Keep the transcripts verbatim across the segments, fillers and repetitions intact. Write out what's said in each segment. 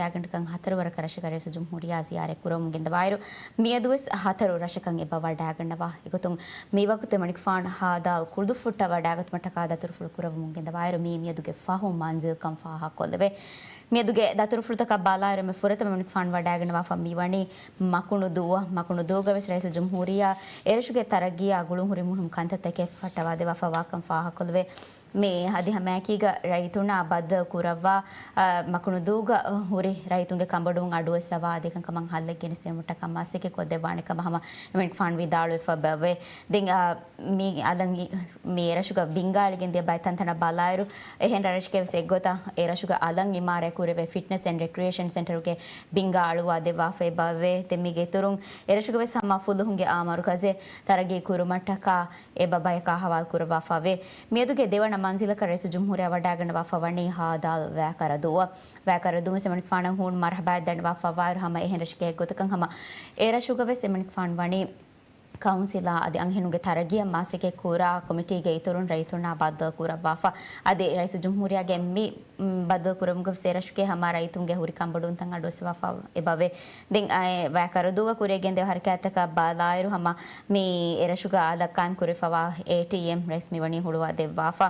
ވަޑައިގަނޑަކަށް ހަތަރު ވަރަކަށް ރަށަކަށް ރައީސުލްޖުމްހޫރިއްޔާ ޒިޔާރަތް ކުރަމުން ގެންދަވާއިރު، މިއަދުވެސް ހަތަރު ރަށަކަށް އެބަ ވަޑައިގަންނަވާ. އެގޮތުން މިވަގުތު އެމަނިކުފާނު ހާދާލް ކުޅުދުއްފުށްޓަށް ވަޑައިގަތުމަށްޓަކާ ދަތުރުފުޅު ކުރައްވަމުން ގެންދަވާއިރު، މީ މިއަދުގެ ފަހު މަންޒިލްކަން ފާހަގަކޮށްލެވޭ. މިއަދުގެ ދަތުރުފުޅުތަކަށް ބަލާއިރު، އެންމެ ފުރަތަމަ އެމަނިކުފާނު ވަޑައިގަންނަވާފަ މިވަނީ މަކުނުދޫއަށް. މަކުނުދޫގަ ވެސް ރައީސުލްޖުމްހޫރިއްޔާ އެރަށުގެ ތަރައްގީއާ ގުޅުން ހުރި މުހިންމު ކަންތައްތަކެއް ފައްޓަވާދެއްވާފަ ވާކަން ފާހަގަކޮށްލެވޭ. މި އަދި ހަމައެކީގަ ރައްޔިތުންނާ ބައްދަލު ކުރައްވާ، އަ، މަކުނުދޫގަ ހުރި ރައްޔިތުންގެ ކަނބޮޑުވުން އަޑުއެއްސަވާ، އަދި އެކަންކަމަށް ހައްލެއް ގެނެސްދިނުމަށްޓަކާ މަސައްކަތް ކޮށްދެއްވާނެ ކަމަށް ހަމަ އެމަނިކުފާނު ވިދާޅުވެފަ ބައެވެ. ދެން، އަ، މި އަލަށް މި އެރަށުގަ ބިންގާ އެޅިގެން ދިޔަ ބައެއް ތަންތަނަށް ބަލާއިރު، އެހެން ރަށެއްގެ ވެސް އެއްގޮތަށް އެރަށުގަ އަލަށް އިމާރާތް ކުރެވޭ ފިޓްނަސް އެންޑް ރެކްރިއޭޝަން ސެންޓަރުގެ ބިންގާ އަޅުވާ ދެއްވާފައި ބައެވެ. ދެން މީގެ އިތުރުން އެރަށުގަ ވެސް ހަމަ ފުލުހުންގެ އާ މަރުކަޒެއް ތަރައްގީ ކުރުމަށްޓަކާ އެބަ ބަޔަކާ ހަވާލު ކުރައްވާފަވޭ. މިއަދުގެ ދެވަނަ މަންޒިލަކަށް ރައީސުލްޖުމްހޫރިއްޔާ ވަޑައިގަންނަވާފަ ވަނީ ހާދާލް ވައިކަރަދޫއަށް. ވައިކަރަދޫ ވެސް އެމަނިކުފާނަށް ހޫނު މަރުހަބާއެއް ދަންނަވާފަ ވާއިރު، ހަމަ އެހެން ރަށެއްގެ އެއްގޮތަކަށް ހަމަ އެރަށުގަ ވެސް އެމަނިކުފާނު ވަނީ ކައުންސިލާ އަދި އަންހެނުންގެ ތަރައްގީއަށް މަސައްކަތް ކުރާ ކޮމިޓީގެ އިތުރުން ރައްޔިތުންނާ ބައްދަލު ކުރައްވާފަ. އަދި ރައީސުލްޖުމްހޫރިއްޔާގެ މި، މް، ބައްދަލު ކުރުމުގަ ވެސް އެރަށުގެ ހަމަ ރައްޔިތުންގެ ހުރި ކަންބޮޑުވުންތައް އަޑުއެއްސަވާފަ އެބަވޭ. ދެން އައި ވައިކަރަދޫގަ ކުރިއަށް ގެންދެވޭ ހަރަކާތްތަކަށް ބަލާއިރު، ހަމަ މި އެރަށުގަ އަލަށް ޤާއިމް ކުރެވިފަވާ އޭޓީއެމް ރައީސް މިވަނީ ހުޅުވާ ދެއްވާފަ.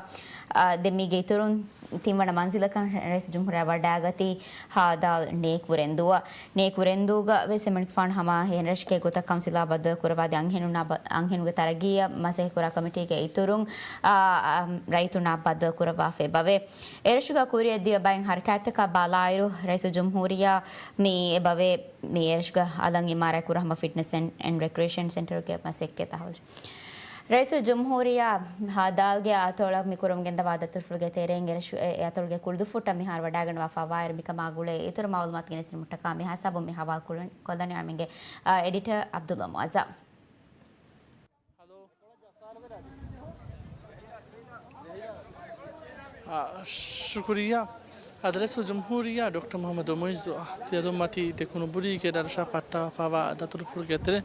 އާ، ދެން މީގެ އިތުރުން ތިންވަނަ މަންޒިލަކަށް ރައީސުލްޖުމްހޫރިއްޔާ ވަޑައިގަތީ ހާދާލް ނޭކުރެންދޫއަށް. ނޭކުރެންދޫގަ ވެސް އެމަނިކުފާނު ހަމަ އެހެން ރަށެއްގެ އެއްގޮތަށް ކައުންސިލާ ބައްދަލު ކުރައްވާ އަދި އަންހެނުންނާ ބަ-، އަންހެނުންގެ ތަރައްގީއަށް މަސައްކަތް ކުރާ ކޮމިޓީގެ އިތުރުން، އާ، އާ، ރައްޔިތުންނާ ބައްދަލު ކުރައްވާފަ އެބަވޭ. އެރަށުގަ ކުރިއަށް ދިޔަ ބައެއް ހަރަކާތްތަކާ ބަލާއިރު، ރައީސުލްޖުމްހޫރިއްޔާ މި އެބަވޭ، މި އެރަށުގަ އަލަށް އިމާރާތް ކުރާ ހަމަ ފިޓްނަސް އެންޑް، އެންޑް ރެކްރިއޭޝަން ސެންޓަރުގެ މަސައްކަތް ތަހައުލު. ރައީސުލްޖުމްހޫރިއްޔާ ހާދާލްގެ އަތޮޅަށް މި ކުރަމުން ގެންދަވާ ދަތުރުފުޅުގެ ތެރެއިން އެރަށު-، އެ، އެ އަތޮޅުގެ ކުޅުދުއްފުށްޓަށް މިހާރު ވަޑައިގަންނަވާފަ ވާއިރު މިކަމާ ގުޅޭ އިތުރު މައުލޫމާތު ގެނެސްދިނުމަށްޓަކާ މި ހިސާބުން މި ހަވާލު ކުރަން-، ކޮށްލަނީ އަމިންގެ، އާ، އެޑިޓަރ ޢަބްދުﷲ މުޢައްޒަމް. އާ، ޝުކުރިއްޔާ. އަދި ރައީސުލްޖުމްހޫރިއްޔާ ޑޮކްޓަރ މުޙައްމަދު މުޢިއްޒު ތިޔަދުންމަތީ ދެކުނުބުރީގެ ރަށްރަށަށް ފައްޓާފަވާ ދަތުރުފުޅުގެ ތެރޭ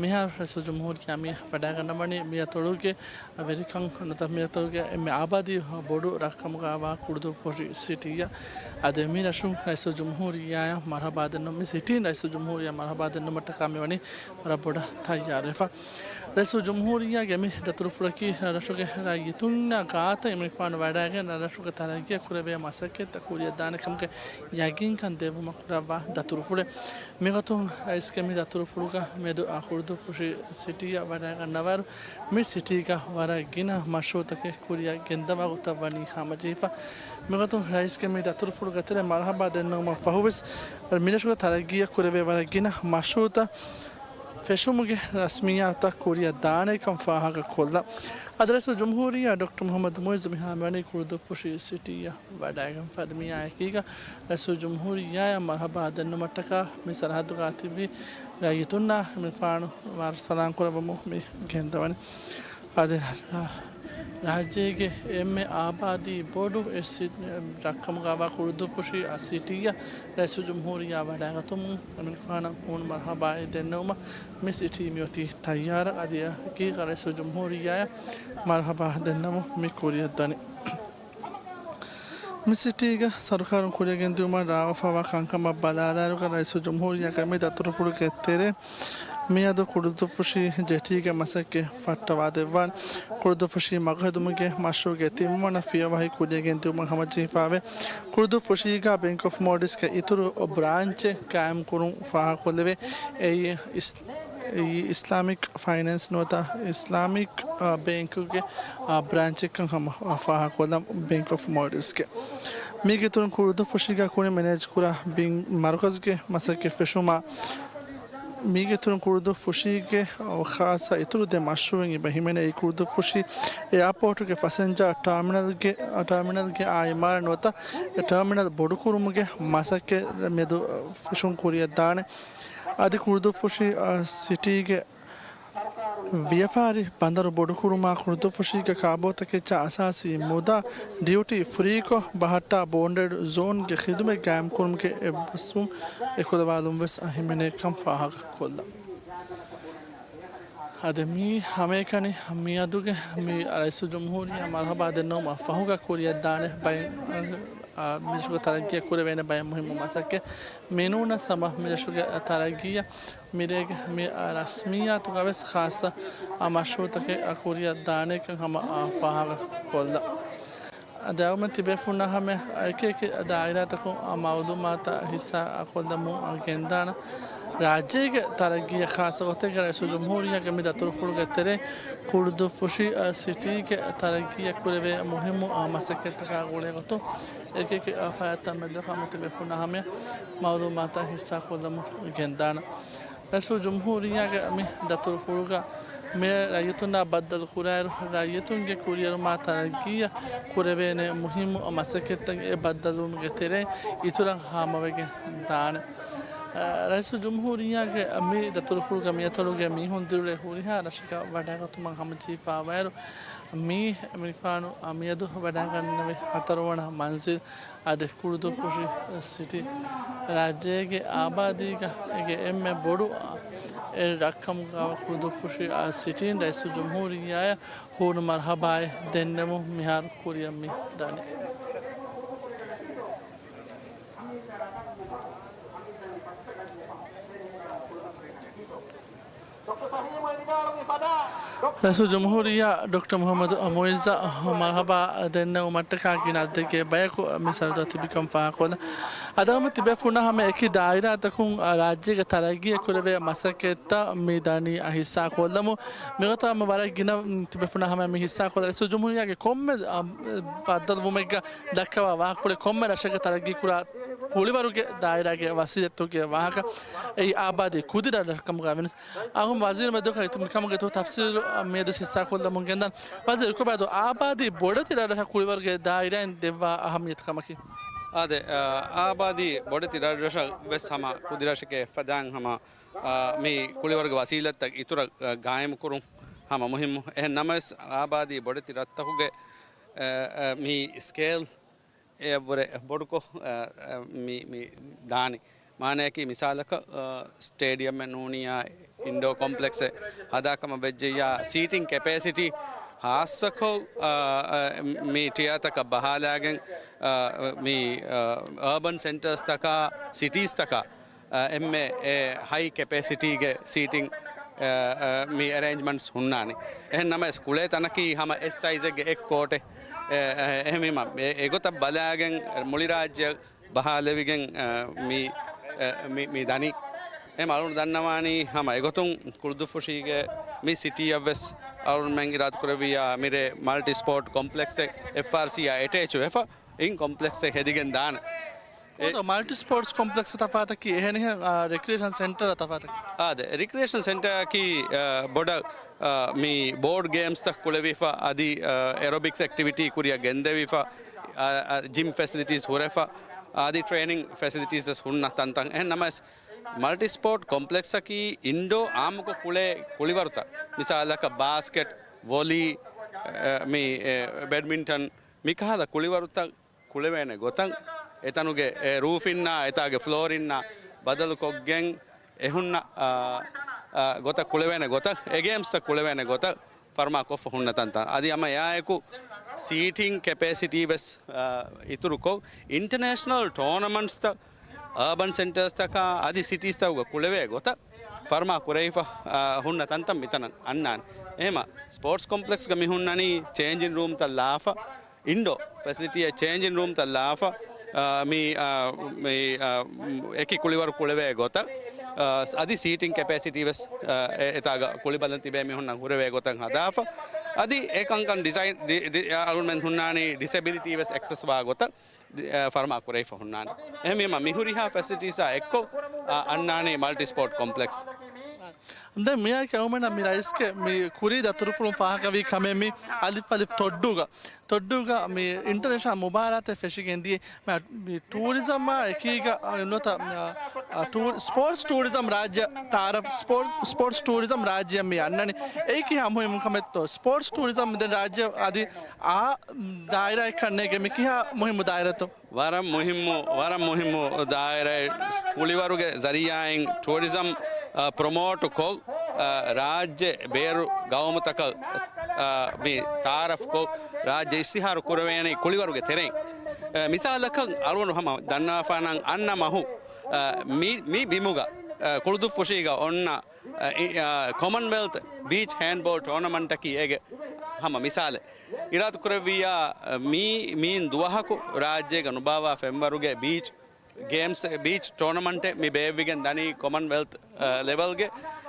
މިހާރު ރައީސުލްޖުމްހޫރިއްޔާ މި ވަޑައިގަންނަވަނީ މި އަތޮޅުގެ ވެރިކަން ނުވަތަ މި އަތޮޅުގެ އެންމެ އާބާދީ ބޮޑު ރަށްކަމުގައިވާ ކުޅުދުއްފުށި ސިޓީއަށް. އަދި މި ރަށުން ރައީސުލްޖުމްހޫރިއްޔާއަށް މަރުޙަބާ ދެންނު-، މި ސިޓީން ރައީސުލްޖުމްހޫރިއްޔާ މަރުޙަބާ ދެންނުމަށްޓަކާ މިވަނީ ވަރަށް ބޮޑަށް ތައްޔާރުވެފަ. ރައީސުލްޖުމްހޫރިއްޔާގެ މި ދަތުރުފުޅަކީ ރަށުގެ ރައްޔިތުންނާ ގާތަށް އެމަނިކުފާނު ވަޑައިގެން ރަށުގެ ތަރައްގީއަށް ކުރެވޭ މަސައްކަތްތައް ކުރިއަށްދާނެ ކަމުގެ ޔަގީންކަން ދެއްވުމަށް ކުރައްވާ ދަތުރުފުޅެއް. މިގޮތުން ރައީސްގެ މި ދަތުރުފުޅުގަ މެދު ކުޅުދުއްފުށި ސިޓީއަށް ވަޑައިގަންނަވާއިރު، މި ސިޓީގަ ވަރަށް ގިނަ މަޝްރޫޢުތަކެއް ކުރިއަށް ގެންދަވާ ގޮތަށް ވަނީ ހަމަޖެހިފަ. މިގޮތުން ރައީސްގެ މި ދަތުރުފުޅުގެ ތެރޭ މަރުޙަބާ ދެންނެވުމަށް ފަހުވެސް، މިރަށުގެ ތަރައްގީއަށް ކުރެވޭ ވަރަށް ގިނަ މަޝްރޫޢުތައް ފެށުމުގެ ރަސްމިއްޔާތުތައް ކުރިއަށް ދާނެކަން ފާހަގަކޮށްލަން. އަދި ރައީސުލްޖުމްހޫރިއްޔާ ޑޮކްޓަރ މުޙައްމަދު މުޢިއްޒު މިހާރު މިވަނީ ކުޅުދުއްފުށި ސިޓީއަށް ވަޑައިގެންފަ. އަދި މިއާއެކީގަ ރައީސުލްޖުމްހޫރިއްޔާއަށް މަރުޙަބާ ދެންނުމަށްޓަކާ މި ސަރަހައްދުގަ ތިބި ރައްޔިތުންނާ އެމަނިކުފާނު މާ ސަލާން ކުރައްވަމުން މި ގެންދަވަނީ. އަދި ރާ-، ރާއްޖޭގެ އެންމެ އާބާދީ ބޮޑު އެއް ސި-، ރަށްކަމުގައިވާ ކުޅުދުއްފުށި ސިޓީއަށް ރައީސުލްޖުމްހޫރިއްޔާ ވަޑައިގަތުމުން އެމަނިކުފާނަށް ހޫނު މަރުޙަބާއެއް ދެންނެވުމަށް މި ސިޓީ މިއޮތީ ތައްޔާރަށް. އަދި އެކީގަ ރައީސުލްޖުމްހޫރިއްޔާއަށް މަރުޙަބާ ދެންނެވުން މި ކުރިއަށްދަނީ. މި ސިޓީގަ ސަރުކާރުން ކުރިއަށް ގެންދިއުމަށް ރާވާފައިވާ ކަންކަމަށް ބަލާލާއިރުގަ ރައީސުލްޖުމްހޫރިއްޔާގެ މި ދަތުރުފުޅުގެ ތެރޭ މިއަދު ކުޅުދުއްފުށި ޖެޓީގެ މަސައްކަތް ފައްޓަވާދެއްވާނެ. ކުޅުދުއްފުށި މަގުހެދުމުގެ މަޝްރޫޢުގެ ތިންވަނަ ފިޔަވަހި ކުރިއަށް ގެންދިއުމަށް ހަމަޖެހިފައިވޭ. ކުޅުދުއްފުށީގަ ބޭންކް އޮފް މޯލްޑިވްސްގެ އިތުރު ބްރާންޗެއް ޤާއިމްކުރުން ފާހަގަކޮށްލެވޭ. އެއީ އިސް-، އެއީ އިސްލާމިކް ފައިނޭންސް ނުވަތަ އިސްލާމިކް، އާ، ބޭންކުގެ، އާ، ބްރާންޗެއްކަން ހަމަ ފާހަގަކޮށްލަން ބޭންކް އޮފް މޯލްޑިވްސްގެ. މީގެ އިތުރުން ކުޅުދުއްފުށީގަ ކުނި މެނޭޖްކުރާ ބިން މަރުކަޒުގެ މަސައްކަތް ފެށުމާ، މީގެ އިތުރުން ކުޅުދުއްފުށީގެ ޚާއްޞަ އިތުރު ދެ މަޝްރޫޢެއް އެބަ ހިމެނޭ. އެއީ ކުޅުދުއްފުށި އެއާޕޯޓުގެ ފަސެންޖާ ޓާމިނަލްގެ، ޓާމިނަލްގެ އާ އިމާރާތް ނުވަތަ އެ ޓާމިނަލް ބޮޑުކުރުމުގެ މަސައްކަތް މެދު ފެށުން ކުރިއަށްދާނެ. އަދި ކުޅުދުއްފުށި، އަ، ސިޓީގެ ވިޔަފާރި ބަނދަރު ބޮޑުކުރުމާ، ކުޅުދުއްފުށީގެ ކާބޯތަކެއްޗާ އަސާސީ މުދާ ޑިއުޓީ ފްރީކޮށް ބަހައްޓާ ބޯންޑެޑް ޒޯންގެ ޚިދުމަތް ގާއިމްކުރުމުގެ އެއްބަސްވުން އެކުލަވާލުން ވެސް އަހައްމިއްޔަތްކަން ފާހަގަކޮށްލަން. އަދި މީ ހަމައެކަނި މިއަދުގެ މި ރައީސުލްޖުމްހޫރިއްޔާ މަރުޙަބާ ދެންނެވުމަށް ފަހުގަ ކުރިއަށްދާނެ ބައެއް މިރަށުގެ ތަރައްގީއަށް ކުރެވޭނެ ބައެއް މުހިއްމު މަސައްކަތް. މިނޫނަސް ހަމަ މިރަށުގެ ތަރައްގީއަށް މިރޭގެ މި ރަސްމިއްޔާތުގަވެސް ޚާއްޞަ މަޝްރޫޢުތަކެއް ކުރިއަށް ދާނެކަން ހަމަ ފާހަގަކޮށްލަން. ދެއަވަމެން ތިބޭފުޅުންނާ ހަމަ އެކި އެކި ދާއިރާތަކުން މައުލޫމާތާ ހިއްސާކޮށްލަމުން ގެންދާނަން. ރާއްޖޭގެ ތަރައްގީއަށް ޚާއްޞަ ގޮތެއްގަ ރައީސުލްޖުމްހޫރިއްޔާގެ މި ދަތުރުފުޅުގެ ތެރެއިން ކުޅުދުއްފުށި ސިޓީގެ ތަރައްގީއަށް ކުރެވޭ މުހިއްމު މަސައްކަތްތަކާ ގުޅޭގޮތުން އެކި އެކި ފަރާތްތައް މެދު ހަމަ ތިބޭފުޅުންނާ ހަމަޔަށް މައުލޫމާތާ ހިއްސާކޮށްލަމުން ގެންދާނަން. ރައީސުލްޖުމްހޫރިއްޔާގެ މި ދަތުރުފުޅުގަ މި ރައްޔިތުންނާ ބައްދަލު ކުރާއިރު، ރައްޔިތުންގެ ކުރިއެރުމާ ތަރައްގީއަށް ކުރެވޭނެ މުހިއްމު މަސައްކަތްތައް އެ ބައްދަލުވުމުގެ ތެރެއިން އިތުރަށް ހާމަވެގެން ދާނެ. ރައީސުލްޖުމްހޫރިއްޔާގެ މި ދަތުރުފުޅުގަ މިއަތޮޅުގެ މީހުން ދިރުޅޭ ހުރިހާ ރަށަކަށް ވަޑައިގަތުމަށް ހަމަޖެހިފައިވާއިރު، މީ މިފާނު މިއަދު ވަޑައިގަންނަވި ހަތަރުވަނަ މަންޒިލް އަދި ކުޅުދުއްފުށި ސިޓީ ރާއްޖޭގެ އާބާދީގަ އެންމެ ބޮޑު ރަށްކަމުގަ ކުޅުދުއްފުށި ސިޓީން ރައީސުލްޖުމްހޫރިއްޔާއަށް ހޫނު މަރުޙަބާއެއް ދެންނެވުން މިހާރު ކުރިއަށް މި ދަނީ. ރައީސުލްޖުމްހޫރިއްޔާ ޑޮކްޓަރ މުޙައްމަދު މުޢިއްޒަށް މަރުޙަބާ ދެންނެވުމަށްޓަކާ ގިނަ އަދަދެއްގެ ބަޔަކު މި ސަރަހައްދުގަ ތިބިކަން ފާހަގަކޮށްލަން. އަދި ހަމަ ތިބޭފުޅުންނާ ހަމަ އެކި ދާއިރާތަކުން ރާއްޖޭގެ ތަރައްގީއަށް ކުރެވޭ މަސައްކަތްތައް މި ދަނީ ހިއްސާކޮށްލަމުން. މިގޮތަށް ހަމަ ވަރަށް ގިނަ ތިބޭފުޅުންނާ ހަމަ މި ހިއްސާކޮށްލަން. ރައީސުލްޖުމްހޫރިއްޔާގެ ކޮންމެ ބައްދަލުވުމެއްގަ ދައްކަވާ ވާހަކަފުޅެއް ކޮންމެ ރަށެއްގަ ތަރައްގީ ކުރާ ކުޅިވަރުގެ ދާއިރާގެ ވަސީލަތުގެ ވާހަކަ އެއީ އާބާދީ ކުދި ރަށްރަށަކަމުގަ ވެނަސް. އަހުން ވަޒީރު މެދު މިކަމުގެ ތު ތަފްސީލު މިއަދު ހިއްސާކޮށްލަމުން ގެންދަން. ވަޒީރު ކޮބާދޯ އާބާދީ ބޮޑެތި ރަށްރަށަށް ކުޅިވަރުގެ ދާއިރާއިން ދެއްވާ އަހައްމިޔަތު ކަމަކީ؟ އާދެ، އާ، އާބާދީ ބޮޑެތި ރަށްރަށަށް ވެސް ހަމަ ކުދި ރަށެކޭ އެއްފަދައިން ހަމަ، އާ، މި ކުޅިވަރުގެ ވަސީލަތްތައް އިތުރަށް، އާ، ގާއިމުކުރުން ހަމަ މުހިއްމު. އެހެން ނަމަވެސް އާބާދީ ބޮޑެތި ރަށްތަކުގެ، އާ، އާ، މި ސްކޭލް އެއަށްވުރެ ބޮޑުކޮށް، އަ، އަ، މި، މި ދާނީ. މާނަޔަކީ މިސާލަކަށް، އަ، ސްޓޭޑިއަމެއް ނޫނިއްޔާ އިންޑޯ ކޮމްޕްލެކްސެއް ހަދާކަމަށް ވެއްޖެއްޔާ ސީޓިން ކެޕޭސިޓީ ހާއްސަކޮށް، އަ، އަ، މި ޓިއާތަކަށް ބަހާލާގެން، އަ، މި، އަ، އާބަން ސެންޓާސްތަކާ ސިޓީސްތަކާ އެންމެ ހައި ކެޕޭސިޓީގެ ސީޓިން، އަ، އަ، މި އެރޭންޖްމަންޓްސް ހުންނާނެ. އެހެން ނަމަވެސް ކުޅޭ ތަނަކީ ހަމަ އެއް ސައިޒެއްގެ އެއް ކޯޓެއް. އެ، އެ، އެހެންވީމަ، އެ، އެގޮތަށް ބަލާގެން މުޅި ރާއްޖެ ބަހާލެވިގެން، އަ، މި، އެ، މި، މި ދަނީ. އެހެން އަޅުން ދަންނަވާނީ ހަމަ އެގޮތުން ކުޅުދުއްފުށީގެ މި ސިޓީއަށްވެސް އަޅުންމެން އިރާދަކުރެއްވިއްޔާ މިރޭ މަލްޓި ސްޕޯޓް ކޮމްޕްލެކްސެއް އެފްއާރްސީއާ އެޓޭޗުވެފަ އިން ކޮމްޕްލެކްސެއް ހެދިގެން ދާނެ. އެ ކޯތޯ މަލްޓި ސްޕޯޓްސް ކޮމްޕްލެކްސް ތަފާތަކީ އެހެނިހެން، އާ، ރެކްރިއޭޝަން ސެންޓަރ ތަފާތަކީ؟ އާދެ، ރެކްރިއޭޝަން ސެންޓަރއަކީ، އާ، ބޮޑަށް، އާ، މި ބޯޑް ގޭމްސްތައް ކުޅެވިފަ، އަދި، އާ، އެރޮބިކްސް އެކްޓިވިޓީ ކުރިއަށް ގެންދެވިފަ، އާ، އާ، ޖިމް ފެސިލިޓީސް ހުރެފަ، އަދި ޓްރޭނިން ފެސިލިޓީސް ވެސް ހުންނަ ތަންތަން. އެހެން ނަމަވެސް، މަލްޓި ސްޕޯޓް ކޮމްޕްލެކްސްއަކީ އިންޑޯ އާއްމުކޮށް ކުޅޭ ކުޅިވަރުތައް، މިސާލަކަށް ބާސްކެޓް، ވޮލީ، އެ، މި، އެ، ބެޑްމިންޓަން، މިކަހަލަ ކުޅިވަރުތައް ކުޅެވޭނެ ގޮތަށް، އެތަނުގެ އެ ރޫފިންނާ އެތާގެ ފްލޯރިންނާ ބަދަލުކޮށްގެން އެ ހުންނަ، އާ، އާ، ގޮތަށް ކުޅެވޭނެ ގޮތަށް، އެ ގޭމްސްތައް ކުޅެވޭނެ ގޮތަށް ފަރުމާކޮށްފަ ހުންނަ ތަންތަން. އަދި ހަމަ އެއާއެކު ސީޓިން ކެޕޭސިޓީ ވެސް، އާ، އިތުރުކޮށް، އިންޓަނޭޝަނަލް ޓޯނަމަންޓްސްތައް އާބަން ސެންޓާސްތަކާ އަދި ސިޓީސްތަކުގަ ކުޅެވޭ ގޮތަށް ފަރުމާ ކުރެވިފަ، އާ، ހުންނަ ތަންތަން މިތަނަށް އަންނާނެ. އެހެމަ ސްޕޯޓްސް ކޮމްޕްލެކްސްގަ މި ހުންނަނީ ޗޭންޖިން ރޫމްތައް ލާފަ، އިންޑޯ ފެސިލިޓީއެއް ޗޭންޖިން ރޫމްތައް ލާފަ، އާ، މި، އާ، މި، އާ، އެކި ކުޅިވަރު ކުޅެވޭ ގޮތަށް، އާ، އަދި ސީޓިން ކެޕޭސިޓީ ވެސް، އާ، އެ، އެތާގަ ކުޅިބަލަން ތިބޭ މީހުންނަށް ހުރެވޭ ގޮތަށް ހަދާފަ، އަދި އެ ކަންކަން ޑިޒައިން، ޑި، ޑި، އަޅުމެން ހުންނާނީ ޑިސެބިލިޓީ ވެސް އެކްސެސް ވާ ގޮތަށް، އެ، ފަރުމާ ކުރެވިފަ ހުންނާނެ. އެހެންވީމަ މިހުރިހާ ފެސިލިޓީސްއާ އެއްކޮށް، އަ، އަންނާނީ މަލްޓި ސްޕޯޓް ކޮމްޕްލެކްސް. ދެން މިއާއެކީ އަޅުމެންނަށް މި ރައީސްގެ މި ކުރީ ދަތުރުފުޅުން ފާހަގަވީ ކަމެއް މި އަލިފް އަލިފް ތޮއްޑޫގަ، ތޮއްޑޫގަ މި އިންޓަރނޭޝަނަލް މުބާރާތެއް ފެށިގެން ދިޔަ. މި، މި ޓޫރިޒަމާ އެކީގަ، އަ، ނުވަތަ، އަ، އަ، ޓޫ، ސްޕޯޓްސް ޓޫރިޒަމް ރާއްޖެ ތައާރަފް، ސްޕޯޓް، ސްޕޯޓްސް ޓޫރިޒަމް ރާއްޖެއަށް މި އަންނަނީ. އެއީ ކިހާ މުހިއްމު ކަމެއްތޯ؟ ސްޕޯޓްސް ޓޫރިޒަމް ދެން ރާއްޖެ އަދި އާ ދާއިރާއެއް ކަންނޭގެ މި ކިހާ މުހިއްމު ދާއިރާތޯ؟ ވަރަށް މުހިއްމު، ވަރަށް މުހިއްމު ދާއިރާއެއް. ކުޅިވަރުގެ ޒަރީއާއިން ޓޫރިޒަމް، އަ، ޕްރޮމޯޓު ކޮށް، އަ، ރާއްޖެ ބޭރު ގައުމުތަކަށް، އަ، މި ތައާރަފް ކޮށް، ރާއްޖެ އިޝްތިހާރު ކުރެވޭނީ ކުޅިވަރުގެ ތެރެއިން. އެ، މިސާލަކަށް އަޅުގަނޑު ހަމަ ދަންނާފާނަން އަންނަ މަހު، އެ، މި، މި ބިމުގަ، އެ، ކުޅުދުއްފުށީގަ އޮންނަ، އެ، އި، އެ، ކޮމަންވެލްތް ބީޗް ހޭންޑްބޯލް ޓޯނަމަންޓަކީ އޭގެ ހަމަ މިސާލެއް. އިރާދަކުރެއްވިއްޔާ، އެ، މީ، މީން ދުވަހަކު ރާއްޖޭގަ ނުބާއްވާ ފެންވަރުގެ ބީޗް ގޭމްސް، ބީޗް ޓޯނަމަންޓެއް މި ބޭއްވިގެން ދަނީ ކޮމަންވެލްތް، އަ، ލެވެލްގެ،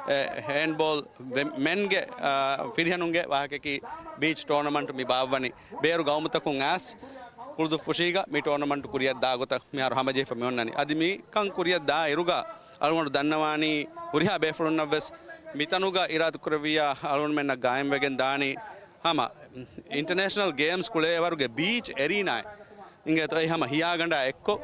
އެ، ހޭންޑްބޯލް ވެ-، މެންގެ، އަ، ފިރިހެނުންގެ ވާހަކަކީ ބީޗް ޓޯނަމަންޓް މި ބާއްވަނީ. ބޭރު ގައުމުތަކުން އައިސް ކުޅުދުއްފުށީގަ މި ޓޯނަމަންޓް ކުރިއަށް ދާ ގޮތަށް މިހާރު ހަމަޖެހިފަ މި އޮންނަނީ. އަދި މިކަން ކުރިއަށް ދާ އިރުގަ އަޅުގަނޑު ދަންނަވާނީ ހުރިހާ ބޭފުޅުންނަށްވެސް މިތަނުގަ އިރާދަކުރެއްވިއްޔާ އަޅުގަނޑުމެންނަށް ގާއިމްވެގެން ދާނީ ހަމަ އިންޓަރނޭޝަނަލް ގޭމްސް ކުޅޭވަރުގެ ބީޗް އެރީނާއެއް އިނގޭތޯ، އެ ހަމަ ހިޔާގަނޑާ އެއްކޮށް،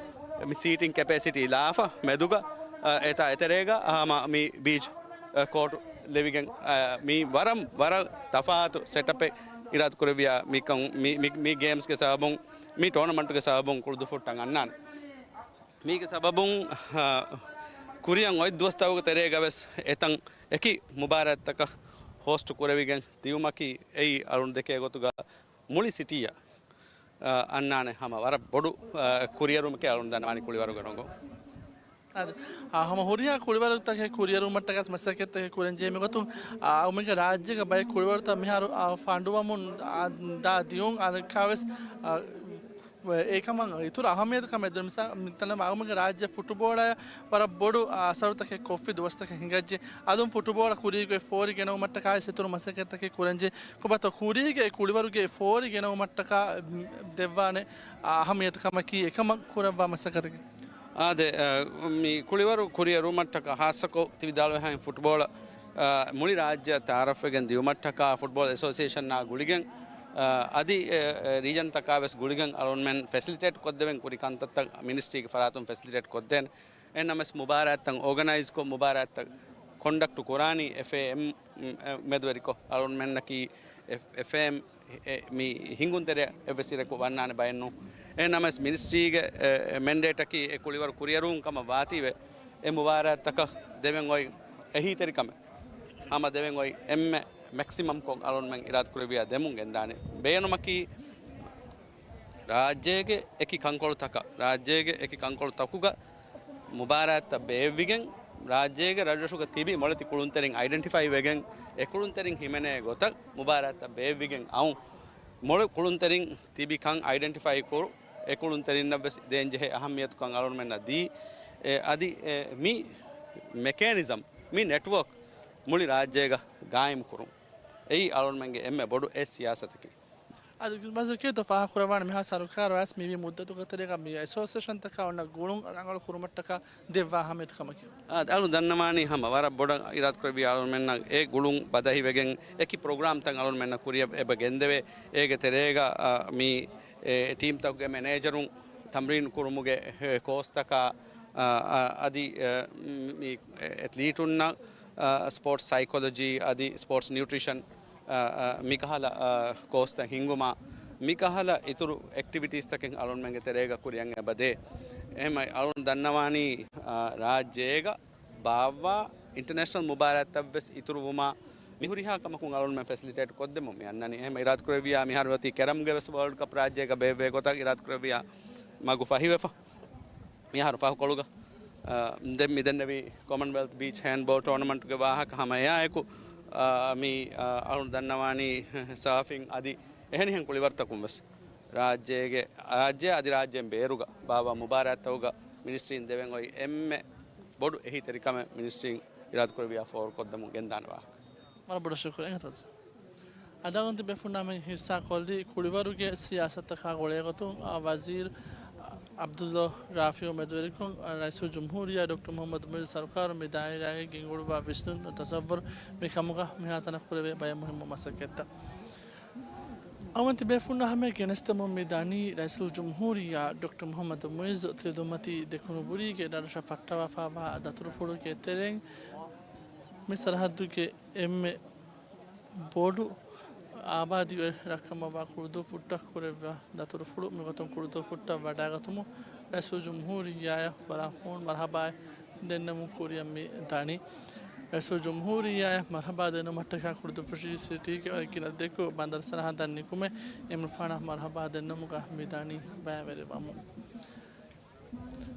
މި ސީޓިން ކެޕޭސިޓީ ލާފަ މެދުގަ، އަ، އެތާ އެތެރޭގަ ހަމަ މި ބީޗް، އަ، ކޯޓު ލެވިގެން، އަ، މި ވަރަށް، ވަރަށް ތަފާތު ސެޓަޕެއް އިރާދަކުރެއްވިޔާ މިކަން، މި، މި، މި ގޭމްސްގެ ސަބަބުން، މި ޓޯނަމަންޓުގެ ސަބަބުން ކުޅުދުއްފުށްޓަށް އަންނާނެ. މީގެ ސަބަބުން، އަ، ކުރިއަށް އޮތް ދުވަސްތަކުގެ ތެރޭގަވެސް އެތަން އެކި މުބާރާތްތަކަށް ހޯސްޓު ކުރެވިގެން ދިޔުމަކީ އެއީ އަޅުން ދެކޭ ގޮތުގަ މުޅި ސިޓީއަށް، އަ، އަންނާނެ ހަމަ ވަރަށް ބޮޑު، އަ، ކުރިއެރުމެކޭ އަޅުން ދަންނަވާނީ ކުޅިވަރުގަ ރޮނގޯ. އާދެ، އާ، ހަމަ ހުރިހާ ކުޅިވަރުތަކެއް ކުރިއެރުމަށްޓަކަސް މަސައްކަތްތަކެއް ކުރަން ޖެހޭ މިގޮތުން، އާ، އަޅުމެންގެ ރާއްޖޭގަ ބައެއް ކުޅިވަރުތައް މިހާރު، އާ، ފަނޑުވަމުން، އާ، ދާ ދިޔުން އަނެއްކާވެސް، އާ، އެކަމަށް އިތުރު އަހައްމިޔަތު ކަމެއް ދެން މިސާ-، މިތަނަށް އަޅުމެންގެ ރާއްޖެ ފުޓުބޯޅައަށް ވަރަށް ބޮޑު، އާ، އަސަރުތަކެއް ކޮށްފި ދުވަސްތަކެއް ހިނގައްޖެ. އަލުން ފުޓުބޯޅަ ކުރީގެ ފޯރި ގެނައުމަށްޓަކާ އިތުރު މަސައްކަތްތަކެއް ކުރަންޖެ. ކޮބާތޯ ކުރީގެ ކުޅިވަރުގެ ފޯރި ގެނައުމަށްޓަކާ ދެއްވާނެ، އާ، އަހައްމިޔަތު ކަމަކީ އެކަމަށް ކުރައްވާ މަސައްކަތަކީ. އާދެ، އަ، މި ކުޅިވަރު ކުރިއެރުމަށްޓަކާ ހާއްސަކޮށް ތި ވިދާޅުވިހާއިން ފުޓްބޯޅަ، އަ، މުޅި ރާއްޖެއަށް ތައާރަފްވެގެން ދިޔުމަށްޓަކާ ފުޓްބޯޅަ އެސޯސިއޭޝަންއާ ގުޅިގެން، އަ، އަދި، އެ، އެ، ރީޖަންތަކާވެސް ގުޅިގެން އަޅުންމެން ފެސިލިޓޭޓް ކޮށްދެވެން ކުރި ކަންތައްތައް މިނިސްޓްރީގެ ފަރާތުން ފެސިލިޓޭޓް ކޮށްދޭނެ. އެހެންނަމަވެސް މުބާރާތްތައް އޯގަނައިޒްކޮށް މުބާރާތްތައް ކޮންޑަކްޓް ކުރާނީ އެފްއޭއެމް މެދުވެރިކޮށް އަޅުންމެންނަކީ އެފް-، އެފްއޭއެމް އެ، މި ހިނގުންތެރެއަށް އެއްވެސް އިރަކު ވަންނާނެ ބައެއް ނޫން. އެހެންނަމަވެސް މިނިސްޓްރީގެ، އެ، މެންޑޭޓަކީ އެ ކުޅިވަރު ކުރިއެރުވުން ކަމަށް ވާތީވެ، އެ މުބާރާތްތަކަށް ދެވެން އޮތް އެހީތެރިކަމެއް ހަމަ ދެވެން އޮތް އެންމެ މެކްސިމަމްކޮށް އަޅުންމެން އިރާދަކުރެއްވިޔާ ދެމުން ގެންދާނެ. ބޭނުމަކީ ރާއްޖޭގެ އެކި ކަންކޮޅުތަކަށް، ރާއްޖޭގެ އެކި ކަންކޮޅުތަކުގަ މުބާރާތްތައް ބޭއްވިގެން، ރާއްޖޭގެ ރަށްރަށުގަ ތިބި މޮޅެތި ކުޅުންތެރިން އައިޑެންޓިފައި ވެގެން، އެ ކުޅުންތެރިން ހިމެނޭ ގޮތަށް މުބާރާތްތައް ބޭއްވިގެން އައުން. މޮޅު ކުޅުންތެރިން ތިބި ކަން އައިޑެންޓިފައި ކުރު، އެ ކުޅުންތެރިންނަށް ވެސް ދޭންޖެހޭ އަހައްމިޔަތުކަން އަޅުންމެންނަށް ދީ. އެ، އަދި، އެ، މި މެކޭނިޒަމް، މި ނެޓްވޯކް މުޅި ރާއްޖޭގަ ގާއިމް ކުރުން. އެއީ އަޅުންމެންގެ އެންމެ ބޮޑު އެއް ސިޔާސަތަކީ. އަދި މަސައްކަތްތައް ފާހަގަކުރައްވާނެ މިހާ ސަރުކާރު އައިސް މިވީ މުއްދަތުގެ ތެރޭގަ މި އެސޯސިއޭޝަންތަކާ އޮންނަ ގުޅުން ރަނގަޅު ކުރުމަށްޓަކާ ދެއްވާ އަހައްމިޔަތު ކަމަކީ. އާ، އަޅު ދަންނަވާނީ ހަމަ ވަރަށް ބޮޑަށް އިރާދަކުރެއްވި އަޅުމެންނަށް އެ ގުޅުން ބަދަހިވެގެން އެކި ޕްރޮގްރާމްތައް އަޅުމެންނަށް ކުރިއަށް އެބަ ގެންދެވޭ. އޭގެ ތެރޭގަ، އާ، މި، އެ، ޓީމްތަކުގެ މެނޭޖަރުން ތަމްރީން ކުރުމުގެ، އެ، ކޯސްތަކާ، އާ، އާ، އަދި، އެ، މި، އެ، އެތްލީޓުންނަށް، އާ، ސްޕޯޓްސް ސައިކޮލޮޖީ އަދި ސްޕޯޓްސް ނިއުޓްރިޝަން އާ، އާ، މިކަހަލަ، އާ، ކޯސްތައް ހިންގުމާ، މިކަހަލަ އިތުރު އެކްޓިވިޓީސްތަކެއް އަޅުންމެންގެ ތެރޭގަ ކުރިއަށް އެބަދޭ. އެހެން އަޅުން ދަންނަވާނީ، އާ، ރާއްޖޭގަ ބާއްވާ އިންޓަރނޭޝަނަލް މުބާރާތްތައްވެސް އިތުރުވުމާ، މިހުރިހާ ކަމަކުން އަޅުންމެން ފެސިލިޓޭޓް ކޮށްދެމުން މި އަންނަނީ. އެހެން އިރާދަކުރެއްވިޔާ މިހާރު އޮތީ ކެރަމްގެ ވެސް ވޯލްޑް ކަޕް ރާއްޖޭގަ ބޭއްވޭ ގޮތަށް އިރާދަކުރެއްވިޔާ މަގު ފަހިވެފަ. މިހާރު ފަހުކޮޅުގަ، އާ، ދެން މި ދެންނެވި ކޮމަންވެލްތް ބީޗް ހޭންޑްބޯލް ޓޯނަމަންޓްގެ ވާހަކަ ހަމަ އެއާއެކު، އާ، މި، އާ، އަޅުން ދަންނަވާނީ ސާފިން އަދި އެހެނިހެން ކުޅިވަރުތަކުން ވެސް ރާއްޖޭގެ، ރާއްޖެ އަދި ރާއްޖޭން ބޭރުގަ ބާއްވާ މުބާރާތްތަކުގަ މިނިސްޓްރީން ދެވެން އޮތް އެންމެ ބޮޑު އެހީތެރިކަމެއް މިނިސްޓްރީން އިރާދަކުރެއްވިޔާ ފޯރުކޮށްދެމުން ގެންދާނެ ވާހަކަ. ވަރަށް ބޮޑަށް ޝުކުރި އެނގޭތޯ. އަދި އަޅުގަނޑު ބޭފުޅުންނާ މި ހިއްސާ ކޮށްލީ ކުޅިވަރުގެ ސިޔާސަތަކާ ގުޅޭގޮތުން، އާ، ވަޒީރު އަބްދުﷲ ރާފިޢު މެދުވެރިކޮށް، އާ، ރައީސުލްޖުމްހޫރިއްޔާ ޑޮކްޓަރ މުޙައްމަދު މުޢިއްޒު ސަރުކާރު މި ދާއިރާގައި ގެންގުޅުއްވާ ވިސްނުން ތަޞައްވުރު މި ކަމުގަ މިހާތަނަށް ކުރެވޭ ބައެއް މުހިއްމު މަސައްކަތްތައް. އަޅުގަނޑު ބޭފުޅުންނާ ހަމަޔަށް ގެނެސްދެމުން މި ދަނީ ރައީސުލްޖުމްހޫރިއްޔާ ޑޮކްޓަރ މުޙައްމަދު މުޢިއްޒު ތެދުމަތީ ދެކުނުބުރީގެ ރަށްރަށަށް ފައްޓަވާފައިވާ ދަތުރުފުޅުގެ ތެރެއިން މި ސަރަހައްދުގެ އެންމެ ބޮޑު އާބާދީ ރަށްކަމަށްވާ ކުޅުދުއްފުށްޓަށް ކުރެއްވާ ދަތުރުފުޅު މިގޮތުން ކުޅުދުއްފުށްޓަށް ވަޑައިގަތުމުން ރައީސުލްޖުމްހޫރިއްޔާއަށް ވަރަށް ހޫނު މަރުޙަބާއެއް ދެންނެމުން ކުރިއަށް މި ދަނީ. ރައީސުލްޖުމްހޫރިއްޔާއަށް މަރުޙަބާ ދެންނެވުމަށްޓަކާ ކުޅުދުއްފުށި ސިޓީގެ ގިނަ ދެކޮޅު ބަނދަރު ސަރަހައްދަށް ނިކުމެ އިމްރާން ފާނަށް މަރުޙަބާ ދެންނެވުމުގަ މިދަނީ ބައިވެރިވަމުން.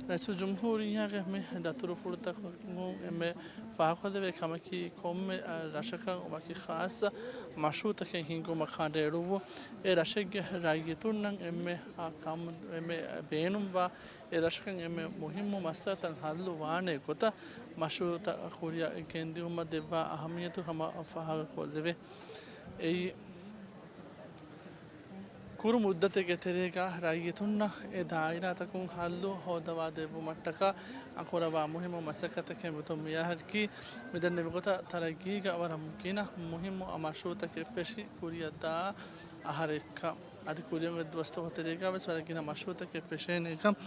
ރައީސުލްޖުމްހޫރިއްޔާގެ މި ދަތުރުފުޅުތަކުން އެންމެ ފާހަގަކޮށްލެވޭ ކަމަކީ، ކޮންމެ، އަ، ރަށަކަށް ވަކި ޚާއްޞަ މަޝްރޫޢުތަކެއް ހިންގުމަށް ކަނޑައެޅުއްވުން. އެ ރަށެއްގެ ރައްޔިތުންނަށް އެންމެ، އަ، ކަމު، އެންމެ ބޭނުންވާ، އެ ރަށަކަށް އެންމެ މުހިއްމު މައްސަލަތައް ހައްލު ވާނެ ގޮތަށް މަޝްރޫޢުތައް ކުރިއަށް ގެންދިއުމަށް ދެއްވާ އަހައްމިއްޔަތު ހަމަ ފާހަގަކޮށްލެވޭ. އެއީ، ކުރު މުއްދަތެއްގެ ތެރޭގަ ރައްޔިތުންނަށް އެ ދާއިރާތަކުން ހައްލު ހޯދަވާ ދެއްވުމަށްޓަކާ ކުރައްވާ މުހިއްމު މަސައްކަތަކެއް މިތުން މިއަހަރަކީ މިދެންނެވި ގޮތަށް ތަރައްގީގަ ވަރަށް ގިނަ މުހިއްމު މަޝްރޫޢުތަކެއް ފެށި ކުރިއަށްދާ އަހަރެއްކަން. އަދި ކުރިއަށް އޮތް ދުވަސްތަކުގެ ތެރޭގަ ވެސް ވަރަށް ގިނަ މަޝްރޫޢުތަކެއް ފެށޭނެކަން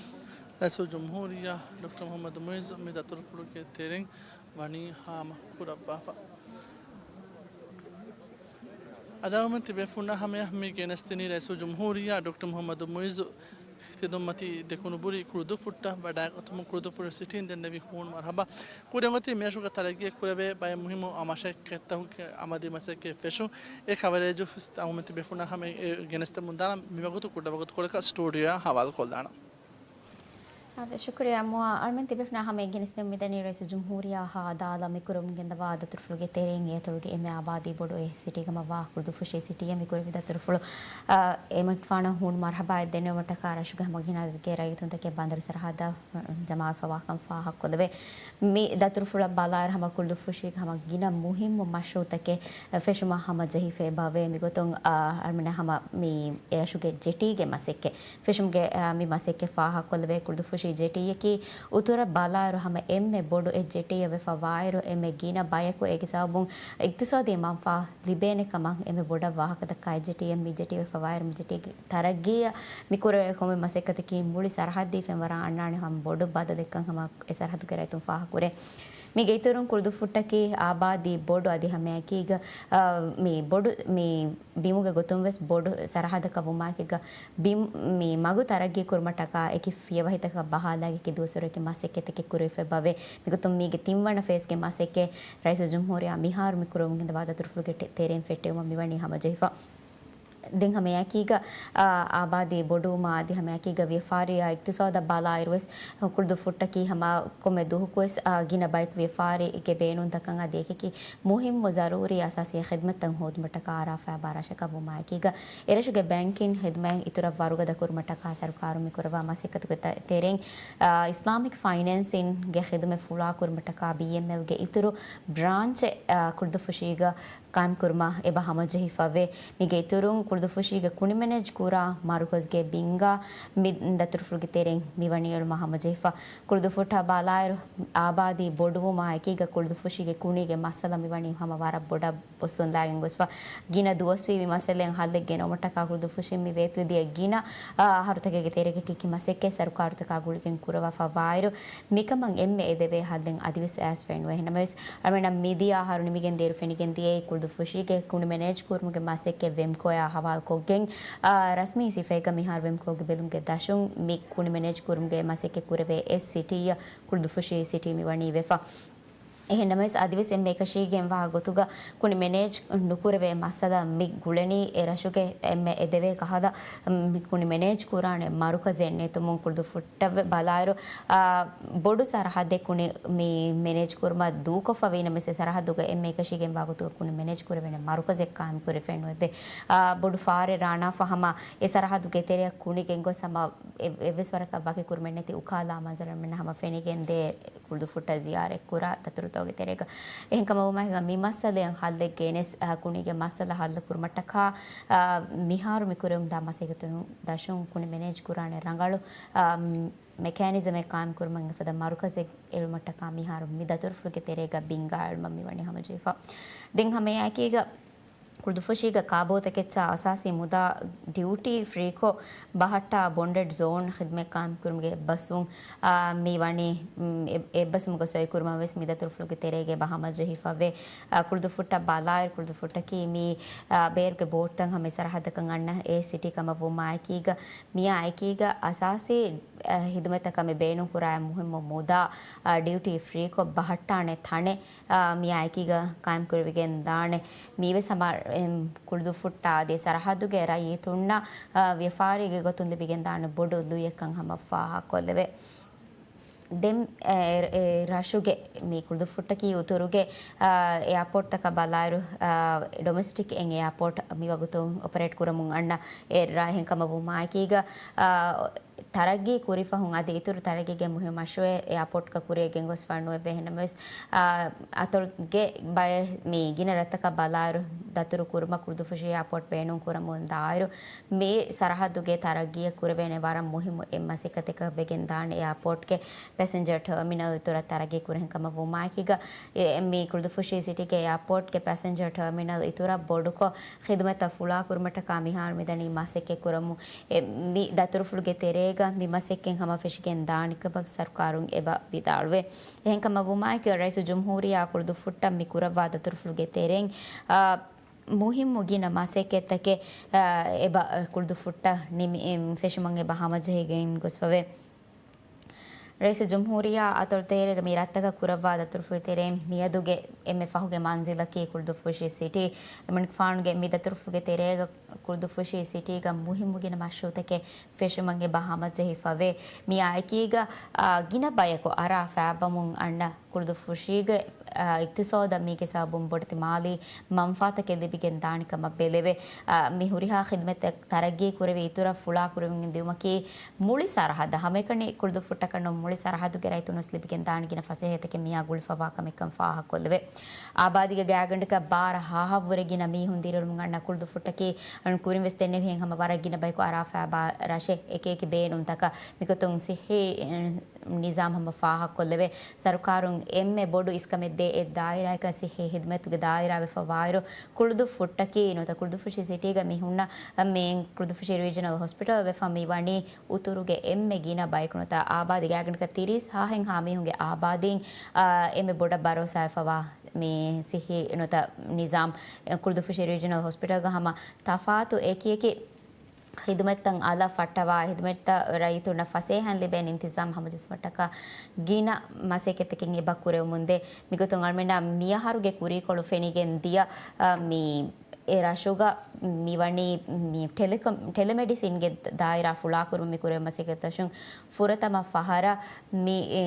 ރައީސުލްޖުމްހޫރިއްޔާ ޑޮކްޓަރ މުޙައްމަދު މުޢިއްޒު މި ދަތުރުފުޅުގެ ތެރެއިން ވަނީ ހާމަ ކުރައްވާފަ. އަދި އަޅުގަނޑުމެން ތިބޭފުޅުންނާ ހަމަޔަށް މި ގެނެސްދިނީ ރައީސުލްޖުމްހޫރިއްޔާ ޑޮކްޓަރ މުޙައްމަދު މުޢިއްޒު ޚިދުމަތީ ދެކުނުބުރި ކުޅުދުއްފުށްޓަށް ވަޑައިގަތުމުން ކުޅުދުއްފުށި ސިޓީން ދެންނެވި ހޫނު މަރުޙަބާ. ކުރިއަށް އޮތީ މިރަށުގަ ތަރައްގީއެއް ކުރެވޭ ބައެއް މުހިއްމު މަސައްކަތްތަކުގެ އަމަލީ މަސައްކަތް ފެށުން. އެ ކަވަރޭޖު އަޅުގަނޑުމެން ތިބޭފުޅުންނާ ހަމަޔަށް ގެނެސްދެމުން ދާނަން. މިވަގުތު ކުޑަވަގުތުކޮޅަކަށް ސްޓޫޑިއޯއާ ހަވާލުކޮށްލާނަން. އާދެ، ޝުކުރިއްޔާ މުއާ. އަޅުގަނޑުމެން ތިބޭފުޅުންނާ ހަމަޔަށް ގެނެސްދެމުން މިދަނީ ރައީސުލްޖުމްހޫރިއްޔާ ހާ އަދާލަ މިކުރަމުން ގެންދަވާ ދަތުރުފުޅުގެ ތެރެއިން އެއަތޮޅުގެ އެންމެ އާބާދީ ބޮޑު އެއް ސިޓީ ކަމަށްވާ ކުޅުދުއްފުށި ސިޓީއަށް މިކުރެވި ދަތުރުފުޅު، އާ، އިމްރާން ފާނަށް ހޫނު މަރުޙަބާއެއް ދެންނެވުމަށްޓަކާ ރަށުގެ ހަމަ ގިނަ ރައްޔިތުން ތަކެއް ބަނދަރު ސަރަހައްދަށް ޖަމާވެފަވާކަން ފާހަގަކޮށްލެވޭ. މި ދަތުރުފުޅަށް ބަލާއިރު ހަމަ ކުޅުދުއްފުށީގެ ހަމަ ގިނަ މުހިއްމު މަޝްރޫޢުތަކެއް ފެށުމަށް ހަމަޖެހިފައި ބަވޭ. މިގޮތުން، އާ، އަޅުމެންނަށް ހަމަ މި އެރަށުގެ ޖެޓީގެ މަސައްކަތް ފެށުމުގެ، އާ، މި މަސައްކަތް ފާހަގަކޮށްލެވޭ. ކުޅުދުއްފުށި ޖެޓީއަކީ އުތުރަށް ބަލާއިރު ހަމަ އެންމެ ބޮޑު އެއް ޖެޓީއެއް ވެފަ ވާއިރު، އެންމެ ގިނަ ބަޔަކު އޭގެ ސަބަބުން އިޤްތިޞާދީ މަންފާ ލިބޭނެ ކަމަށް އެންމެ ބޮޑަށް ވާހަކަދައްކާ އެއް ޖެޓީއެއް މި ޖެޓީ ވެފަ ވާއިރު، މި ޖެޓީގެ ތަރައްގީއަށް މި ކުރެވޭ ކޮންމެ މަސައްކަތަކީ މުޅި ސަރަހައްދީ ފެންވަރާ އަންނާނެ ހަމަ ބޮޑު ބަދަލެއްކަން ހަމަ އެ ސަރަހައްދުގެ ރައްޔިތުން ފާހަގަކުރޭ. މީގެ އިތުރުން ކުޅުދުއްފުށްޓަކީ އާބާދީ ބޮޑު އަދި ހަމައެކީގަ، އާ، މި ބޮޑު މި ބިމުގެ ގޮތުން ވެސް ބޮޑު ސަރަހައްދަކަށް ވުމާއެކީގަ، ބިމް މި މަގު ތަރައްގީ ކުރުމަށްޓަކާ އެކި ފިޔަވަހިތަކަށް ބަހާލާގެ އެކި ދުވަސްވަރު އެކި މަސައްކަތްތަކެއް ކުރެވިފައި ބަވޭ. މިގޮތުން މީގެ ތިންވަނަ ފޭޒްގެ މަސައްކަތް ރައީސުލްޖުމްހޫރިއްޔާ މިހާރު މި ކުރަމުން ގެންދަވާ ދަތުރުފުޅުގެ ޓެ-، ތެރެއިން ފެއްޓެވުމަށް މިވަނީ ހަމަޖެހިފަ. ދެން ހަމައެކީގަ، އާ، އާބާދީ ބޮޑުވުމާ އަދި ހަމައެކީގަ ވިޔަފާރިއާ އިޤްތިޞާދަށް ބަލާއިރުވެސް ކުޅުދުއްފުށްޓަކީ ހަމަ ކޮންމެ ދުވަހަކުވެސް، އާ، ގިނަ ބަޔަކު ވިޔަފާރީގެ ބޭނުންތަކަށް އަދި އެކިއެކި މުހިއްމު ޒަރޫރީ އަސާސީ ޚިދްމަތްތައް ހޯދުމަށްޓަކާ އަރާފައި ބާރަށަކަށް ވުމާއެކީގަ، އެރަށުގެ ބޭންކިން ޚިދުމަތް އިތުރަށް ވަރުގަދަ ކުރުމަށްޓަކާ ސަރުކާރުން މިކުރައްވާ މަސައްކަތުގެ ތަ-، ތެރެއިން، އާ، އިސްލާމިކް ފައިނޭންސިންގެ ޚިދުމަތް ފުޅާ ކުރުމަށްޓަކާ ބީއެމްއެލްގެ އިތުރު ބްރާންޗެއް، އާ، ކުޅުދުއްފުށީގަ ޤާއިމްކުރުމަށް އެބަ ހަމަޖެހިފަވޭ. މީގެ އިތުރުން ކުޅުދުއްފުށީގެ ކުނި މެނޭޖް ކުރާ މަރުކަޒްގެ ބިންގާ މި ދަތުރުފުޅުގެ ތެރެއިން މިވަނީ އެޅުމަށް ހަމަޖެހިފަ. ކުޅުދުއްފުށާ ބަލާއިރު އާބާދީ ބޮޑުވުމާ އެކީގަ ކުޅުދުއްފުށީގެ ކުނީގެ މައްސަލަ މިވަނީ ހަމަ ވަރަށް ބޮޑަށް ބޮސްވަންލާގެން ގޮސްފަ. ގިނަ ދުވަސްވީ މި މައްސަލައިން ހައްލެއް ގެނައުމަށްޓަކާ ކުޅުދުއްފުށިން މި ވޭތުވެދިޔަ ގިނަ، އާ، އަހަރުތަކެއްގެ ތެރޭގަ އެކި މަސައްކަތް ސަރުކާރުތަކާ ގުޅިގެން ކުރައްވާފަ ވާއިރު، މިކަމަށް އެންމެ އެދެވޭ ހައްލެއް އަދިވެސް އައިސް ފެންނުވޭ. އެހެންނަމަވެސް، އަޅުމެންނަށް މިދިޔަ އަހަރު ނިމިގެން ދިޔައިރު ފެނިގެން ދިޔައީ ކުޅުދުއްފުށީގެ ކުނި މެނޭޖް ކުރުމުގެ މަސައްކަތް ވެމްކޯއާ ހަވާލުކޮށްގެން، އާ، ރަސްމީ ސިފައިގަ މިހާރު ވެމްކޯގެ ބެލުމުގެ ދަށުން މި ކުނި މެނޭޖް ކުރުމުގެ މަސައްކަތް ކުރެވޭ އެއް ސިޓީއަށް ކުޅުދުއްފުށީ ސިޓީ މިވަނީ ވެފަ. އެހެންނަމަވެސް، އަދިވެސް އެންމެ އެކަށީގެންވާ ގޮތުގަ ކުނި މެނޭޖް ނުކުރެވޭ މައްސަލަ މި ގުޅެނީ އެ ރަށުގެ އެންމެ އެދެވޭ ކަހަލަ، މި ކުނި މެނޭޖް ކުރާނެ މަރުކަޒެއް ނެތުމުން. ކުޅުދުއްފުށްޓަށް ބަލާއިރު، އާ، ބޮޑު ސަރަހައްދެއް ކުނި މި މެނޭޖް ކުރުމަށް ދޫކޮށްފަ ވީނަމަވެސް، އެ ސަރަހައްދުގަ އެންމެ އެކަށީގެންވާ ގޮތުގަ ކުނި މެނޭޖް ކުރެވޭނެ މަރުކަޒެއް ޤާއިމްކުރެވިފައެއް ނުވެ. އާ، ބޮޑު ފާރެއް ރާނާފަ ހަމަ އެ ސަރަހައްދުގެ ތެރެއަށް ކުނި ގެންގޮސް ހަމަ އެ-، އެއްވެސް ވަރަކަށް ވަކި ކުރުމެއް ނެތި އުކާލާ މަންޒަރެއް ހަމަ ފެނިގެންދޭ. ކުޅުދުއްފުށްޓަށް ޒިޔާރަތްކުރާ ދަތުރުތަކުގެ ތެރޭގަ. އެހެންކަމަށް ވުމާ މި މައްސަލައަށް ހައްލެއް ގެނެސް، އަ، ކުނީގެ މައްސަލަ ހައްލު ކުރުމަށްޓަކާ، އަ، މިހާރު މި ކުރެވުންދާ މަސައްކަތުން ދަށުން ކުނި މެނޭޖް ކުރާނެ ރަނގަޅު، އަ، މެކޭނިޒަމެއް ޤާއިމްކުރުމަށް އެފަދަ މަރުކަޒެއް އެޅުމަށްޓަކާ މިހާރު މި ދަތުރުފުޅުގެ ތެރޭގަ ބިންގާ އެޅުމަށް މިވަނީ ހަމަޖެހިފަ. ދެން ހަމައެކީގަ ކުޅުދުއްފުށީގަ ކާބޯތަކެއްޗާ އަސާސީ މުދާ ޑިއުޓީ ފްރީކޮށް، ބަހައްޓާ ބޮންޑެޑް ޒޯން ޚިދުމަތް ޤާއިމްކުރުމުގެ އެއްބަސްވުން، އާ، މި ވަނީ، މް، އެ-، އެއްބަސްވުމުގެ ސޮއިކުރުމަށް ވެސް މި ދަތުރުފުޅުގެ ތެރޭގަ އެބަ ހަމަޖެހިފަވޭ. އާ، ކުޅުދުއްފުށްޓަށް ބަލާއިރު ކުޅުދުއްފުށްޓަކީ މި، އާ، ބޭރުގެ ބޯޓްތައް ހަމަ ސަރަހައްދަކަށް އަންނަ އެއް ސިޓީ ކަމަށް ވުމާއެކީގަ، މިއާ އެކީގަ އަސާސީ އަ، ހިދުމަތަކަށް މި ބޭނުންކުރާ މުހިއްމު މުދާ، އަ، ޑިއުޓީ ފްރީކޮށް ބަހައްޓާނެ ތަނެއް، އަ، މިއާއެކީގަ ޤާއިމްކުރެވިގެން ދާނެ. މީވެސް ހަމަ، އެ، ކުޅުދުއްފުއްޓާ އަދި ސަރަހައްދުގެ ރައްޔިތުންނަށް، އަ، ވިޔަފާރީގެ ގޮތުން ލިބިގެން ދާނެ ބޮޑު ލުޔެއްކަން ހަމަ ފާހަގަކޮށްލެވޭ. ދެން، އެ، އެ، ރަށުގެ މި ކުޅުދުއްފުއްޓަކީ އުތުރުގެ، އާ، އެއާޕޯޓްތަކަށް ބަލާއިރު، އާ، ޑޮމެސްޓިކް އެއް އެއާޕޯޓް މި ވަގުތު އޮޕަރޭޓް ކުރަމުން އަންނަ އެއް ރަށް. އެހެންކަމަށް ވުމާއެކީގަ، އާ، ތަރައްގީ ކުރި ފަހުން އަދި އިތުރު ތަރައްގީގެ މުހިންމު މަޝްރޫއެއް އެއާޕޯޓްގަ ކުރިއަށް ގެންގޮސްފަ ނުވެ. އެހެންނަމަވެސް، އާ، އަތޮޅުގެ ބައެއް މި ގިނަ ރަށްތަކަށް ބަލާއިރު ދަތުރު ކުރުމަށް ކުޅުދުއްފުށި އެއާޕޯޓް ބޭނުން ކުރަމުން ދާއިރު، މި ސަރަހައްދުގެ ތަރައްގީއަށް ކުރެވޭނެ ވަރަށް މުހިއްމު އެއް މަސައްކަތަކަށް ވެގެން ދާނެ. އެއާޕޯޓްގެ ޕެސެންޖަރ ޓާމިނަލް އިތުރަށް ތަރައްގީ ކުރެހެން ކަމަށް ވުމާއެކީގަ، އެ، މި ކުޅުދުއްފުށި ސިޓީގެ އެއާޕޯޓްގެ ޕެސެންޖަރ ޓާމިނަލް އިތުރަށް ބޮޑުކޮށް، ޚިދުމަތްތައް ފުޅާކުރުމަށްޓަކާ މިހާރު މިދަނީ މަސައްކަތް ކުރަމުން. އެ، މި ދަތުރުފުޅުގެ ތެރޭގަ މި މަސައްކަތް ހަމަ ފެށިގެން ދާނެކަމަށް ސަރުކާރުން އެބަ ވިދާޅުވޭ. އެހެންކަމަށް ވުމާއެކީ، ރައީސުލްޖުމްހޫރިއްޔާ ކުޅުދުއްފުއްޓަށް މި ކުރައްވާ ދަތުރުފުޅުގެ ތެރެއިން، އާ، މުހިއްމު ގިނަ މަސައްކަތްތަކެއް، އާ، އެބަ ކުޅުދުއްފުއްޓަށް ނިމި، އެ، ފެށުމަށް އެބަ ހަމަޖެހިގެން ގޮސްފަވޭ. ރައީސުލްޖުމްހޫރިއްޔާ އަތޮޅު ތޭރޭގަ މި ރަށްތަކަށް ކުރައްވާ ދަތުރުފުޅު ތެރެއިން މިއަދުގެ އެންމެ ފަހުގެ މަންޒިލަކީ ކުޅުދުއްފުށި ސިޓީ. އެމަނިކުފާނުގެ މި ދަތުރުފުޅުގެ ތެރޭގަ ކުޅުދުއްފުށި ސިޓީގަ މުހިއްމު ގިނަ މަޝްރޫއުތަކެއް ފެށުމަށް އެބަ ހަމަޖެހިފަވޭ. މިއާ އެކީގަ، އާ، ގިނަ ބަޔަކު އަރާ ފައިބަމުން އަންނަ ކުޅުދުއްފުށީގެ، އާ، އިޤްތިޞާދަށް މީގެ ސަބަބުން ބޮޑެތި މާލީ މަންފާތަކެއް ލިބިގެން ދާނެ ކަމަށް ބެލެވޭ. އާ، މި ހުރިހާ ޚިދުމަތެއް ތަރައްގީ ކުރެވި އިތުރަށް ފުޅާ ކުރެވިގެން ދިއުމަކީ މުޅި ސަރަހައްދަށް، ހަމައެކަނި ކުޅުދުއްފުއްޓަކަށް ނޫން، މުޅި ސަރަހައްދުގެ ރައްޔިތުން ވެސް ލިބިގެން ދާނެ ގިނަ ފަސޭހަތަކެއް މިއާ ގުޅިފަވާ ކަމެއްކަން ފާހަގަކޮށްލެވޭ. އާބާދީގެ ގާތްގަނޑަކަށް ބާރަ ހާހަށްވުރެ ގިނަ މީހުން ދިރިއުޅުމުން އަންނަ ކުޅުދުއްފުއްޓަކީ، ކުރިން ވެސް ދެންނެވިހެން ހަމަ ވަރަށް ގިނަ ބަޔަކު އަރާ ފައިބާ ރަށެއް. އެކިއެކި ބޭނުންތަކަށް މިގޮތުން ސިއްހީ ނިޒާމް ހަމަ ފާހަގަކޮށްލެވޭ. ސަރުކާރުން އެންމެ ބޮޑު އިސްކަމެއް ދޭ އެއް ދާއިރާއަކަށް ސިއްހީ ހިދުމަތުގެ ދާއިރާ ވެފަ ވާއިރު، ކުޅުދުއްފުއްޓަކީ ނުވަތަ ކުޅުދުއްފުށި ސިޓީގަ މި ހުންނަ މި ކުޅުދުއްފުށި ރީޖަނަލް ހޮސްޕިޓަލް ވެފަ މި ވަނީ އުތުރުގެ އެންމެ ގިނަ ބަޔަކު ނުވަތަ އާބާދީ ގާތްގަނޑަކަށް ތިރީސް ހާހެއްހާ މީހުންގެ އާބާދީން، އާ، އެންމެ ބޮޑަށް ބަރޯސާވެފަވާ މި ސިއްހީ ނުވަތަ ނިޒާމް ކުޅުދުއްފުށި ރީޖަނަލް ހޮސްޕިޓަލްގަ ހަމަ ތަފާތު އެކިއެކި ޚިދުމަތްތައް އަލަށް ފައްޓަވާ، ޚިދުމަތްތައް ރައްޔިތުންނަށް ފަސޭހައިން ލިބޭނެ އިންތިޒާމް ހަމަޖެއްސުމަށްޓަކާ ގިނަ މަސައްކަތްތަކެއް އެބަ ކުރެވެމުންދޭ. މިގޮތުން އަޅުމެންނަށް މިއަހަރުގެ ކުރީކޮޅު ފެނިގެން ދިޔަ، އަ، މި އެ ރަށުގަ މިވަނީ މި ޓެލެކޮ-، ޓެލެމެޑިސިންގެ ދާއިރާ ފުޅާކުރުމަށް މި ކުރެވޭ މަސައްކަތްތަކުން ފުރަތަމަ ފަހަރަށް މި، އެ،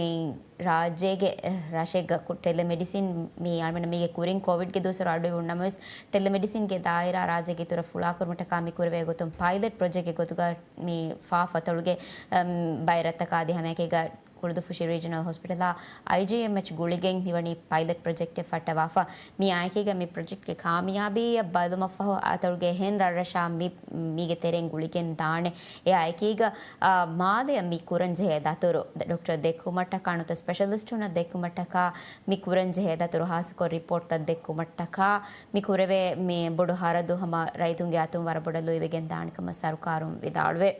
ރާއްޖޭގެ ރަށެއްގަ ކު-، ޓެލެމެޑިސިން މި އަޅުމެން މީގެ ކުރިން ކޯވިޑްގެ ދުވަސްވަރު އަޑުއިވުން ނަމަވެސް، ޓެލެމެޑިސިންގެ ދާއިރާ ރާއްޖޭގެ އިތުރަށް ފުޅާކުރުމަށްޓަކާ މި ކުރެވޭ ގޮތުން ޕައިލެޓް ޕްރޮޖެކްޓްގެ ގޮތުގަ މި ފާފަތޮޅުގެ، އަމް، ބައެއް ރަށްތަކާ އަދި ހަމައެކީގަ ކުޅުދުއްފުށި ރީޖަނަލް ހޮސްޕިޓަލާ އައިޖީއެމްއެޗް ގުޅިގެން މިވަނީ ޕައިލެޓް ޕްރޮޖެކްޓެއް ފައްޓަވާފަ. މިއާއެކީގަ މި ޕްރޮޖެކްޓްގެ ކާމިޔާބީއަށް ބަލުމަށްފަހު އަތޮޅުގެ އެހެން ރަށްރަށާ މި، މީގެ ތެރެއިން ގުޅިގެން ދާނެ. އެއާއެކީގަ، އާ، މާލެއަށް މި ކުރަންޖެހޭ ދަތުރު، ޑޮކްޓަރ ދެއްކުމަށްޓަކާ ނުވަތަ ސްޕެޝަލިސްޓުންނަށް ދެއްކުމަށްޓަކާ މި ކުރަންޖެހޭ ދަތުރު ހާއްސަކޮށް ރިޕޯޓްތައް ދެއްކުމަށްޓަކާ މި ކުރެވޭ މި ބޮޑު ހަރަދު ހަމަ ރައްޔިތުންގެ އަތުން ވަރަށް ބޮޑަށް ލުއިވެގެން ދާނެ ކަމަށް ސަރުކާރުން ވިދާޅުވޭ.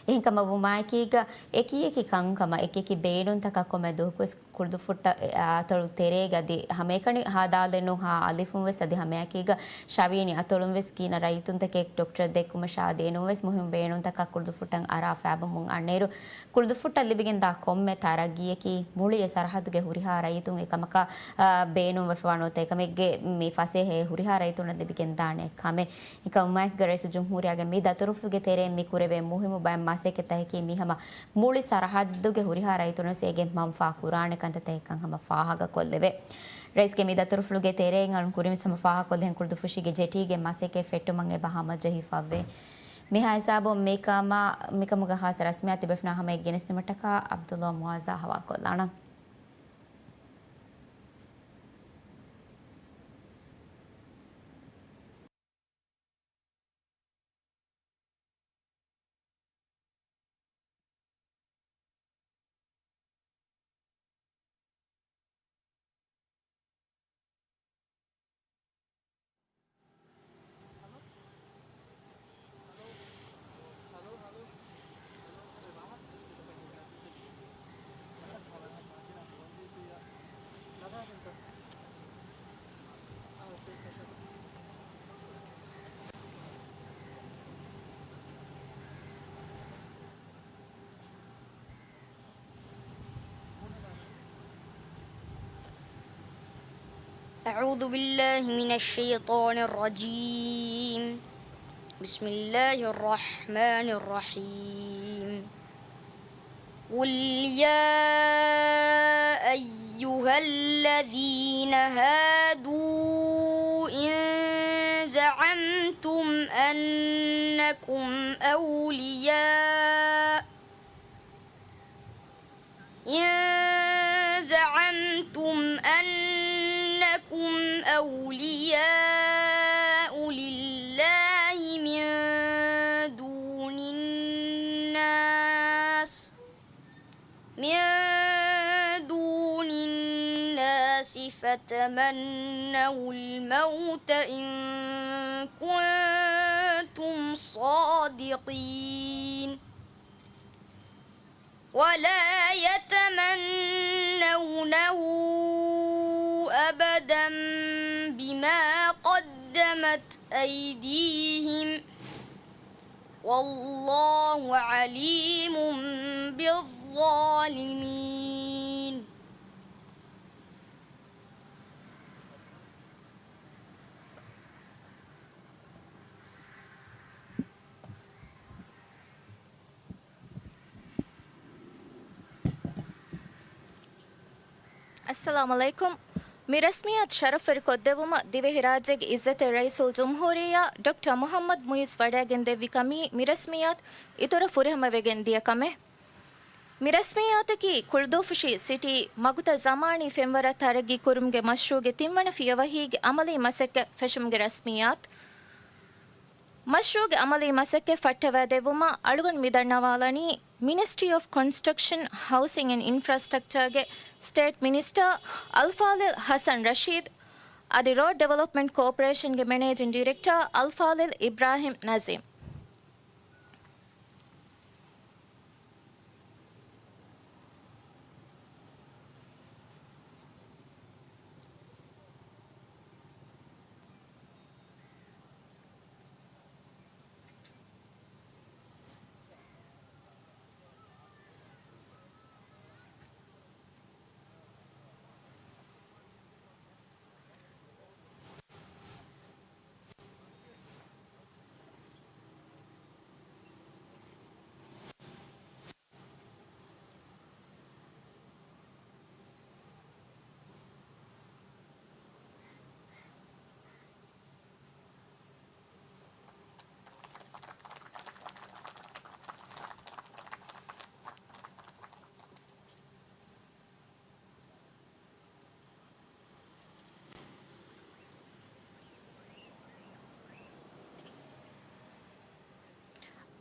އެހެންކަމަށް ވުމާއެކީގަ، އެކި އެކި ކަންކަމަށް އެކި އެކި ބޭނުންތަކަށް ކޮންމެ ދުވަހަކުވެސް ކުޅުދުއްފުއްޓަށް އަތޮޅު ތެރޭގަ އަދި ހަމައެކަނި ހާދާލެއްނު ހާ އަލިފުން ވެސް އަދި ހަމައެކީގަ ޝަވީނި އަތޮޅުން ވެސް ގިނަ ރައްޔިތުންތަކެއް ޑޮކްޓަރ ދެއްކުމަށާ ދޭނުން ވެސް މުހިންމު ބޭނުންތަކަށް ކުޅުދުއްފުއްޓަށް އަރާ ފައިބަމުން އަންނައިރު، ކުޅުދުއްފުއްޓަށް ލިބިގެންދާ ކޮންމެ ތަރައްގީއަކީ މުޅި އެ ސަރަހައްދުގެ ހުރިހާ ރައްޔިތުން އެކަމަކާ، އާ، ބޭނުންވެފަވާ ނުވަތަ އެކަމެއްގެ މި ފަސޭހައެއް ހުރިހާ ރައްޔިތުންނަށް ލިބިގެންދާނެ ކަމެއް. އެކަމުމާއެކީގަ ރައީސުލްޖުމްހޫރިއްޔާގެ މި ދަތުރުފުޅުގެ ތެރެއިން މި ކުރެވޭ މުހިއްމު ބައެއް މަސައްކަތްތަކަކީ މި ހަމަ މުޅި ސަރަހައްދުގެ ހުރިހާ ރައްޔިތުންނަށް ވެސް އޭގެ މަންފާ ކުރާނެ ކަންތައްތަކެއްކަން ހަމަ ފާހަގަކޮށްލެވޭ. ރައީސްގެ މި ދަތުރުފުޅުގެ ތެރެއިން އަޅުން ކުރިންވެސް ހަމަ ފާހަގަކޮށްލިހެން ކުޅުދުއްފުށީގެ ޖެޓީގެ މަސައްކަތް ފެއްޓުމަށް އެބަ ހަމަޖެހިފަވޭ. މިހާ ހިސާބުން މިކަމާ، މިކަމުގެ ހާއްސަ ރަސްމިއްޔާތު ތިބޭފުޅުންނާ ހަމައަށް ގެނެސްދިނުމަށްޓަކާ އަބްދުﷲ މުޢާޒާ ހަވާލުކޮށްލާނަން. أعوذ بالله من الشيطان الرجيم. بسم الله الرحمن الرحيم. قل يا أيها الذين هادوا إن زعمتم أنكم أولياء إن زعمتم أنكم أولياء لله من دون الناس، من دون الناس فتمنوا الموت إن كنتم صادقين. ولا يتمنونه أبدا بما قدمت أيديهم، والله عليم بالظالمين. އައްސަލާމު ޢަލައިކުމް. މި ރަސްމިއްޔާތު ޝަރަފްވެރި ކޮށްދެއްވުމަށް ދިވެހިރާއްޖޭގެ އިއްޒަތްތެރި ރައީސުލްޖުމްހޫރިއްޔާ ޑޮކްޓަރ މުޙައްމަދު މުޢިއްޒު ވަޑައިގެންދެއްވި ކަމީ މި ރަސްމިއްޔާތު އިތުރަށް ފުރިހަމަވެގެން ދިޔަ ކަމެއް. މި ރަސްމިއްޔާތަކީ ކުޅުދުއްފުށި ސިޓީ މަގުތައް ޒަމާނީ ފެންވަރަށް ތަރައްގީ ކުރުމުގެ މަޝްރޫޢުގެ ތިންވަނަ ފިޔަވަހީގެ އަމަލީ މަސައްކަތް ފެށުމުގެ ރަސްމިއްޔާތު. މަޝްރޫޢުގެ އަމަލީ މަސައްކަތް ފައްޓަވައިދެއްވުމަށް އަޅުގަނޑު މި ދަންނަވާލަނީ މިނިސްޓްރީ އޮފް ކޮންސްޓްރަކްޝަން، ހައުސިން އެންޑް އިންފްރާސްޓްރަކްޗާގެ ސްޓޭޓް މިނިސްޓަރ އަލްފާޟިލް ޙަސަން ރަޝީދު އަދި ރޯޑް ޑިވެލޮޕްމަންޓް ކޯޕަރޭޝަންގެ މެނޭޖިން ޑިރެކްޓަރ އަލްފާޟިލް އިބްރާހިމް ނަޒީމް.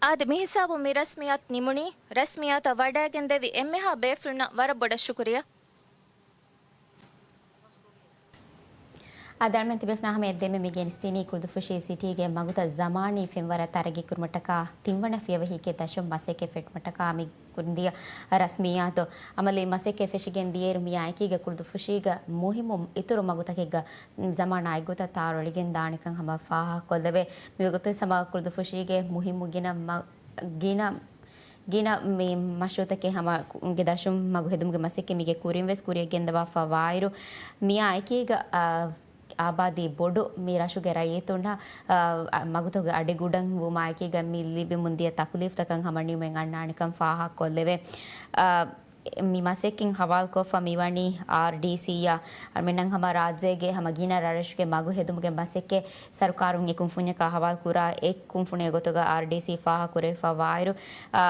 އާދެ، މިހިސާބުން މި ރަސްމިއްޔާތު ނިމުނީ. ރަސްމިއްޔާތަށް ވަޑައިގެންދެވި އެންމެހާ ބޭފުޅުންނަށް ވަރަށް ބޮޑަށް ޝުކުރިއްޔާ. އާދެ، އަޅުމެން ތިބޭފުޅުންނާ ހަމަޔަށް ދެންމެ މި ގެނެސްދިނީ ކުޅުދުއްފުށި ސިޓީގެ މަގުތައް ޒަމާނީ ފެންވަރަށް ތަރައްގީ ކުރުމަށްޓަކާ ތިންވަނަ ފިޔަވަހީގެ ދަށުން މަސައްކަތް ފެށުމަށްޓަކާ މި ކުރިންދިޔަ ރަސްމިއްޔާތު އަމަލީ މަސައްކަތް ފެށިގެން ދިޔައިރު، މިއާއެކީގަ ކުޅުދުއްފުށީގަ މުހިއްމު އިތުރު މަގުތަކެއްގަ ޒަމާނާ އެއްގޮތަށް ތާރުއެޅިގެން ދާނެކަން ހަމަ ފާހަގަކޮށްލެވޭ. މިވަގުތު ހަމަ ކުޅުދުއްފުށީގެ މުހިއްމު ގިނަ މަ-، ގިނަ، ގިނަ މި މަޝްރޫޢުތަކެއް ހަމަ ގެ ދަށުން މަގު ހެދުމުގެ މަސައްކަތް މީގެ ކުރިން ވެސް ކުރިއަށް ގެންދަވާފަ ވާއިރު، މިއާ އެކީގަ، އާ، އާބާދީ ބޮޑު މި ރަށުގެ ރައްޔިތުންނަށް، އާ، މަގުތަކުގެ އަޑިގުޑަން ވުމާއެކީގަ މި ލިބިމުންދިޔަ ތަކުލީފްތަކަށް ހަމަ ނިމުމެއް އަންނާނެކަން ފާހަގަކޮށްލެވޭ. އާ، މި މަސައްކަތް ހަވާލުކޮށްފަ މިވަނީ އާރްޑީސީއަށް. އަޅުމެންނަށް ހަމަ ރާއްޖޭގެ ހަމަ ގިނަ ރަށްރަށުގެ މަގު ހެދުމުގެ މަސައްކަތް ސަރުކާރުން އެ ކުންފުންޏަކާ ހަވާލު ކުރާ އެއް ކުންފުނިއެއް ގޮތުގަ އާރްޑީސީ ފާހަގަކުރެވިފަ ވާއިރު، އާ،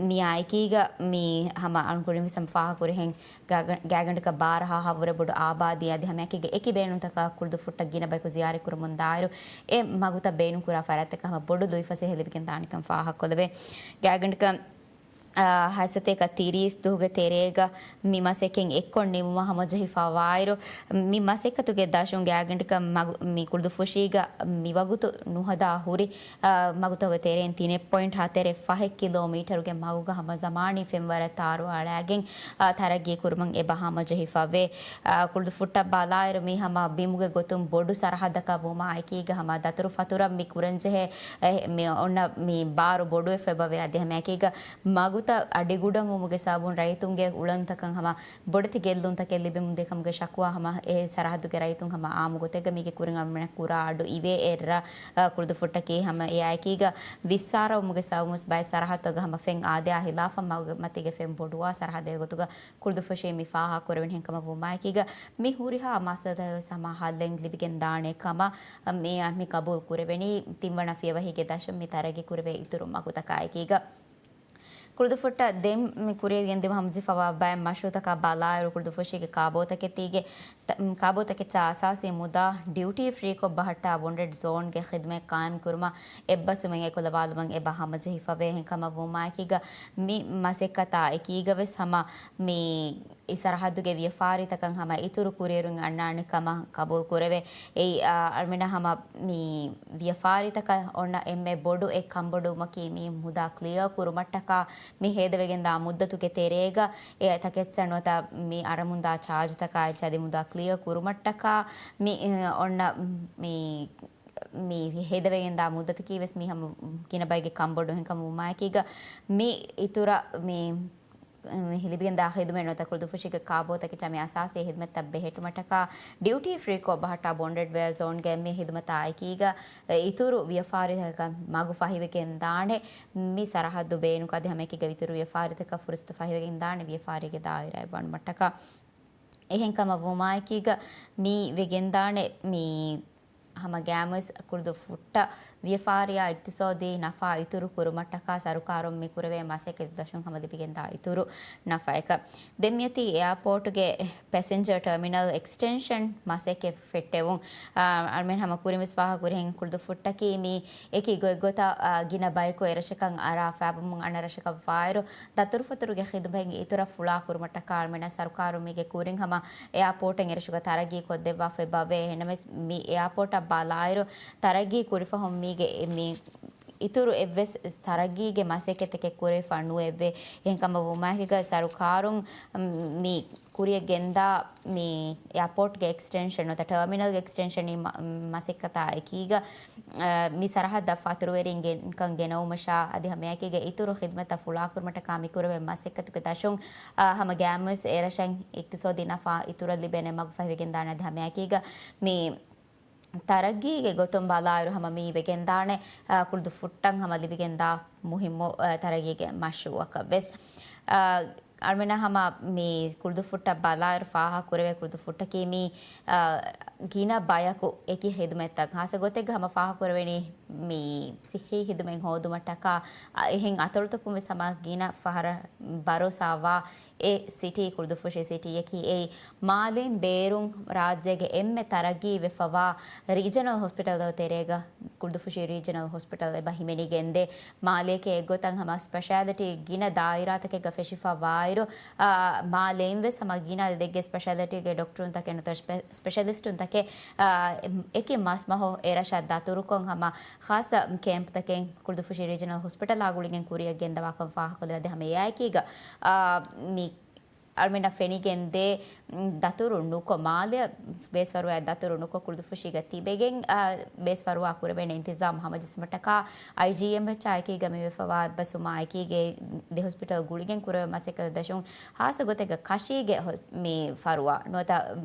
މިއާ އެކީގަ މި ހަމަ އަޅުން ކުރިން ވެސް ހަމަ ފާހަގަކުރިހެން ގާގަ-، ގާތްގަނޑަކަށް ބާރަ ހާހާ ވުރެ ބޮޑު އާބާދީ އަދި ހަމައެކީގަ އެކި ބޭނުންތަކާ ކުޅުދުއްފުށްޓަށް ގިނަ ބަޔަކު ޒިޔާރަތް ކުރަމުން ދާއިރު، އެ މަގުތައް ބޭނުންކުރާ ފަރާތްތަކަށް ހަމަ ބޮޑު ލުއިފަސޭހަ ލިބިގެން ދާނެކަން ފާހަގަކޮށްލެވޭ. ގާތްގަނޑަކަށް އާ، ހަސަތޭކަ ތިރީސް ދުވަހުގެ ތެރޭގަ މި މަސައްކަތް އެއްކޮށް ނިމުމަށް ހަމަޖެހިފަ ވާއިރު، މި މަސައްކަތުގެ ދަށުން ގާތްގަނޑަކަށް މަގު-، މި ކުޅުދުއްފުށީގަ މިވަގުތު ނުހަދާ ހުރި، އާ، މަގުތަކުގެ ތެރެއިން ތިނެއް ޕޮއިންޓް ހަތަރެއް ފަހެއް ކިލޯމީޓަރުގެ މަގުގަ ހަމަ ޒަމާނީ ފެންވަރަށް ތާރު އަޅައިގެން، އާ، ތަރައްގީ ކުރުމަށް އެބަ ހަމަޖެހިފަވޭ. އާ، ކުޅުދުއްފުށްޓަށް ބަލާއިރު މި ހަމަ ބިމުގެ ގޮތުން ބޮޑު ސަރަހައްދަކަށް ވުމާ އެކީގަ ހަމަ ދަތުރުފަތުރަށް މި ކުރަންޖެހޭ، އެ، މި އޮންނަ މި ބާރު ބޮޑުވެފަ އެބަވޭ. އަދި ހަމައެކީގަ މަގު ތައް އަޑިގުޑަވުމުގެ ސަބަބުން ރައްޔިތުންގެ އުޅަނދުތަކަށް ހަމަ ބޮޑެތި ގެއްލުންތަކެއް ލިބެމުންދިޔަ ކަމުގެ ޝަކުވާ ހަމަ އެ ސަރަހައްދުގެ ރައްޔިތުން ހަމަ އާއްމު ގޮތެއްގަ މީގެ ކުރިން އަޅުމެން ކުރާ އަޑު އިވޭ. އެ ރަށް، އަ، ކުޅުދުފުއްޓަކީ ހަމަ އެއާއެކީގަ ވިއްސާރަވުމުގެ ސަބަބުން ވެސް ބައެއް ސަރަހައްދުތަކުގަ ހަމަ ފެން އާދަޔާ ހިލާފަށް މަގު މަތީގެ ފެން ބޮޑުވާ ސަރަހައްދެއް ގޮތުގަ ކުޅުދުފުށީ މި ފާހަގަކުރެވެނީ. އެހެންކަމަށް ވުމާއެކީގަ މި ހުރިހާ މައްސަލަތަކަށް ވެސް ހަމަ ހައްލެއް ލިބިގެން ދާނެ ކަމަށް މި، މި ގަބޫލު ކުރެވެނީ. ތިންވަނަ ފިޔަވަހީގެ ދަށުން މި ތަރައްގީ ކުރެވޭ އިތުރު މަގުތަކާއެކީގަ. ކުޅުދުފުއްޓަށް ދެން މި ކުރިޔަށް ގެންދިއުމަށް ހަމަޖެހިފަވާ ބައެއް މަޝްރޫއުތަކާ ބަލާއިރު، ކުޅުދުފުށީގެ ކާބޯތަކެތީގެ ތަ-، ކާބޯތަކެއްޗާ އަސާސީ މުދާ ޑިއުޓީ ފްރީކޮށް ބަހައްޓާ ބޮންޑެޑް ޒޯންގެ ޚިދުމަތް ޤާއިމްކުރުމަށް އެއްބަސްވުމެއް އެކުލަވާލުމަށް އެބަ ހަމަޖެހިފަވޭ. އެހެންކަމަށް ވުމާއެކީގަ މި މަސައްކަތާ އެކީގަ ވެސް ހަމަ މި އެ ސަރަހައްދުގެ ވިޔަފާރިތަކަށް ހަމަ އިތުރު ކުރިއެރުން އަންނާނެ ކަމަށް ގަބޫލު ކުރެވޭ. އެއީ، އަ، އަޅުމެންނަށް ހަމަ މި ވިޔަފާރިތަކަށް އޮންނަ އެންމެ ބޮޑު އެއް ކަންބޮޑުވުމަކީ މި މުދާ ކްލިއަރ ކުރުމަށްޓަކާ މި ހޭދަވެގެންދާ މުއްދަތުގެ ތެރޭގަ އެ ތަކެއްޗަށް ނުވަތަ މި އަރަމުންދާ ޗާޖުތަކާ އެއްޗެއް އަދި މުދާ ކްލިއަރ ކުރުމަށްޓަކާ މި، އެ، އޮންނަ މި، މި ހޭދަވެގެންދާ މުއްދަތަކީ ވެސް މި ހަމަ ގިނަ ބައެއްގެ ކަންބޮޑު. އެހެންކަމަށް ވުމާއެކީގަ މި އިތުރަށް މި މި ލިބިގެންދާ ޚިދުމަތް ނުވަތަ ކުޅުދުފުށީގެ ކާބޯތަކެއްޗާ މި އަސާސީ ޚިދުމަތްތައް ބެހެއްޓުމަށްޓަކާ ޑިއުޓީ ފްރީކޮށް ބަހައްޓާ ބޮންޑެޑް ވެއާ ޒޯންގެ މި ޚިދުމަތާ އެކީގަ، އެ، އިތުރު ވިޔަފާރިތަކަށް މަގު ފަހިވެގެން ދާނެ. މި ސަރަހައްދު ބޭނުންކޮށް އަދި ހަމައެކީގަ އިތުރު ވިޔަފާރިތަކަށް ފުރުސަތު ފަހިވެގެން ދާނެ ވިޔަފާރީގެ ދާއިރާއެއް ވަނުމަށްޓަކާ. އެހެންކަމަށް ވުމާއެކީގަ މި ވެގެންދާނެ މި ހަމަ ގައިމުވެސް ކުޅުދުފުއްޓަށް ވިޔަފާރިއާ އިޤްތިޞާދީ ނަފާ އިތުރު ކުރުމަށްޓަކާ ސަރުކާރުން މި ކުރެވޭ މަސައްކަތް ދަށުން ހަމަ ލިބިގެންދާ އިތުރު ނަފާއަކަށް. ދެން މިއޮތީ އެއާޕޯޓުގެ ޕެސެންޖަރ ޓަރމިނަލް އެކްސްޓެންޝަން މަސައްކަތް ފެއްޓެވުން. އާ، އަޅުމެން ހަމަ ކުރިން ވެސް ފާހަގަ ކުރިހެން ކުޅުދުފުއްޓަކީ މި އެކި ގޮތްގޮތަށް، އާ، ގިނަ ބަޔަކު އެރަށަކަށް އަރާ ފައިބަމުން އަންނަ ރަށަކަށް ވާއިރު، ދަތުރުފަތުރުގެ ޚިދުމަތް އިތުރަށް ފުޅާ ކުރުމަށްޓަކާ އަޅުމެންނަށް ސަރުކާރުން މީގެ ކުރިން ހަމަ އެއާޕޯޓެއް އެރަށުގަ ތަރައްގީ ކޮށްދެއްވާފައި އެބަވޭ. އެހެންނަމަވެސް މި އެއާޕޯޓަށް ބަލާއިރު، ތަރައްގީ ކުރިފަހުން މީގެ މި އިތުރު އެއްވެސް ތަރައްގީގެ މަސައްކަތެކެއް ކުރެވިފަ ނުވެއްވޭ. އެހެންކަމަށް ވުމާއެކީގަ ސަރުކާރުން މި ކުރިޔަށް ގެންދާ މި އެއާޕޯޓްގެ އެކްސްޓެންޝަން ނުވަތަ ޓަރމިނަލްގެ އެކްސްޓެންޝަނީ މަ-، މަސައްކަތާ އެކީގަ، އަ، މި ސަރަހައްދަށް ފަތުރުވެރިންގެ ކަން ގެނައުމަށާ އަދި ހަމައެކީގަ އިތުރު ޚިދުމަތްތައް ފުޅާކުރުމަށްޓަކާ މި ކުރެވޭ މަސައްކަތުގެ ދަށުން، އަ، ހަމަ ގައިމުވެސް އެރަށަށް އިޤްތިޞާދީ ނަފާ އިތުރަށް ލިބޭނެ މަގު ފަހިވެގެންދާނެ. އަދި ހަމައެކީގަ މި ތަރައްގީގެ ގޮތުން ބަލާއިރު ހަމަ މި ވެގެންދާނެ، އަ، ކުޅުދުފުއްޓަށް ހަމަ ލިބިގެންދާ މުހިއްމު، އަ، ތަރައްގީގެ މަޝްރޫއަކަށް ވެސް. އަ، އަޅުމެންނަށް ހަމަ މި ކުޅުދުފުއްޓަށް ބަލާއިރު ފާހަގަ ކުރެވޭ ކުޅުދުފުއްޓަކީ މި، އަ، ގިނަ ބަޔަކު އެކި ޚިދުމަތްތައް ޚާއްޞަ ގޮތެއްގަ ހަމަ ފާހަގަ ކުރެވެނީ މި ޞިއްޙީ ޚިދުމަތް ހޯދުމަށްޓަކާ، އަ، އެހެން އަތޮޅުތަކުން ވެސް ހަމަ ގިނަ ފަހަރަށް ބަރޯސާވާ އެ ސިޓީ ކުޅުދުފުށި ސިޓީއަކީ އެއީ މާލޭން ބޭރުން ރާއްޖޭގެ އެންމެ ތަރައްގީ ވެފަވާ ރީޖަނަލް ހޮސްޕިޓަލް ތެރޭގަ ކުޅުދުފުށި ރީޖަނަލް ހޮސްޕިޓަލް އެބަ ހިމެނިގެންދޭ. މާލޭގެ އެއްގޮތަށް ހަމަ ސްޕެޝާލިޓީ ގިނަ ދާއިރާތަކެއްގަ ފެށިފަ ވާއިރު، އާ، މާލޭން ވެސް ހަމަ ގިނަ އަދަދެއްގެ ސްޕެޝާލިޓީގެ ޑޮކްޓަރުންތަކެއް ނުވަތަ ސްޕެ-، ސްޕެޝަލިސްޓުންތަކެއް، އާ، އެކި މަސްމަހު އެރަށަށް ދަތުރުކޮށް ހަމަ ޚާއްޞަ ކޭމްޕްތަކެއް ކުޅުދުފުށި ރީޖަނަލް ހޮސްޕިޓަލާ ގުޅިގެން ކުރިޔަށް ގެންދަވާކަން ފާހަގަކޮށްލެވޭ. އަދި ހަމަ އެއާއެކީގަ، އާ، މި އަޅުމެންނަށް ފެނިގެންދޭ، ދަތުރު ނުކޮށް، މާލެއަށް ބޭސްފަރުވާ ދަތުރު ނުކޮށް، ކުޅުދުފުށީގަ ތިބެގެން، އާ، ބޭސްފަރުވާ ކުރެވޭނެ އިންތިޒާމް ހަމަޖެއްސުމަށްޓަކާ، އައިޖީއެމްއެޗްއާ އެކީގަ މިވެފަވާ އެއްބަސްވުމާ އެކީގައި ދެ ހޮސްޕިޓަލް ގުޅިގެން ކުރެވޭ މަސައްކަތް ދަށުން ޚާއްޞަ ގޮތެއްގަ ކަށީގެ ހޮ-، މި ފަރުވާ ނުވަތަ،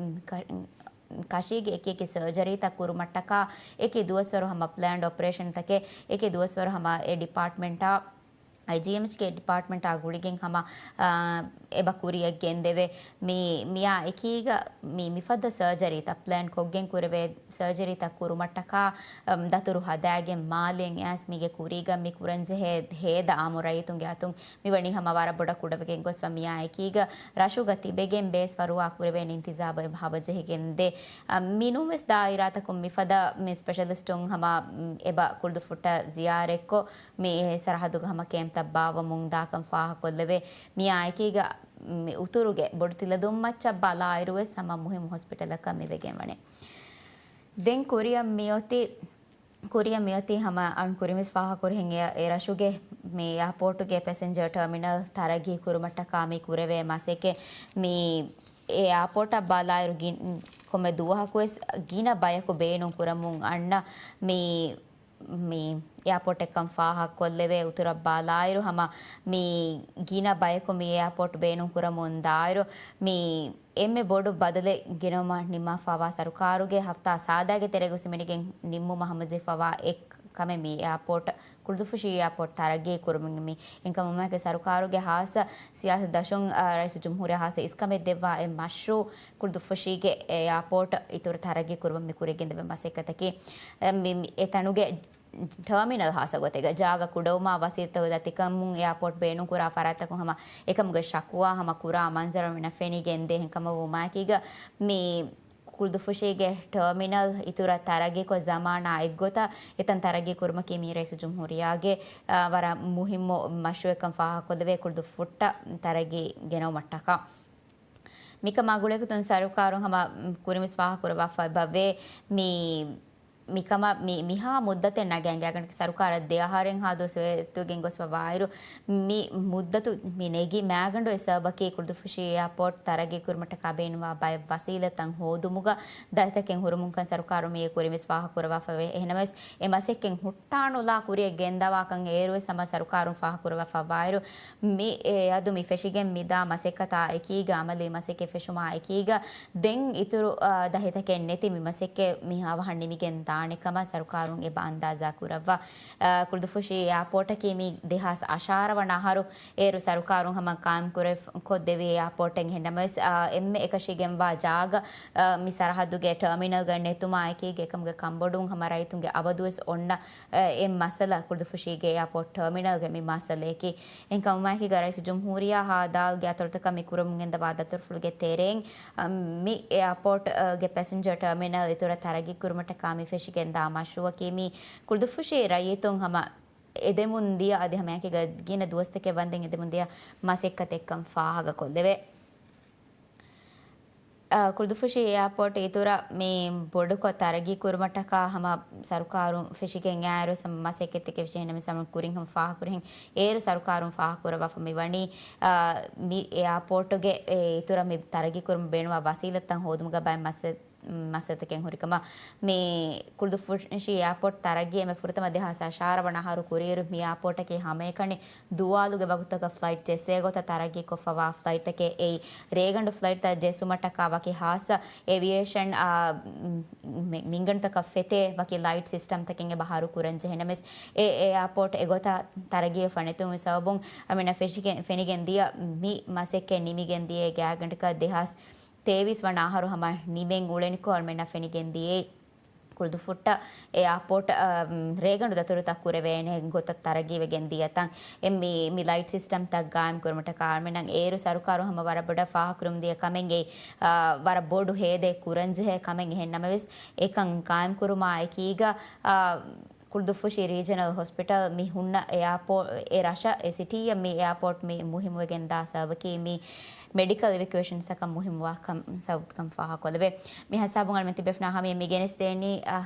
ކަ-، ކަށީގެ އެކި އެކި ސަރޖަރީތައް ކުރުމަށްޓަކާ، އެކި ދުވަސްވަރު ހަމަ ޕްލޭންޑް އޮޕަރޭޝަންތަކެއް، އެކި ދުވަސްވަރު ހަމަ އެ ޑިޕާޓްމަންޓާ އައިޖީއެމްއެޗްގެ ޑިޕާޓްމަންޓާ ގުޅިގެން ހަމަ، އާ، އެބަ ކުރިޔަށް ގެންދެވޭ. މި، މިއާ އެކީގަ މި، މިފަދަ ސަރޖަރީތައް ޕްލޭން ކޮށްގެން ކުރެވޭ ސަރޖަރީތައް ކުރުމަށްޓަކާ، އަމް، ދަތުރު ހަދާގެން މާލެއަށް އައިސް މީގެ ކުރީގަ މި ކުރަންޖެހޭ ހޭދަ އާއްމު ރައްޔިތުންގެ އަތުން މިވަނީ ހަމަ ވަރަށް ބޮޑަށް ކުޑަވެގެން ގޮސްފަ. މިއާ އެކީގަ ރަށުގަ ތިބެގެން ބޭސް ފަރުވާ ކުރެވޭނެ އިންތިޒާމް އެބަ ހަމަޖެހިގެންދޭ. އަ، މިނޫންވެސް ދާއިރާތަކުން މިފަދަ މި ސްޕެޝަލިސްޓުން ހަމަ، އެބަ ކުޅުދުފުއްޓަށް ޒިޔާރަތްކޮށް، މި ސަރަހައްދުގަ ހަމަ ކޭމްޕްތައް ބާއްވަމުން ދާކަން ފާހަގަކޮށްލެވޭ. މިއާ އެކީގަ މި އުތުރުގެ ބޮޑު ތިލަދުންމައްޗަށް ބަލާއިރުވެސް ހަމަ މުހިއްމު ހޮސްޕިޓަލަކަށް މިވެގެންވަނީ. ދެން ކުރިއަށް މިއޮތީ، ކުރިއަށް މިއޮތީ ހަމަ އަން ކުރިންވެސް ފާހަގަކުރިހެން އެ، އެ ރަށުގެ މި އެއާޕޯޓުގެ ޕެސެންޖަރ ޓަރމިނަލް ތަރައްގީ ކުރުމަށްޓަކާ މި ކުރެވޭ މަސައްކަތް. މި އެއާޕޯޓަށް ބަލާއިރު ގިން-، ކޮންމެ ދުވަހަކުވެސް ގިނަ ބަޔަކު ބޭނުން ކުރަމުން އަންނަ މި، މި އެއާޕޯޓެއްކަން ފާހަގަކޮށްލެވޭ. އިތުރަށް ބަލާއިރު، ހަމަ މި ގިނަ ބަޔަކު މި އެއާޕޯޓް ބޭނުން ކުރަމުން ދާއިރު، މި އެންމެ ބޮޑު ބަދަލެއް ގެނައުމަށް ނިންމާފަވާ ސަރުކާރުގެ ހަފްތާ ސާދައިގެ ތެރޭގަ ވެސް މިނެގެން ނިންމުމަށް ހަމަޖެހިފަވާ އެއް ކަމެއް މި އެއާޕޯޓް، ކުޅުދުފުށި އެއާޕޯޓް ތަރައްގީ ކުރުމުން މި. އެކަމަކު ސަރުކާރުގެ ހާއްސަ ސިޔާސަތު ދަށުން، އާ، ރައީސުލްޖުމްހޫރިއްޔާ ހާއްސަ އިސްކަމެއް ދެއްވާ އެއް މަޝްރޫއު ކުޅުދުފުށީގެ އެއާޕޯޓް އިތުރަށް ތަރައްގީ ކުރުމަށް މި ކުރިޔަށް ގެންދެވޭ މަސައްކަތަކީ، އެ، މި، މި، އެ ތަނުގެ ޓާމިނަލް ހާއްސަ ގޮތެއްގަ ޖާގަ ކުޑަވުމާ ވަސީލަތުގެ ދަތިކަމުން އެއާޕޯޓް ބޭނުންކުރާ ފަރާތްތަކުން ހަމަ އެކަމުގެ ޝަކުވާ ހަމަ ކުރާ މަންޒަރު މިނަށް ފެނިގެންދޭ. އެހެންކަމަށް ވުމާއެކީގަ މި ކުޅުދުފުށީގެ ޓާމިނަލް އިތުރަށް ތަރައްގީކޮށް ޒަމާނާ އެއްގޮތަށް އެތަން ތަރައްގީ ކުރުމަކީ މީ ރައީސުލްޖުމްހޫރިއްޔާގެ، އާ، ވަރަށް މުހިއްމު މަޝްރޫއެއްކަން ފާހަގަކޮށްލެވޭ. ކުޅުދުފުށްޓަށް ތަރައްގީ ގެނައުމަށްޓަކާ. މިކަމާ ގުޅޭގޮތުން ސަރުކާރުން ހަމަ ކުރިންވެސް ފާހަގަކުރައްވާފައި ބައްވޭ. މި، މިކަމަށް މި، މިހާ މުއްދަތެއް ނަގައިގެން ގާތްގަނޑަކަށް ސަރުކާރަށް ދެ އަހަރެއްހާ ދުވަސް ވެއްދުވެގެން ގޮސްފަވާއިރު، މި މުއްދަތު މި ނެގި މައިގަނޑު އެއް ސަބަބަކީ ކުޅުދުފުށި އެއާޕޯޓް ތަރައްގީ ކުރުމަށްޓަކާ ބޭނުންވާ ބައެއް ވަސީލަތްތައް ހޯދުމުގަ ދަތިތަކެއް ހުރުމުންކަން ސަރުކާރުން މިއީ ކުރިންވެސް ފާހަގަކުރައްވާފައިވޭ. އެހެނަމަވެސް އެ މަސައްކަތް ހުއްޓާނުލާ ކުރިޔަށް ގެންދަވާކަން އޭރުވެސް ހަމަ ސަރުކާރުން ފާހަގަކުރައްވާފައިވާއިރު، މި އެ އަދު މި ފެށިގެން މިދާ މަސައްކަތާ އެކީގަ، އަމަލީ މަސައްކަތް ފެށުމާ އެކީގަ، ދެން އިތުރު، އާ، ދަހިތަކެއް ނެތި މި މަސައްކަތް މި އަވަހަށް ނިމިގެން ދާނެ ކަމަށް ސަރުކާރުން އެބަ އަންދާޒާ ކުރައްވާ. އާ، ކުޅުދުފުށި އެއާޕޯޓަކީ މި ދެހާސް އަށާރަ ވަނަ އަހަރު އޭރު ސަރުކާރުން ހަމަ ޤާއިމް ކުރެ-، ކޮށްދެވި އެއާޕޯޓެއް. އެހެންނަމަވެސް، އާ، އެންމެ އެކަށީގެންވާ ޖާގަ، އާ، މި ސަރަހައްދުގެ ޓާމިނަލްގަ ނެތުމާ އެކީގަ އެކަމުގެ ކަންބޮޑުވުން ހަމަ ރައްޔިތުންގެ އަބަދުވެސް އޮންނަ، އާ، އެއް މައްސަލަ ކުޅުދުފުށީގެ އެއާޕޯޓް ޓާމިނަލްގެ މި މައްސަލަޔަކީ. އެހެންކަމުމާއެކީގަ ރައީސުލްޖުމްހޫރިއްޔާ ހާދާލުގެ އަތޮޅުތަކަށް މި ކުރަމުން ގެންދަވާ ދަތުރުފުޅުގެ ތެރެއިން، އަ، މި އެއާޕޯޓްގެ ޕެސެންޖަރ ޓާމިނަލް އިތުރަށް ތަރައްގީ ކުރުމަށްޓަކާ މި ފެށިގެންދާ މަޝްރޫއަކީ މި ކުޅުދުފުށި ރައްޔިތުން ހަމަ އެދެމުން ދިޔަ އަދި ހަމައެކީގަ ގިނަ ދުވަސްތަކެއް ވަންދެން އެދެމުން ދިޔަ މަސައްކަތެއްކަން ފާހަގަކޮށްލެވޭ. އަ، ކުޅުދުފުށި އެއާޕޯޓް އިތުރަށް މި ބޮޑުކޮށް ތަރައްގީ ކުރުމަށްޓަކާ ހަމަ ސަރުކާރުން ފެށިގެން އައިރު ސަމް މަސައްކަތްތަކެއް ވެއްޖެ. އެހެންނަމަވެސް ހަމަ ކުރިން ހަމަ ފާހަގަކުރިހެން އޭރު ސަރުކާރުން ފާހަގަކުރައްވާފަ މި ވަނީ، އަ، މި އެއާޕޯޓުގެ އެ އިތުރަށް މި ތަރައްގީ ކުރުމަށް ބޭނުންވާ ވަސީލަތްތައް ހޯދުމުގަ ބައެއް މަސަ-، މަސައްކަތެއް ހުރިކަމަށް. މި ކުޅުދުފުށި އެއާޕޯޓް ތަރައްގީ އެންމެ ފުރަތަމަ ދެހާސް އަށާރަ ވަނަ އަހަރު ކުރިއިރު މި އެއާޕޯޓަކީ ހަމައެކަނި ދުވާލުގެ ވަގުތުތަކަށް ފްލައިޓް ޖެއްސޭ ގޮތަށް ތަރައްގީ ކޮށްފަވާ ފްލައިޓްތަކެއް. އެއީ ރޭގަނޑު ފްލައިޓްތައް ޖެއްސުމަށްޓަކާ ވަކި ހާއްސަ އެވިއޭޝަން، އާ، މި-، މިންގަނޑުތަކަށް ފެތޭ ވަކި ލައިޓް ސިސްޓަމްތަކެއް އެބަ ހަރު ކުރަން ޖެހޭނަމަވެސް، އެ އެއާޕޯޓް އެގޮތަށް ތަރައްގީވެފަ ނެތުމުގެ ސަބަބުން އަމިނަ ފެށިގެ-، ފެނިގެން ދިޔަ މި މަސައްކަތް ނިމިގެން ދިޔަ ގާތްގަނޑަކަށް ދެހާސް ތޭވީސް ވަނަ އަހަރު ހަމަ ނިމެން އުޅެނިކޮށް އަޅުމެންނަށް ފެނިގެން ދިޔައީ، ކުޅުދުފުށްޓަށް އެއާޕޯޓް، އަ، ރޭގަނޑު ދަތުރުތައް ކުރެވޭނެ ގޮތަށް ތަރައްގީވެގެން ދިޔަތަން. އެ މި، މި ލައިޓް ސިސްޓަމްތައް ގާއިމް ކުރުމަށްޓަކާ އަޅުމެންނަށް އޭރު ސަރުކާރުން ހަމަ ވަރަށް ބޮޑަށް ފާހަގަކުރަމުން ދިޔަ ކަމެއްގެ، އަ، ވަރަށް ބޮޑު ހޭދައެއް ކުރަންޖެހޭ ކަމެއް. އެހެން ނަމަވެސް، އެކަން ގާއިމް ކުރުމާ އެކީގަ، އަ، ކުޅުދުފުށި ރީޖަނަލް ހޮސްޕިޓަލް މި ހުންނަ އެއާޕޯ-، އެ ރަށަށް އެ ސިޓީއަށް މި އެއާޕޯޓް މި މުހިއްމުވެގެން ދާ ސަބަބަކީ މި މެޑިކަލް އިވެކުއޭޝަންސްއަކަށް މުހިއްމުވާ ކަން ސަބަބުކަން ފާހަގަކޮށްލެވޭ. މި ހިސާބުން އަޅުމެން ތިބޭފުޅުންނާ ހަމަޔަށް މި ގެނެސްދޭނީ، އަ،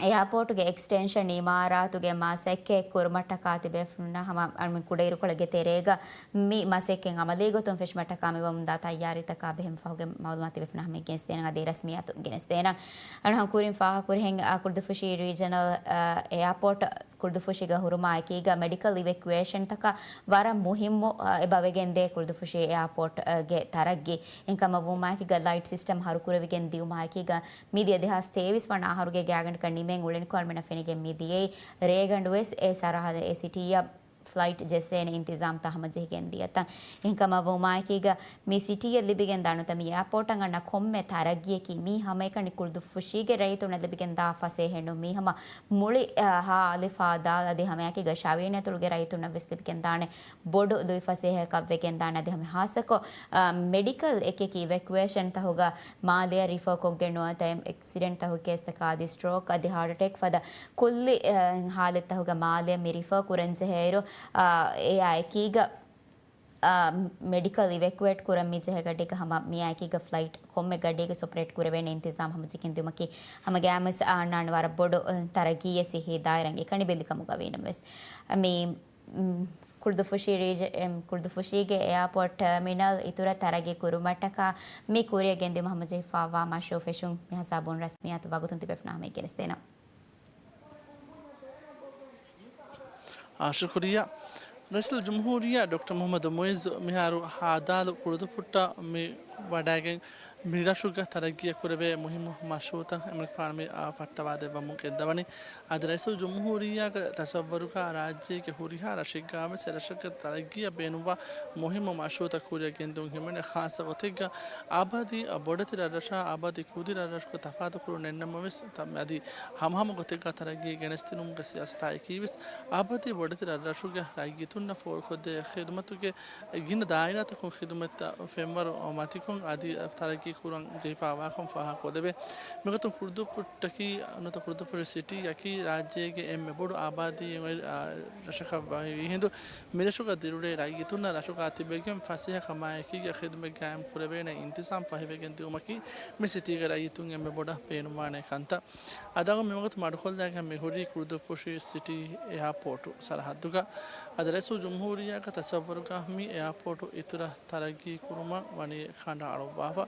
އެއާޕޯޓުގެ އެކްސްޓެންޝަން އިމާރާތުގެ މަސައްކަތް ކުރުމަށްޓަކާ ތިބޭފުޅުންނަށް ހަމަ އަޅުމެން ކުޑައިރުކޮޅެއްގެ ތެރޭގަ މި މަސައްކަތް އަމަލީގޮތުން ފެށުމަށްޓަކާ މި ވަމުންދާ ތައްޔާރީތަކާ ބެހެން ފަހުގެ މައުލޫމާތު ތިބޭފުޅުންނަށް ހަމަ ގެނެސްދޭނަން އަދި ރަސްމިއްޔާތު ގެނެސްދޭނަން. އަޅުގަނޑު ކުރިން ފާހަގަކުރިހެން، އާ، ކުޅުދުފުށި ރީޖަނަލް، އާ، އެއާޕޯޓް ކުޅުދުފުށީގަ ހުރުމާ އެކީގަ މެޑިކަލް އިވެކުއޭޝަންތަކަށް ވަރަށް މުހިއްމު، އަ، އެބަވެގެންދޭ ކުޅުދުފުށީ އެއާޕޯޓްގެ ތަރައްގީ. އެހެންކަމަށް ވުމާއެކީގަ ލައިޓް ސިސްޓަމް ހަރުކުރެވިގެން ދިޔުމާއެކީގަ މިދިޔަ ދެހާސް ތޭވީސް ވަނަ އަހަރުގެ ގާތްގަނޑަކަށް ނިމެން އުޅެނިކޮށް އަޅުމެންނަށް ފެނިގެން މިދިޔައީ ރޭގަނޑުވެސް އެ ސަރަހަދަށް އެ ސިޓީއަށް ފްލައިޓް ޖެއްސޭނެ އިންތިޒާމްތައް ހަމަޖެހިގެން ދިޔަތަން. އެހެންކަމަށް ވުމާއެކީގަ މި ސިޓީއަށް ލިބިގެންދާ ނުވަތަ މި އެއާޕޯޓަށް އަންނަ ކޮންމެ ތަރައްގީއަކީ މީ ހަމައެކަނި ކުޅުދުފުށީގެ ރައްޔިތުންނަށް ލިބިގެންދާ ފަސޭހައެއް ނޫން. މީ ހަމަ މުޅި، އަ، ހާ އަލިފާ ދާލް އަދި ހަމައެކީގަ ޝަވިޔަނި އަތޮޅުގެ ރައްޔިތުންނަށް ވެސް ލިބިގެންދާނެ ބޮޑު ލުއިފަސޭހައަކަށް ވެގެންދާނެ. އަދި ހަމަ ހާއްސަކޮށް، އަ، މެޑިކަލް އެކިއެކި އިވެކުއޭޝަން ތަހުގަ މާލެއަށް ރިފަރ ކޮށްގެން ނުވަތަ އެކްސިޑެންޓް ތަހުގެ ކޭސްތަކާ އަދި ސްޓްރޯކް އަދި ހާޓް އެޓޭކް ފަދަ ކުއްލި، އަ، ހާލަތްތަހުގަ މާލެއަށް މި ރިފަރ ކުރަންޖެހޭއިރު، އަ، އެއާ އެކީގަ، އަ، މެޑިކަލް އިވެކުއޭޓް ކުރަން މި ޖެހޭ ގަޑީގަ ހަމަ މިއާ އެކީގަ ފްލައިޓް ކޮންމެ ގަޑީގެ އޮޕަރޭޓް ކުރެވޭނެ އިންތިޒާމް ހަމަޖެހިގެން ދިޔުމަކީ ހަމަ ގައިމުވެސް އަންނާނެ ވަރަށް ބޮޑު، އަ، ތަރައްގީއެއް ސިއްހީ ދާއިރާގެ އެކަނި ބެލިކަމުގަ ވީނަމަވެސް. މި، މް، ކުޅުދުފުށީ ރީޖ-، އެމް، ކުޅުދުފުށީގެ އެއާޕޯޓް ޓަރމިނަލް އިތުރަށް ތަރައްގީ ކުރުމަށްޓަކާ މި ކުރިއަށް ގެންދިއުމަށް ހަމަޖެހިފައިވާ މަޝްރޫއު ފެށުން މިހިސާބުން ރަސްމިއްޔާތު ވަގުތުން ތިބޭފުޅުންނާ ހަމަޔަށް ގެނެސްދޭނަން. ޝުކުރިއްޔާ. ރައީސުލްޖުމްހޫރިއްޔާ ޑޮކްޓަރ މުޙައްމަދު މުޢިއްޒު މިހާރު ހދ. ކުޅުދުއްފުށްޓަށް މި ވަޑައިގެން މި ރަށުގަ ތަރައްގީއަށް ކުރެވޭ މުހިއްމު މަޝްރޫޢުތައް އެމަނިކުފާނު މި، އާ، ފައްޓަވާ ދެއްވަމުން ގެންދަވަނީ. އަދި ރައީސުލްޖުމްހޫރިއްޔާގެ ތަޞައްވަރުގަ ރާއްޖޭގެ ހުރިހާ ރަށެއްގައިވެސް އެ ރަށަކަށް ތަރައްގީއަށް ބޭނުންވާ މުހިއްމު މަޝްރޫޢުތައް ކުރިއަށް ގެންދިއުން ހިމެނޭ. ޚާއްޞަ ގޮތެއްގަ އާބާދީ ބޮޑެތި ރަށްރަށާ އާބާދީ ކުދި ރަށްރަށަކު ތަފާތުކުރުން ނެތްނަމަވެސް، ތަ-، އަދި ހަމަހަމަ ގޮތެއްގަ ތަރައްގީ ގެނެސްދިނުމުގެ ސިޔާސަތާ އެކީވެސް އާބާދީ ބޮޑެތި ރަށްރަށުގެ ރައްޔިތުންނަށް ފޯރުކޮށްދޭ ޚިދުމަތުގެ ގިނަ ދާއިރާތަކުން ޚިދުމަތްތައް ފެންވަރު މަތިކޮށް އަދި ތަރައްގީ ކުރަން ޖެހިފާވާކަން ފާހަގަކޮށްދެވޭ. މިގޮތުން ކުޅުދުއްފުށްޓަކީ ނުވަތަ ކުޅުދުއްފުށި ސިޓީއަކީ ރާއްޖޭގެ އެންމެ ބޮޑު އާބާދީއެއް އޮތް، އާ، ރަށަކަށް ވީ ހިނދު، މިރަށުގަ ދިރިއުޅޭ ރައްޔިތުންނަށް ރަށުގަ ތިބެގެން ފަސޭހަ ކަމާއެކީގަ ޚިދުމަތް ގާއިމް ކުރެވޭނެ އިންތިޒާމް ފަހިވެގެން ދިއުމަކީ މި ސިޓީގެ ރައްޔިތުން އެންމެ ބޮޑަށް ބޭނުންވާނެ ކަންތައް. އަދި މިވަގުތު މަޑުކޮށްލައިގެން މި ހުރީ ކުޅުދުއްފުށި ސިޓީ އެއާޕޯޓު ސަރަހައްދުގަ. އަދި ރައީސުލްޖުމްހޫރިއްޔާގެ ތަޞައްވަރުގަ މި އެއާޕޯޓު އިތުރަށް ތަރައްގީ ކުރުމަށް ވަނީ ކަނޑައަޅުއްވާފަ.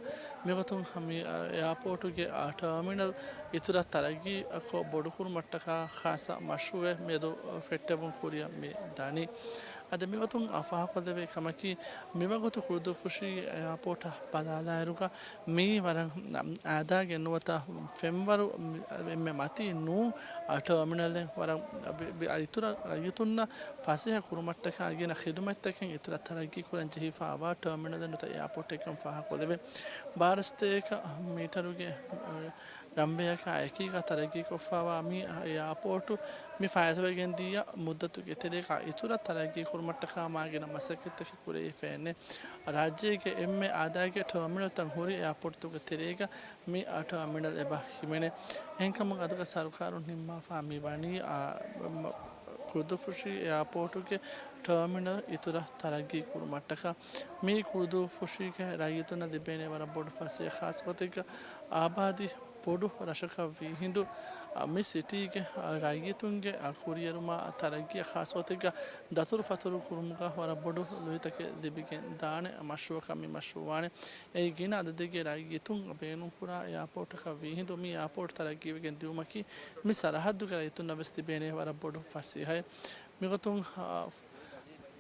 މިގޮތުން މި އެއާޕޯޓުގެ ޓާމިނަލް އިތުރަށް ތަރައްގީ ކޮށް ބޮޑުކުރުމަށްޓަކާ ޚާއްޞަ މަޝްރޫޢެއް މިއަދު ފެއްޓެވުން ކުރިއަށް މި ދަނީ. އަދި މިގޮތުން ފާހަގަކޮށްލެވޭ ކަމަކީ، މިވަގުތު ކުޅުދުއްފުށި އެއާޕޯޓަށް ބަލާލާއިރުގަ މީ ވަރަށް އާދައިގެ ނުވަތަ ފެންވަރު އެންމެ މަތީ ނޫން ޓާމިނަލެއް. ވަރަށް އިތުރަށް ރައްޔިތުންނަށް ފަސޭހަ ކުރުމަށްޓަކާ ގިނަ ޚިދުމަތްތަކެއް އިތުރަށް ތަރައްގީ ކުރަން ޖެހިފާވާ ޓާމިނަލެއް ނުވަތަ އެއާޕޯޓެއްކަން ފާހަގަކޮށްލެވޭ. ބާރަ ސަތޭކަ މީޓަރުގެ ރަންވެއަކާ އެކީގަ ތަރައްގީކޮށްފާވާ މި އެއާޕޯޓު މި ފާއިތުވެގެންދިޔަ މުއްދަތުގެ ތެރޭގަ އިތުރަށް ތަރައްގީ ކުރުމަށްޓަކާ މާ ގިނަ މަސައްކަތްތަކެއް ކުރެވިފައެއްނެތް. ރާއްޖޭގެ އެންމެ އާދައިގެ ޓާމިނަލްތައް ހުރި އެއާޕޯޓުތަކުގެ ތެރޭގަ މި ޓާމިނަލް އެބަ ހިމެނޭ. އެހެންކަމުން އަދުގަ ސަރުކާރުން ނިންމާފާ މި ވަނީ، އާ، މަ-، ކުޅުދުއްފުށި އެއާޕޯޓުގެ ޓާމިނަލް އިތުރަށް ތަރައްގީ ކުރުމަށްޓަކާ. މީ ކުޅުދުއްފުށީގެ ރައްޔިތުންނަށް ލިބޭނެ ވަރަށް ބޮޑު ފަސޭހަ، ޚާއްޞަ ގޮތެއްގަ އާބާދީ ބޮޑު ރަށަކަށް ވީ ހިނދު، އަ، މި ސިޓީގެ، އަ، ރައްޔިތުންގެ، އަ، ކުރިއެރުމާ ތަރައްގީއަށް ޚާއްޞަ ގޮތެއްގަ ދަތުރުފަތުރު ކުރުމުގަ ވަރަށް ބޮޑު ލުއިތަކެއް ލިބިގެން ދާނެ މަޝްރޫޢަކަށް މި މަޝްރޫޢު ވާނެ. އެއީ ގިނަ އަދަދެއްގެ ރައްޔިތުން ބޭނުންކުރާ އެއާޕޯޓަކަށް ވީ ހިނދު، މި އެއާޕޯޓް ތަރައްގީވެގެން ދިއުމަކީ މި ސަރަހައްދުގެ ރައްޔިތުންނަށް ވެސް ލިބޭނެ ވަރަށް ބޮޑު ފަސޭހައެއް. މިގޮތުން، އާ،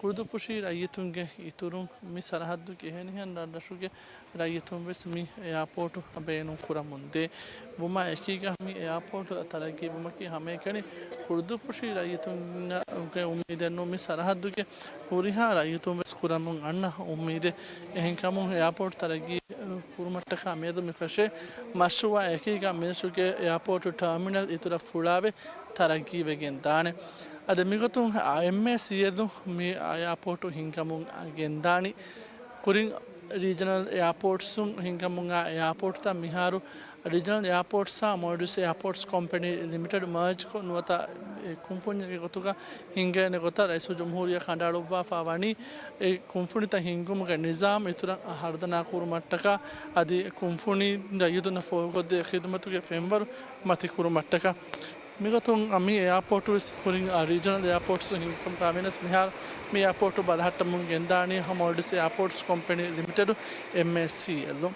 ކުޅުދުއްފުށީ ރައްޔިތުންގެ އިތުރުން މި ސަރަހައްދުގެ އެހެނިހެން ރަށްރަށުގެ ރައްޔިތުން ވެސް މި އެއާޕޯޓު ބޭނުން ކުރަމުންދޭ. ވުމާ އެކީގަ މި އެއާޕޯޓު ތަރައްގީ ވުމަކީ ހަމައެކަނި ކުޅުދުއްފުށީ ރައްޔިތުންގެ އުއްމީދެއް ނޫން، މި ސަރަހައްދުގެ ހުރިހާ ރައްޔިތުން ވެސް ކުރަމުން އަންނަ އުއްމީދެއް. އެހެންކަމުން އެއާޕޯޓު ތަރައްގީ ކުރުމަށްޓަކާ މިއަދު މި ފެށޭ މަޝްރޫޢާ އެކީގަ މިރަށުގެ އެއާޕޯޓު ޓާމިނަލް އިތުރަށް ފުޅާވެ ތަރައްގީވެގެން ދާނެ. އަދި މިގޮތުން އެމްއޭސީއެލް މި އެއާޕޯޓު ހިންގަމުން ގެންދާނީ. ކުރިން ރީޖަނަލް އެއާޕޯޓްސުން ހިންގަމުން އާ އެއާޕޯޓްތައް މިހާރު ރީޖަނަލް އެއާޕޯޓްސްއާ މޯލްޑިވްސް އެއާޕޯޓްސް ކޮމްޕެނީ ލިމިޓެޑް މާޖްކޮށް ނުވަތަ އެ ކުންފުންޏެއްގެ ގޮތުގަ ހިންގޭނެ ގޮތަށް ރައީސުލްޖުމްހޫރިއްޔާ ކަނޑައަޅުއްވާފާ ވަނީ. އެ ކުންފުނިތައް ހިންގުމުގެ ނިޒާމް އިތުރަށް ހަރުދަނާ ކުރުމަށްޓަކާ އަދި ކުންފުނި ރައްޔިތުންނަށް ފޯރުކޮށްދޭ ޚިދުމަތުގެ ފެންވަރު މަތިކުރުމަށްޓަކާ. މިގޮތުން މި އެއާޕޯޓުވެސް ކުރިން ރީޖަނަލް އެއާޕޯޓްސް ހިންގިކަމުގަ ވިޔަސް މިހާރު މި އެއާޕޯޓު ބަލަހައްޓަމުން ގެންދާނީ މޯލްޑިވްސް އެއާޕޯޓްސް ކޮމްޕެނީ ލިމިޓެޑް، އެމްއޭސީއެލް.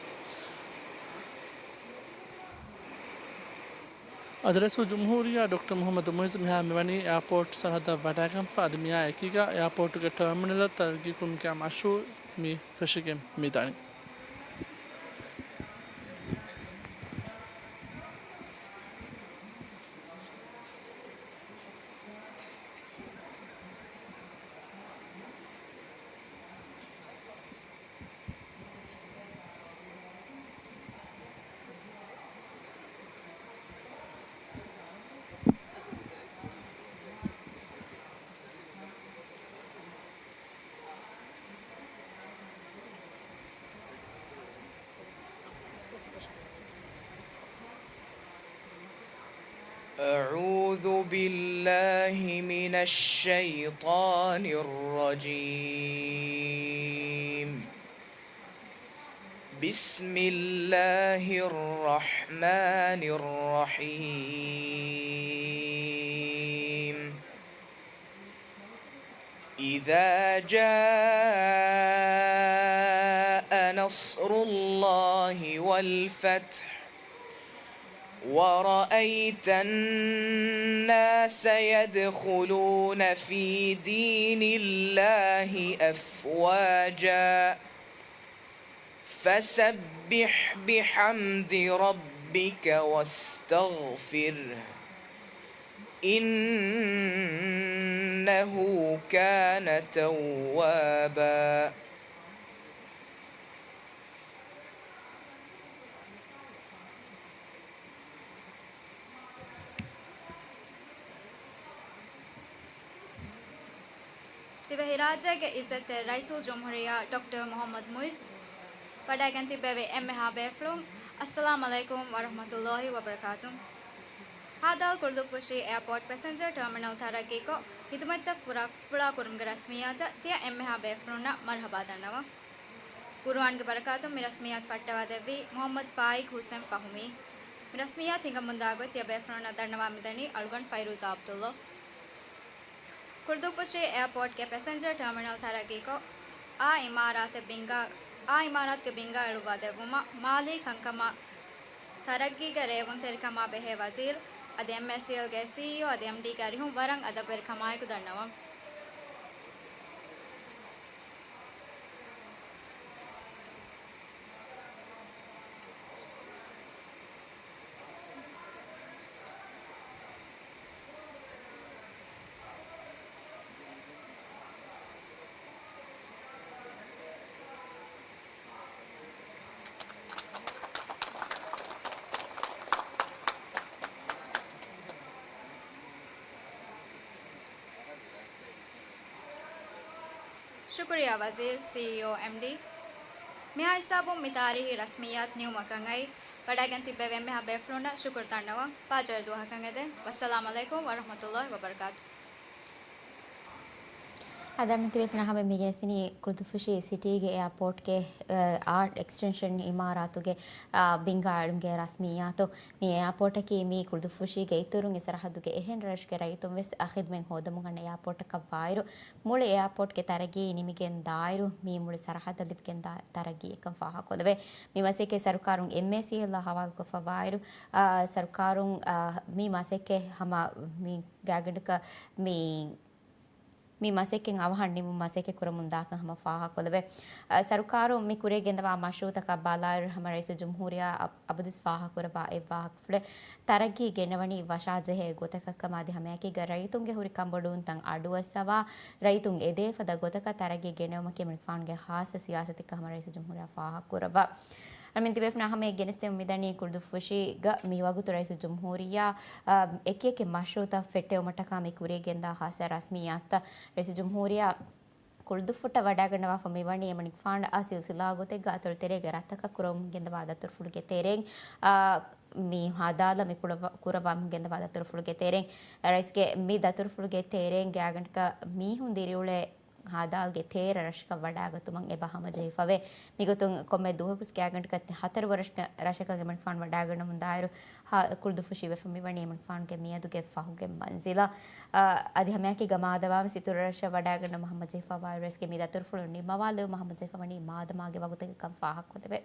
އަދި ރައީސުލްޖުމްހޫރިއްޔާ ޑޮކްޓަރ މުޙައްމަދު މުޢިއްޒު މިހާރު މިވަނީ އެއާޕޯޓް ސަރަހައްދަށް ވަޑައިގެންފަ އަދި މިއާ އެކީގަ އެއާޕޯޓުގެ ޓާމިނަލް ތަރައްގީކުރުމުގެ މަޝްރޫޢު މި ފެށިގެން މިދަނީ. أعوذ بالله من الشيطان الرجيم. بسم الله الرحمن الرحيم. إذا جاء نصر الله والفتح ورأيت الناس يدخلون في دين الله أفواجا فسبح بحمد ربك واستغفره إنه كان توابا. ދިވެހިރާއްޖޭގެ އިއްޒަތްތެރި ރައީސުލްޖުމްހޫރިއްޔާ ޑޮކްޓަރ މުޙައްމަދު މުޢިއްޒު ވަޑައިގެން ތިއްބެވި އެންމެހާ ބޭފުޅުން، އައްސަލާމް ޢަލައިކުމް ވަރަޙްމަތުﷲި ވަބަރަކާތު. ހދ. ކުޅުދުއްފުށި އެއާޕޯޓް ޕެސެންޖަރ ޓާމިނަލް ތަރައްގީކޮށް، ހިދުމަތްތައް ފުރާ، ފުޅާކުރުމުގެ ރަސްމިއްޔާތަށް ތިޔަ އެންމެހާ ބޭފުޅުންނަށް މަރުޙަބާ ދަންނަވަން. ޤުރުއާންގެ ބަރަކާތުން މި ރަސްމިއްޔާތު ފައްޓަވާދެއްވީ މުޙައްމަދު ފާއިޤް ޙުސެން ފަހުމީ. މި ރަސްމިއްޔާތު ހިނގަމުންދާ ގޮތް ތިޔަ ބޭފުޅުންނަށް ދަންނަވާ މިދަނީ އަޅުގަނޑު ފައިރޫޒާ ޢަބްދުﷲ. ކުޅުދުއްފުށި އެއާޕޯޓްގެ ޕެސެންޖަރ ޓާމިނަލް ތަރައްގީކޮށް، އާ އިމާރާތެއް ބިންގާ، އާ އިމާރާތުގެ ބިންގާ އެޅުއްވާ ދެއްވުމަށް މާލީ ކަންކަމާ ތަރައްގީގެ ރޭވުންތެރިކަމާ ބެހޭ ވަޒީރު އަދި އެމްއޭސީއެލްގެ ސީއީއޯ އަދި އެމްޑީގެ އަރިހުން ވަރަށް އަދަބުވެރިކަމާއެކު ދަންނަވަން. ޝުކުރިއްޔާ ވަޒީރު، ސީއީއޯ، އެމްޑީ. މިހާ ހިސާބުން މި ތާރީހީ ރަސްމިއްޔާތު ނިމުމަކަށް އައި، ވަޑައިގެން ތިއްބެވި އެންމެހާ ބޭފުޅުންނަށް ޝުކުރު ދަންނަވަން. ބާއްޖަވެރި ދުވަހަކަށް އެދެން. ވައްސަލާމް ޢަލައިކުމް ވަރަޙްމަތުﷲި ވަބަރަކާތު. އަދި މިތިބޭފުޅުންނާ ހަމަ މިގެނެސްދިނީ ކުޅުދުއްފުށި ސިޓީގެ އެއާޕޯޓްގެ، އާ، އާޓް އެކްސްޓެންޝަން އިމާރާތުގެ، އާ، ބިންގާ އެޅުމުގެ ރަސްމިއްޔާތު. މި އެއާޕޯޓަކީ މީ ކުޅުދުއްފުށީގެ އިތުރުން އިސްރަހައްދުގެ އެހެން ރަށްގެ ރައްޔިތުން ވެސް ޚިދުމަތް ހޯދަމުން އަންނަ އެއާޕޯޓަކަށް ވާއިރު، މުޅި އެއާޕޯޓްގެ ތަރައްގީ ނިމިގެން ދާއިރު، މީ މުޅި ސަރަހައްދަށް ލިބިގެން ދާ ތަރައްގީއެއްކަން ފާހަގަކޮށްލެވޭ. މި މަސައްކަތް ސަރުކާރުން އެމްއޭސީއެލްއާ ހަވާލުކޮށްފަ ވާއިރު، އާ، ސަރުކާރުން، އާ، މި މަސައްކަތް ހަމަ މި ގާތްގަނޑަކަށް މި މި މަސައްކަތް އަވަހަށް ނިމުން މަސައްކަތް ކުރަމުން ދާކަން ހަމަ ފާހަގަކޮށްލެވޭ. އަ، ސަރުކާރުން މި ކުރިޔަށް ގެންދަވާ މަޝްރޫޢުތަކަށް ބަލާއިރު ހަމަ ރައީސުލްޖުމްހޫރިއްޔާ އަ، އަބަދުވެސް ފާހަގަކުރައްވާ އެއް ވާހަކަފުޅެއް، ތަރައްގީ ގެންނަވަނީ ވަށާޖެހޭ ގޮތަކަށްކަމަށް އަދި ހަމައެކީގަ ރައްޔިތުންގެ ހުރި ކަންބޮޑުވުންތައް އަޑުއައްސަވާ، ރައްޔިތުން އެދޭފަދަ ގޮތަކަށް ތަރައްގީ ގެނެވުމަކީ މިފާނުގެ ޚާއްޞަ ސިޔާސަތެއްކަން ހަމަ ރައީސުލްޖުމްހޫރިއްޔާ ފާހަގަކުރައްވާ. އަމިން ތިބޭފުނާ ހަމައެއް ގެނެސްދެމުން މިދަނީ ކުޅުދުއްފުށީގަ މިވަގުތު ރައީސުލްޖުމްހޫރިއްޔާ، އަ، އެކިއެކި މަޝްރޫޢުތައް ފެއްޓެވުމަށްޓަކާ މި ކުރިޔަށް ގެންދާ ޚާއްޞަ ރަސްމިއްޔާތުތައް ރައީސުލްޖުމްހޫރިއްޔާ ކުޅުދުއްފުށްޓަށް ވަޑައިގަންނަވާފަ މިވަނީ އެމަނިކުފާނު އާ ސިލްސިލާ ގޮތެއްގަ އަތޮޅު ތެރޭގެ ރަށްތަކަށް ކުރަމުން ގެންދަވާ ދަތުރުފުޅުގެ ތެރެއިން، އާ، މި ހަދާލަ މި ކުރަ-، ކުރައްވަމުން ގެންދަވާ ދަތުރުފުޅުގެ ތެރެއިން، ރައީސްގެ މި ދަތުރުފުޅުގެ ތެރެއިން ގާތްގަނޑަކަށް މީހުން ދިރިއުޅޭ ހަދާލްގެ ތޭރަ ރަށަކަށް ވަޑައިގަތުމަށް އެބަ ހަމަޖެހިފަވޭ. މިގޮތުން ކޮންމެ ދުވަހަކުސް ގާތްގަނޑަކަށް ހަތަރު ވަރަށް ރަށަކަށް އެމަނިކުފާނު ވަޑައިގަންނަމުން ދާއިރު، ހަ-، ކުޅުދުއްފުށީ ވެފަ މިވަނީ އެމަނިކުފާނުގެ މިއަދުގެ ފަހުގެ މަންޒިލަށް. އަ، އަދި ހަމައެކީގަ މާދަމާ ވެސް އިތުރު ރަށަށް ވަޑައިގަންނަމުން ހަމަޖެހިފަވާއިރު ރައީސްގެ މި ދަތުރުފުޅު ނިންމަވާލެވުމަށް ހަމަޖެހިފަވަނީ މާދަމާގެ ވަގުތެއްކަން ފާހަގަކޮށްލެވޭ.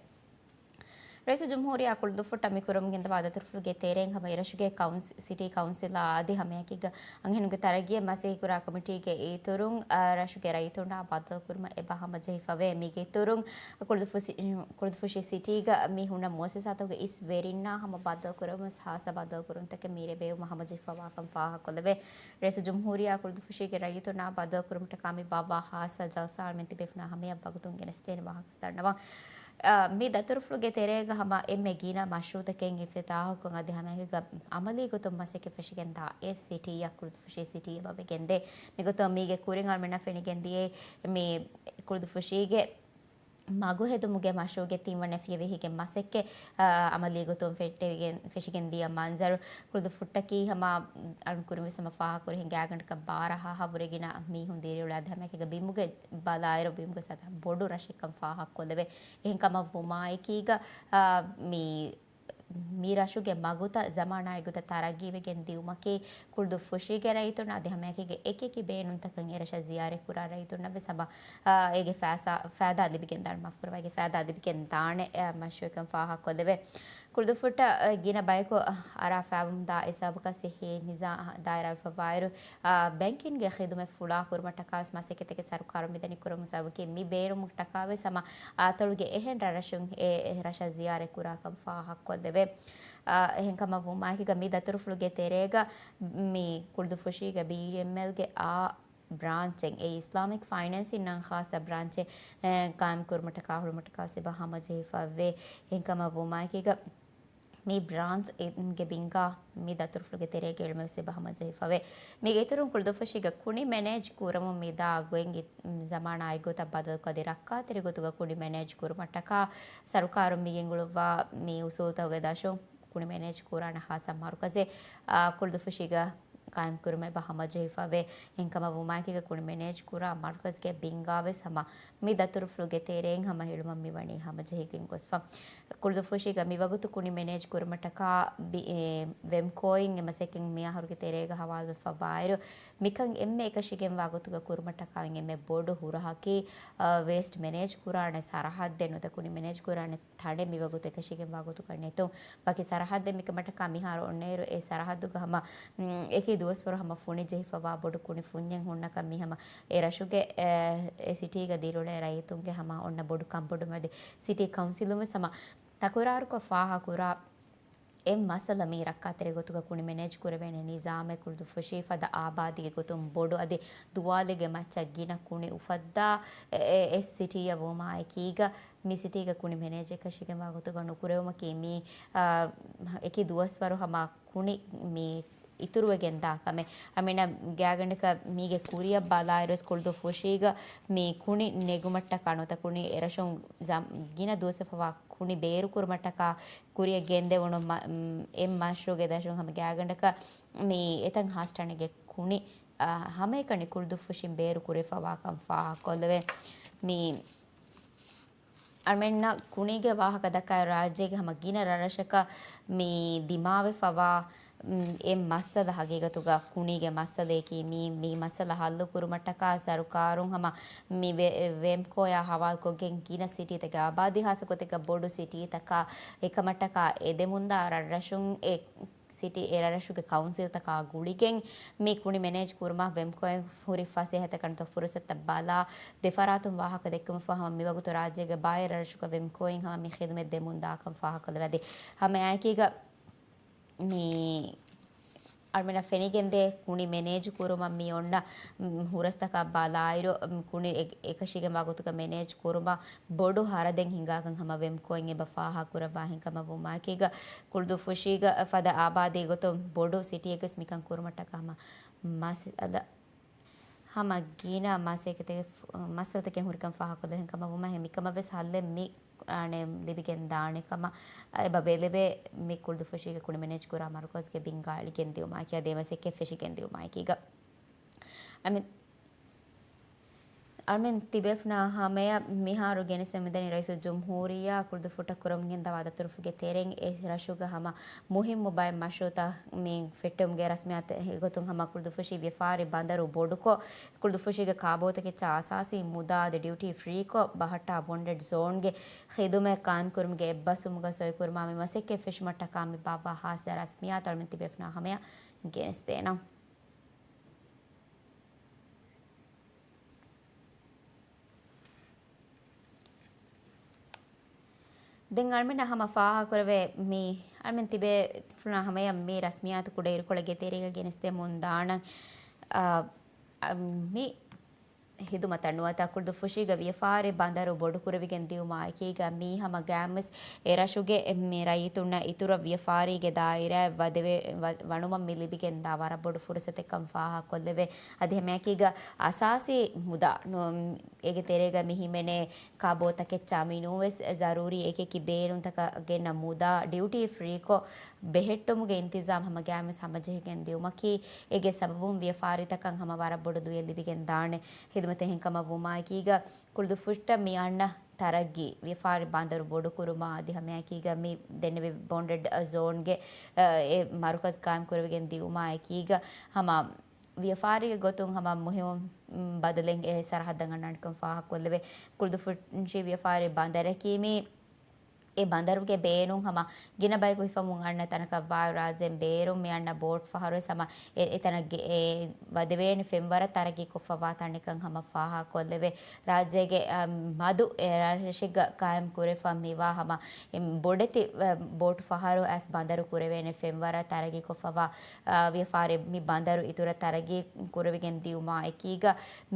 ރައީސުލްޖުމްހޫރިއްޔާ ކުޅުދުއްފުށްޓަށް މި ކުރަމުން ގެންދަވާ ދަތުރުފުޅުގެ ތެރެއިން ހަމަ އެރަށުގެ ކައުންސި-، ސިޓީ ކައުންސިލާ އަދި ހަމައެކީގަ އަންހެނުންގެ ތަރައްގީއަށް މަސައްކަތްކުރާ ކޮމިޓީގެ އިތުރުން، އަ، ރަށުގެ ރައްޔިތުންނާ ބައްދަލުކުރުމަށް އެބަ ހަމަޖެހިފަވޭ. މީގެ އިތުރުން ކުޅުދުއްފުށި-، ކުޅުދުއްފުށި ސިޓީގަ މި ހުންނަ މުއައްސަސާތަކުގެ އިސް ވެރިންނާ ހަމަ ބައްދަލުކުރަމުން ޚާއްޞަ ބައްދަލުކުރުންތަކެއް މިރޭ ބޭއްވުމަށް ހަމަޖެހިފަވާކަން ފާހަގަކޮށްލެވޭ. ރައީސުލްޖުމްހޫރިއްޔާ ކުޅުދުއްފުށީގެ ރައްޔިތުންނާ ބައްދަލުކުރުމަށްޓަކާ މި ބާއްވާ ޚާއްޞަ ޖަލްސާއަށް މިތިބޭފުނާ ހަމަޔަށް ވަގުތުން ގެނެސްދޭނެ ވާހަކަ ދަންނަވަން. އަ، މި ދަތުރުފުޅުގެ ތެރޭގަ ހަމަ އެންމެ ގިނަ މަޝްރޫޢުތަކެއް އިފްތިތާޙުކޮށް އަދި ހަމައެކީގަ އަމަލީ ގޮތުން މަސައްކަތް ފެށިގެންދާ އެއް ސިޓީއަށް ކުޅުދުއްފުށީ ސިޓީ އެބަ ވެގެންދޭ. މިގޮތުން މީގެ ކުރިން އަޅުމެންނަށް ފެނިގެން ދިޔައީ މި ކުޅުދުއްފުށީގެ މަގު ހެދުމުގެ މަޝްރޫޢުގެ ތިންވަނަ ފިޔަވަހީގެ މަސައްކަތް، އަ، އަމަލީ ގޮތުން ފެއްޓެވިގެން، ފެށިގެން ދިޔަ މަންޒަރު. ކުޅުދުއްފުށްޓަކީ ހަމަ އަޅުން ކުރިންވެސް ހަމަ ފާހަގަކުރިހެން ގާތްގަނޑަކަށް ބާރަ ހާހަށް ވުރެ ގިނަ މީހުން ދިރިއުޅޭ އަދި ހަމައެކީގަ ބިމުގެ ބަލާއިރު ބިމުގެ ސަތަހަ ބޮޑު ރަށެއްކަން ފާހަގަކޮށްލެވޭ. އެހެންކަމަށް ވުމާއެކީގަ، އާ، މި މި ރަށުގެ މަގުތައް ޒަމާނާއެއްގޮތަށް ތަރައްގީވެގެން ދިއުމަކީ ކުޅުދުއްފުށީގެ ރައްޔިތުންނަށް އަދި ހަމައެކީގެ އެކިއެކި ބޭނުންތަކަށް އެ ރަށަށް ޒިޔާރަތްކުރާ ރައްޔިތުންނަށްވެސް ހަމަ، އާ، އޭގެ ފައިސާ، ފައިދާ ލިބިގެން ދާނެ، މާފުކުރައްވާ، އޭގެ ފައިދާ ލިބިގެން ދާނެ، އާ، މަޝްރޫޢެއްކަން ފާހަގަކޮށްލެވޭ. ކުޅުދުއްފުށްޓަށް، އާ، ގިނަ ބަޔަކު، އާ، އަރާ ފައިވަމުންދާ އެ ސަބަބަކަށް ސިއްހީ ނިޒާ، އާ، ދާއިރާވެފައިވާއިރު، އާ، ބޭންކިންގެ ޚިދުމަތް ފުޅާކުރުމަށްޓަކާވެސް މަސައްކަތެއްގެ ސަރުކާރުން މިދަނީ ކުރަމުން ސަބަބަކީ މި ބޭނުމަށްޓަކާވެސް ހަމަ އަތޮޅުގެ އެހެން ރަށްރަށުން އެ ރަށަށް ޒިޔާރަތްކުރާކަން ފާހަގަކޮށްލެވޭ. އާ، އެހެންކަމަށް ވުމާއެކީގަ މި ދަތުރުފުޅުގެ ތެރޭގަ މި ކުޅުދުއްފުށީގެ ބީއެމްއެލްގެ އާ ބްރާންޗެއް، އެ އިސްލާމިކް ފައިނޭންސިން ނަން ޚާއްޞަ ބްރާންޗެއް، އެ، ޤާއިމް ކުރުމަށްޓަކާ ހުޅުމަށްޓަކާ ސިބަ ހަމަޖެހިފަވޭ. އެހެންކަމަށް ވުމާއެކީގަ މި ބްރާންޗް އެ، ގެ ބިންގާ މި ދަތުރުފުޅުގެ ތެރޭގަ އެޅުމެވެސް އެބަ ހަމަޖެހިފަވޭ. މީގެ އިތުރުން ކުޅުދުއްފުށީގަ ކުނި މެނޭޖް ކުރަމުން މިދާ ގޮތް އި-، ޒަމާނާއެއްގޮތަށް ބަދަލުކޮށް އަދި ރައްކާތެރި ގޮތުގަ ކުނި މެނޭޖް ކުރުމަށްޓަކާ ސަރުކާރުން މި ގެންގުޅުއްވާ މި އުސޫލުތަކުގެ ދަށުން ކުނި މެނޭޖް ކުރާނެ ހާއްސަ މަރުކަޒެއް، އާ، ކުޅުދުއްފުށީގަ ޤާއިމްކުރުމަށް އެބަ ހަމަޖެހިފަވޭ. އެހެންކަމަށް ވުމާއެކީގަ ކުނި މެނޭޖް ކުރާ މަރުކަޒްގެ ބިންގާވެސް ހަމަ މި ދަތުރުފުޅުގެ ތެރެއިން ހަމަ ހިޅުމަށް މިވަނީ ހަމަޖެހިގެން ގޮސްފަ. ކުޅުދުއްފުށީގަ މިވަގުތު ކުނި މެނޭޖް ކުރުމަށްޓަކާ ބި-، އެ، ވެމްކޯއިން އެ މަސައްކަތް މިއަހަރުގެ ތެރޭގަ ހަވާލުވެފަވާއިރު، މިކަން އެންމެ އެކަށީގެންވާ ގޮތުގަ ކުރުމަށްޓަކާ އެންމެ ބޮޑު ހުރަހަކީ، އަ، ވޭސްޓް މެނޭޖް ކުރާނެ ސަރަހައްދެއް ނުވަތަ ކުނި މެނޭޖް ކުރާނެ ތަނެއް މިވަގުތު އެކަށީގެންވާ ގޮތުގަ ނެތުން. ވަކި ސަރަހައްދެއް މިކަމަށްޓަކާ މިހާރު އޮންނައިރު އެ ސަރަހައްދުގަ ހަމަ، މް، އެކި ދުވަސްވަރު ހަމަ ފުނި ޖެހިފަވާ ބޮޑު ކުނި ފުންޏެއް ހުންނަކަން މި ހަމަ އެ ރަށުގެ، އެ، އެ ސިޓީގަ ދިރިއުޅޭ ރައްޔިތުންގެ ހަމަ އޮންނަ ބޮޑު ކަންބޮޑުމެ އަދި ސިޓީ ކައުންސިލުން ވެސް ހަމަ ތަކުރާރުކޮށް ފާހަގަކުރާ އެ މައްސަލަ މީ ރައްކާތެރި ގޮތުގަ ކުނި މެނޭޖް ކުރެވޭނެ ނިޒާމެއް ކުޅުދުއްފުށީ ފަދަ އާބާދީގެ ގޮތުން ބޮޑު އަދި ދުވާލެއްގެ މައްޗަށް ގިނަ ކުނި އުފައްދާ އެ، އެ، އެ ސިޓީއަށް ވުމާއެކީގަ، މި ސިޓީގަ ކުނި މެނޭޖް އެކަށީގެންވާ ގޮތުގަ ނުކުރެވުމަކީ މީ، އާ، އެކި ދުވަސްވަރު ހަމަ ކުނި މި އިތުރުވެގެން ދާ ކަމެއް. އަމިނަ ގާގަނޑަކަށް މީގެ ކުރިއަށް ބަލާއިރުވެސް ކުޅުދުއްފުށީގަ މި ކުނި ނެގުމަށްޓަކާ ނުވަތަ ކުނި އެރަށުން ޒަމް-، ގިނަ ދުވަސްވެފަވާ ކުނި ބޭރުކުރުމަށްޓަކާ ކުރިއަށް ގެންދެވުނު މަ-، މް، އެ މަޝްރޫޢުގެ ދަށުން ހަމަ ގާގަނޑަކަށް މި އެތަން ހާސްޓަނެއްގެ ކުނި، އާ، ހަމައެކަނި ކުޅުދުއްފުށިން ބޭރު ކުރެވިފަވާކަން ފާހަގަކޮށްލެވޭ. މި އަޅުމެންނަށް ކުނީގެ ވާހަކަ ދައްކާ ރާއްޖޭގެ ހަމަ ގިނަ ރަށްރަށަކަށް މި ދިމާވެފަވާ، މް، އެ މައްސަލަ ހަގީގަތުގަ ކުނީގެ މައްސަލަޔަކީ މީ، މި މައްސަލަ ހައްލު ކުރުމަށްޓަކާ ސަރުކާރުން ހަމަ މި ވެ-، ވެމްކޯއާ ހަވާލުކޮށްގެން ގިނަ ސިޓީތަކެއް އާބާދީ ހާއްސަ ގޮތެއްގަ ބޮޑު ސިޓީތަކާ އެކަމަށްޓަކާ އެދެމުންދާ ރަށްރަށުން އެ ސިޓީ އެ ރަށުގެ ކައުންސިލްތަކާ ގުޅިގެން މި ކުނި މެނޭޖް ކުރުމަށް ވެމްކޯއިން ހުރި ފަސޭހަތަކަށް ނުވަތަ ފުރުސަތަށް ބަލާ ދެފަރާތުން ވާހަކަ ދެއްކުމަށްފަހު ހަމަ މިވަގުތު ރާއްޖޭގެ ބާއެއް ރަށްރަށުގަ ވެމްކޯއިން ހަމަ މި ޚިދުމަތް ދެމުން ދާކަން ފާހަގަކޮށްލެވޭ. އަދި ހަމައެކީގަ މި އަޅުމެންނަށް ފެނިގެންދޭ ކުނި މެނޭޖް ކުރުމަށް މި އޮންނަ، މް، ހުރަސްތަކަށް ބަލާއިރު، މް، ކުނި އެ-، އެކަށީގެންވާ ގޮތުގަ މެނޭޖް ކުރުމަށް ބޮޑު ހަރަދެއް ހިނގާކަން ހަމަ ވެމްކޯއިން އެބަ ފާހަގަކުރައްވާ ހިނގަމަށް ވުމާއެކީގަ، ކުޅުދުއްފުށީގަ ފަދަ އާބާދީ ގޮތުން ބޮޑު ސިޓީއެއްގަސް މިކަން ކުރުމަށްޓަކާ ހަމަ މައްސަލަ، ހަމަ ގިނަ މަސައްކަތެއް، މައްސަލަތަކެއް ހުރިކަން ފާހަގަކޮށްލެވޭ ހިނގަމަށް ވުމާ މިކަމަށް ވެސް ހައްލެއް މި، އާނެ، ލިބިގެން ދާނެ ކަމަށް އެބަ ބެލެވޭ މި ކުޅުދުއްފުށީގެ ކުނި މެނޭޖް ކުރާ މަރުކަޒްގެ ބިންގާ އެޅިގެން ދިއުމާއެކީ އަދި އެ މަސައްކަތް ފެށިގެން ދިއުމާއެކީގަ. އަމި-، އަޅުމެން ތިބޭފުޅުންނާ ހަމަޔަށް މިހާރު ގެނެސްދެމުންދަނީ ރައީސުލްޖުމްހޫރިއްޔާ ކުޅުދުއްފުށްޓަށް ކުރަމުން ގެންދަވާ ދަތުރުފުޅުގެ ތެރެއިން އެ ރަށުގެ ހަމަ މުހިއްމު ބައެއް މަޝްރޫޢުތައް މި ފެއްޓެވުމުގެ ރަސްމިއްޔާތު ގޮތުން ހަމަ ކުޅުދުއްފުށީ ވިޔަފާރި ބަނދަރު ބޮޑުކޮށް، ކުޅުދުއްފުށީގެ ކާބޯތަކެއްޗާ އަސާސީ މުދާ އަދި ޑިއުޓީ ފްރީކޮށް، ބަހައްޓާ ބޮންޑެޑް ޒޯންގެ ޚިދުމަތް ޤާއިމްކުރުމުގެ އެއްބަސްވުމުގަ ސޮއިކުރުމާ މި މަސައްކަތް ފެށުމަށްޓަކާ މި ބާއްވާ ހާއްސަ ރަސްމިއްޔާތު އަޅުމެން ތިބޭފުޅުންނާ ހަމަޔަށް ގެނެސްދޭނަން. ދެން އަޅުމެންނަށް ހަމަ ފާހަގަކުރެވޭ މި އަޅުމެން ތިބޭފުޅުންނާ ހަމަޔަށް މި ރަސްމިއްޔާތު ކުޑައިރުކޮޅެއްގެ ތެރޭގަ ގެނެސްދެމުން ދާނަން. އާ، އަ، މި ޚިދުމަތަށް ނުވަތަ ކުޅުދުއްފުށީގަ ވިޔަފާރި ބަނދަރު ބޮޑުކުރެވިގެން ދިއުމާ އެކީގަ މީ ހަމަ ގާމްވެސް އެ ރަށުގެ މި ރައްޔިތުންނަށް އިތުރަށް ވިޔަފާރީގެ ދާއިރާއެއް ވަދެވެ-، ވަ-، ވަނުމަށް މި ލިބިގެންދާ ވަރަށް ބޮޑު ފުރުސަތެއްކަން ފާހަގަކޮށްލެވޭ. އަދި ހަމައެކީގަ އަސާސީ މުދާ ނު-، އޭގެ ތެރޭގަ މި ހިމެނޭ ކާބޯތަކެއްޗާ މިނޫންވެސް ޒަރޫރީ އެކިއެކި ބޭނުންތަކަށް ގެންނަ މުދާ ޑިއުޓީ ފްރީކޮށް ބެހެއްޓުމުގެ އިންތިޒާމް ހަމަ ގާމްވެސް ހަމަޖެހިގެން ދިއުމަކީ، އޭގެ ސަބަބުން ވިޔަފާރިތަކަށް ހަމަ ވަރަށް ބޮޑު ލުޔެއް ލިބިގެން ދާނެ. ޚިދުމަތް އެހެންކަމަށް ވުމާއެކީގަ، ކުޅުދުއްފުށްޓަށް މި އަންނަ ތަރައްގީ، ވިޔަފާރި ބަނދަރު ބޮޑުކުރުމާ އަދި ހަމައެކީގަ މި ދެންނެވި ބޯންޑެޑް ޒޯންގެ، އަ، އެ މަރުކަޒު ޤާއިމް ކުރެވިގެން ދިއުމާ އެކީގަ، ހަމަ ވިޔަފާރީގެ ގޮތުން ހަމަ މުހިއްމު ބަދަލެއް އެ ސަރަހައްދަށް އަންނާނެކަން ފާހަގަކޮށްލެވޭ. ކުޅުދުއްފުށި ވިޔަފާރި ބަނދަރަކީ މި އެ ބަނދަރުގެ ބޭނުން ހަމަ ގިނަ ބަޔަކު ހިފަމުން އަންނަ ތަނަކަށް ވާ، ރާއްޖޭން ބޭރުން މި އަންނަ ބޯޓް ފަހަރުވެސް ހަމަ އެ، އެތަނަށް ގެ-، އެ ވަދެވޭނެ ފެންވަރަށް ތަރައްގީ ކޮށްފަވާ ތަނެއްކަން ހަމަ ފާހަގަކޮށްލެވޭ. ރާއްޖޭގެ، އަ، މަދު އެ ރަށެއްގަ ޤާއިމް ކުރެފަ މިވާ ހަމަ އެ ބޮޑެތި، އަ، ބޯޓު ފަހަރު އައިސް ބަނދަރު ކުރެވޭނެ ފެންވަރަށް ތަރައްގީ ކޮށްފަވާ، އަ، ވިޔަފާރި މި ބަނދަރު އިތުރަށް ތަރައްގީ ކުރެވިގެން ދިއުމާ އެކީގަ،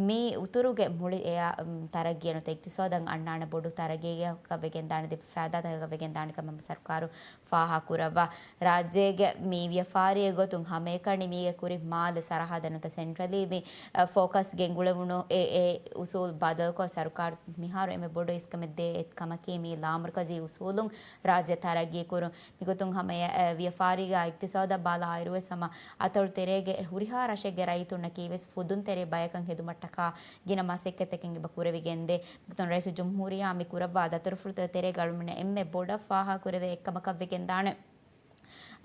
މި އުތުރުގެ މުޅި އެއާ، ތަރައްގީއެއް ނުވަތަ އިޤްތިޞާދަށް އަންނާނެ ބޮޑު ތަރައްގީއަކަށް ވެގެންދާނެ، ދެ ފައިދާތަކަކަށް ވެގެންދާނެ ކަމަށް ސަރުކާރު ފާހަގަކުރައްވާ. ރާއްޖޭގެ މި ވިޔަފާރީގެ ގޮތުން ހަމައެކަނި މީގެ ކުރިން މާލެ ސަރަހައްދަށް ނުވަތަ ސެންޓްރަލީ މި، އަ، ފޯކަސް ގެންގުޅެވުނު އެ، އެ އުސޫލް ބަދަލުކޮށް، ސަރުކާރު މިހާރު އެންމެ ބޮޑު އިސްކަމެއް ދޭ އެއް ކަމަކީ މި ލާމަރުކަޒީ އުސޫލުން ރާއްޖެ ތަރައްގީ ކުރުން. މިގޮތުން ހަމަ އެ، އެ، ވިޔަފާރީގަ އިޤްތިޞާދަށް ބަލާއިރުވެސް ހަމަ އަތޮޅު ތެރޭގެ ހުރިހާ ރަށެއްގެ ރައްޔިތުންނަކީވެސް ފުދުންތެރި ބަޔަކަށް ހެދުމަށްޓަކާ ގިނަ މަސައްކަތްތަކެއް އެބަ ކުރެވިގެންދޭ. މިގޮތުން ރައީސުލްޖުމްހޫރިއްޔާ މި ކުރައްވާ ދަތުރުފުޅުތައް ތެރޭގަ އަޅުމެންނަށް އެންމެ ބޮޑަށް ފާހަގަކުރެވޭ އެއްކަމަކަށް ވެގެންދާނެ.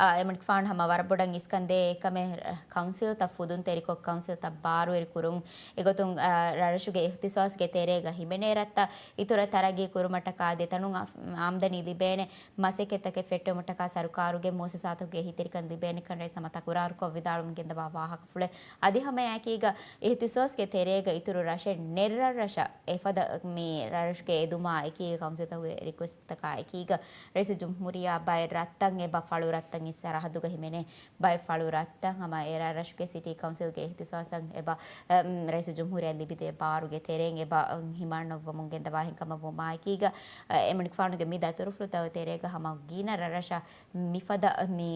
އާ، އެމަނިކުފާނު ހަމަ ވަރަށް ބޮޑަށް އިސްކަންދޭ އެކަމެއް، އަ، ކައުންސިލްތައް ފުދުންތެރިކޮށް، ކައުންސިލްތައް ބާރުވެރި ކުރުން. އެގޮތުން، އާ، ރަށުގެ އިޚްތިޞާޞްގެ ތެރޭގަ ހިމެނޭ ރަށްތައް އިތުރަށް ތަރައްގީ ކުރުމަށްޓަކާ ދެތަނުން އާ، އާމްދަނީ ލިބޭނެ މަސައްކަތްތަކެއް ފެއްޓެވުމަށްޓަކާ ސަރުކާރުގެ މުއައްސަސާތަކުގެ އެހީތެރިކަން ލިބޭނެ ކަން ރައީސް ހަމަ ތަކުރާރުކޮށް ވިދާޅުވަމުން ގެންދަވާ ވާހަކަފުޅެއް. އަދި ހަމައެކީގަ އިޚްތިޞާޞްގެ ތެރޭގަ އިތުރު ރަށެއް ނެރް ރަށްރަށަށް އެފަދަ މި ރަށުގެ އެދުމާ އެކީގަ ކައުންސިލްތަކުގެ ރިކުއެސްޓްތަކާ އެކީގަ ރައީސުލްޖުމްހޫރިއްޔާ ބައެއް ރަށްތައް އެބަ ފަޅު ރަށްތައް އި ސަރަހައްދުގަ ހިމެނޭ ބައެއް ފަޅު ރަށްތައް ހަމަ އެ ރަށްރަށުގެ ސިޓީ ކައުންސިލްގެ އިޚްތިޞާޞަށް އެބަ، އަ، އު، ރައީސުލްޖުމްހޫރިއްޔާ ލިބިދޭ ބާރުގެ ތެރެއިން އެބަ، އަ، ހިމަނައްވަމުން ގެންދަވާ އެހެންކަމަށް ވުމާއެކީގަ، އަ، އެމަނިކުފާނުގެ މި ދަތުރުފުޅުތައް ތެރޭގަ ހަމަ ގިނަ ރަށްރަށަށް މިފަދަ މި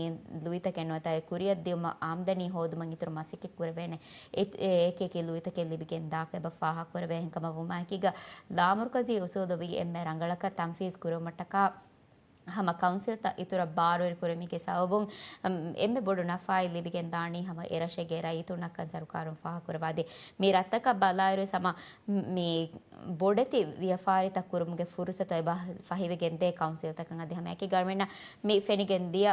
ލުއިތަކެއް ނުވަތަ އެ ކުރިއަށްދިއުމަށް އާމްދަނީ ހޯދުމަށް އިތުރު މަސައްކަތް ކުރެވޭނެ އެ، އެ އެކި އެކި ލުއިތަކެއް ލިބިގެން ދާކަށް އެބަ ފާހަގަކުރެވޭ އެހެންކަމަށް ވުމާއެކީގަ، ލާމަރުކަޒީ އުސޫލު ވީ އެންމެ ރަނގަޅަކަށް ތަންފީޒް ކުރުމަށްޓަކާ ހަމަ ކައުންސިލްތައް އިތުރަށް ބާރުވެރި ކުރެވުމުގެ ސަބަބުން، އަމް، އެންމެ ބޮޑު ނަފާއެއް ލިބިގެން ދާނީ ހަމަ އެ ރަށެއްގެ ރައްޔިތުންނަށްކަން ސަރުކާރުން ފާހަގަކުރައްވާދޭ. މި ރަށްތަކަށް ބަލާއިރުވެސް ހަމަ މި ބޮޑެތި ވިޔަފާރިތައް ކުރުމުގެ ފުރުސަތު އެބަ ފަހިވެގެންދޭ ކައުންސިލްތަކަށް. އަދި ހަމައެކީ ގަރަމެންނަށް މި ފެނިގެން ދިޔަ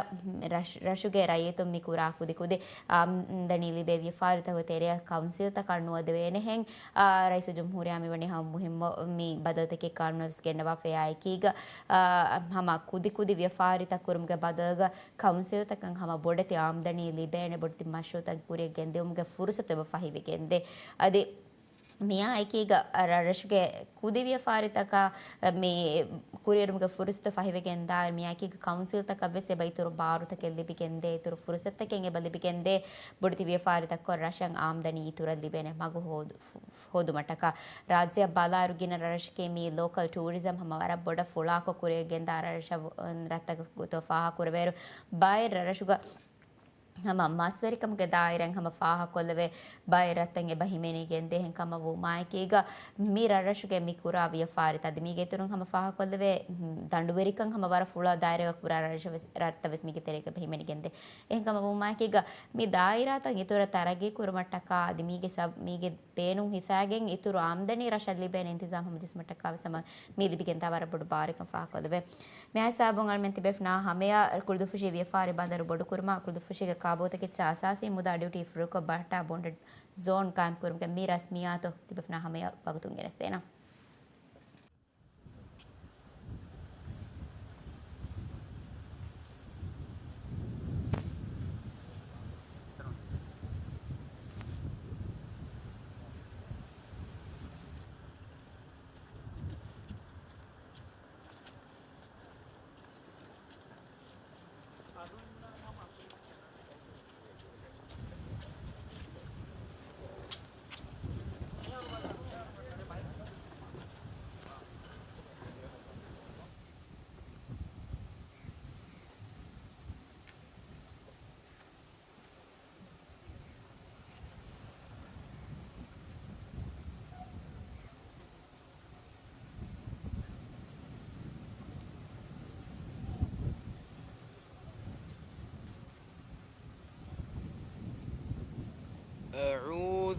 ރަށް، ރަށުގެ ރައްޔިތުން މި ކުރާ ކުދިކުދި އާމްދަނީ ލިބޭ ވިޔަފާރިތަކުގެ ތެރެއަށް ކައުންސިލްތަކަށް ނުވަދެވޭނެހެން، އާ، ރައީސުލްޖުމްހޫރިއްޔާ މިވަނީ ހަމަ މުހިއްމު މި ބަދަލުތަކެއް ގާނޫނަށް ވެސް ގެންނަވާފައި އެކީގަ، އާ، ހަމަ ކުދިކުދި ވިޔަފާރިތައް ކުރުމުގެ ބަދަލުގަ ކައުންސިލްތަކަށް ހަމަ ބޮޑެތި އާމްދަނީ ލިބޭނެ ބޮޑެތި މަޝްރޫއުތައް ކުރިއަށް ގެންދިއުމުގެ ފުރުސަތު އެބަ ފަހިވެގެންދޭ. އަދި މިއާ އެކީގަ ރަށްރަށުގެ ކުދި ވިޔަފާރިތަކާ މި ކުރިއެރުމުގެ ފުރުސަތު ފަހިވެގެންދާ މިއާ އެކީގަ ކައުންސިލްތަކަށް ވެސް އެބަ އިތުރު ބާރުތަކެއް ލިބިގެންދޭ، އިތުރު ފުރުސަތުތަކެއް އެބަ ލިބިގެންދޭ، ބޮޑެތި ވިޔަފާރިތަކަށް ރަށަށް އާމްދަނީ އިތުރަށް ލިބޭނެ މަގު ހޯދު-، ހޯދުމަށްޓަކާ. ރާއްޖެއަށް ބަލާއިރު ގިނަ ރަށަކީ މި ލޯކަލް ޓޫރިޒަމް ހަމަ ވަރަށް ބޮޑަށް ފުޅާކޮށް ކުރިއަށް ގެންދާ ރަށަށް ރަށްތަކުގެ ގޮތުގަ ފާހަގަކުރެވޭއިރު، ބައެއް ރަށްރަށުގަ ހަމަ މަސްވެރިކަމުގެ ދާއިރާއިން ހަމަ ފާހަގަކޮށްލެވޭ ބައެއް ރަށްތައް އެބަ ހިމެނިގެންދޭ އެހެން ކަމަށް ވުމާއެކީގަ، މި ރަށްރަށުގެ މި ކުރާ ވިޔަފާރިތައް އަދި މީގެ އިތުރުން ހަމަ ފާހަގަކޮށްލެވޭ، ދަނޑުވެރިކަން ހަމަ ވަރަށް ފުޅާ ދާއިރާގަ ކުރާ ރަށްރަށަށް ވެސް، ރަށްތައް ވެސް މީގެ ތެރޭގަ އެބަ ހިމެނިގެންދޭ. އެހެންކަމަށް ވުމާއެކީގަ، މި ދާއިރާތައް އިތުރަށް ތަރައްގީ ކުރުމަށްޓަކާ އަދި މީގެ ސަބް، މީގެ ބޭނުން ހިފާގެން އިތުރު އާމްދަނީ ރަށަށް ލިބޭނެ އިންތިޒާމް ހަމަޖެއްސުމަށްޓަކާ ވެސް ހަމަ މި ލިބިގެންދާ ވަރަށް ބޮޑު ބާރެއްކަން ފާހަގަކޮށްލެވޭ. މިހާ ހިސާބުން އަޅުމެން ތިބޭފުޅުންނާ ހަމަޔަށް ކުޅުދުއްފުށި ވިޔަފާރި ބަނދަރު ބޮޑުކުރުމާ، ކުޅުދުއްފުށީގެ ކާބޯތަކެއްޗާ އަސާސީ މުދާ ޑިއުޓީ ފުރޫކޮށް ބަހައްޓާ ބޯންޑެޑް ޒޯން ޤާއިމްކުރުމުގެ މި ރަސްމިއްޔާތު ތިބޭފުޅުންނާ ހަމަޔަށް ވަގުތުން ގެނެސްދޭނަން.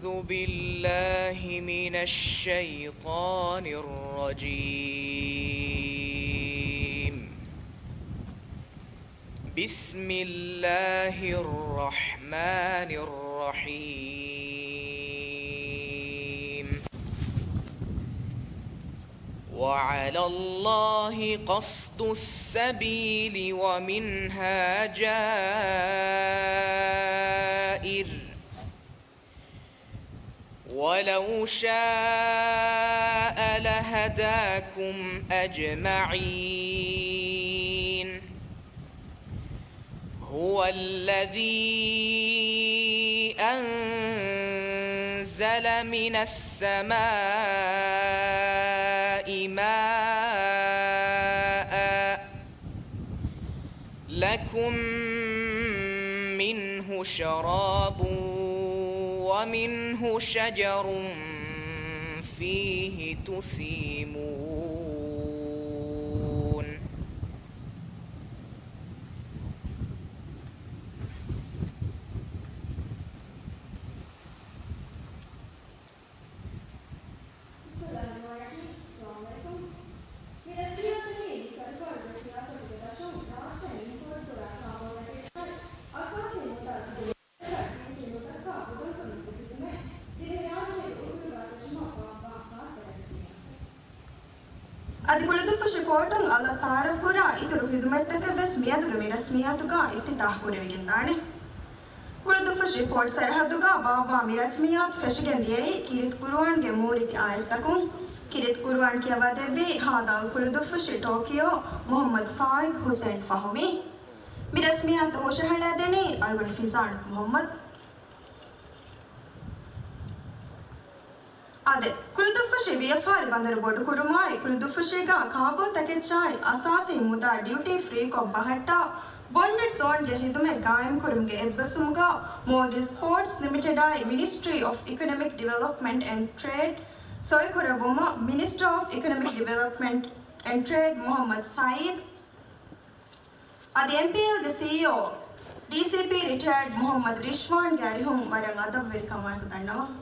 بالله من الشيطان الرجيم. بسم الله الرحمن الرحيم. وعلى الله قصد السبيل ومنها جائر. ولو شاء لهداكم أجمعين. هو الذي أنزل من السماء ماء لكم منه شراب ومنه شجر فيه تسيمون. بسم الله الرحمن الرحيم. السلام عليكم. މި ރަސްމިއްޔާތަކީ މި ސަރުކާރުގެ ސިޔާސަތުގެ ދަށުން ރާއްޖެ އިންފޯރުކުރާ ކާބޯތަކެއްގައި އަސާސީ މުދާ ދިގު ޑިއުޓީ ނުދައްކާ ގުދަންތައް މި ހިދުމަތް ދިވެހިރާއްޖޭގެ އުތުރުގާ ފެށުމަށް ބާއްވާ ޚާއްޞަ ރަސްމިއްޔާތެއް. އަދި ކުޅިދުއްފުށި ކޯޓުން އަލަށް ތައާރަފްކުރާ އިތުރު ހިދުމަތްތަކެއްވެސް މިއަދުގެ މި ރަސްމިއްޔާތުގަ އިފްތިތާޙް ކުރެވިގެންދާނެ. ކުޅިދުއްފުށި ޕޯޓް ސަރަހައްދުގަ ބާއްވާ މި ރަސްމިއްޔާތު ފެށިގެން ދިޔައީ ކީރިތި ޤުރުއާންގެ މޫރިތި އާޔަތްތަކުން. ކީރިތި ޤުރުއާން ކިޔަވާދެއްވީ ހާދަ އަލް ކުޅިދުއްފުށި ޓޯކިޔޯ މުޙައްމަދު ފާއިޤް ޙުސައިން ފަހުމީ. މި ރަސްމިއްޔާތު ހުށަހަޅައިދެނީ އަޅުގަނޑު ފިޒާން މުޙައްމަދު. އާދެ، ކުޅިދުއްފުށި ވިޔަފާރި ބަނދަރު ބޮޑުކުރުމާއި، ކުޅިދުއްފުށީގާ ކާބޯތަކެއްޗާއި، އަސާސީ މުދާ ޑިއުޓީ ފްރީކޮށް ބަހައްޓާ، ބޮންޑެޑް ޒޯންގެ ހިދުމަތް ގާއިމްކުރުމުގެ އެއްބަސްވުމުގާ، މޯލްޑިވްސް ޕޯޓްސް ލިމިޓެޑާއި، މިނިސްޓްރީ އޮފް އިކޮނޮމިކް ޑިވެލޮޕްމަންޓް އެންޑް ޓްރޭޑް ސޮއިކުރެއްވުމަށް، މިނިސްޓަރ އޮފް އިކޮނޮމިކް ޑިވެލޮޕްމަންޓް އެންޑް ޓްރޭޑް މުޙައްމަދު ސައީދު، އަދި އެމްޕީއެލްގެ ސީއީއޯ، ޑީސީޕީ ރިޓަޔާޑް މުޙައްމަދު ރިޝްވާންގެ އަރިހުން ވަރަށް އަދަބުވެރިކަމާއެކު ދަންނަވަން.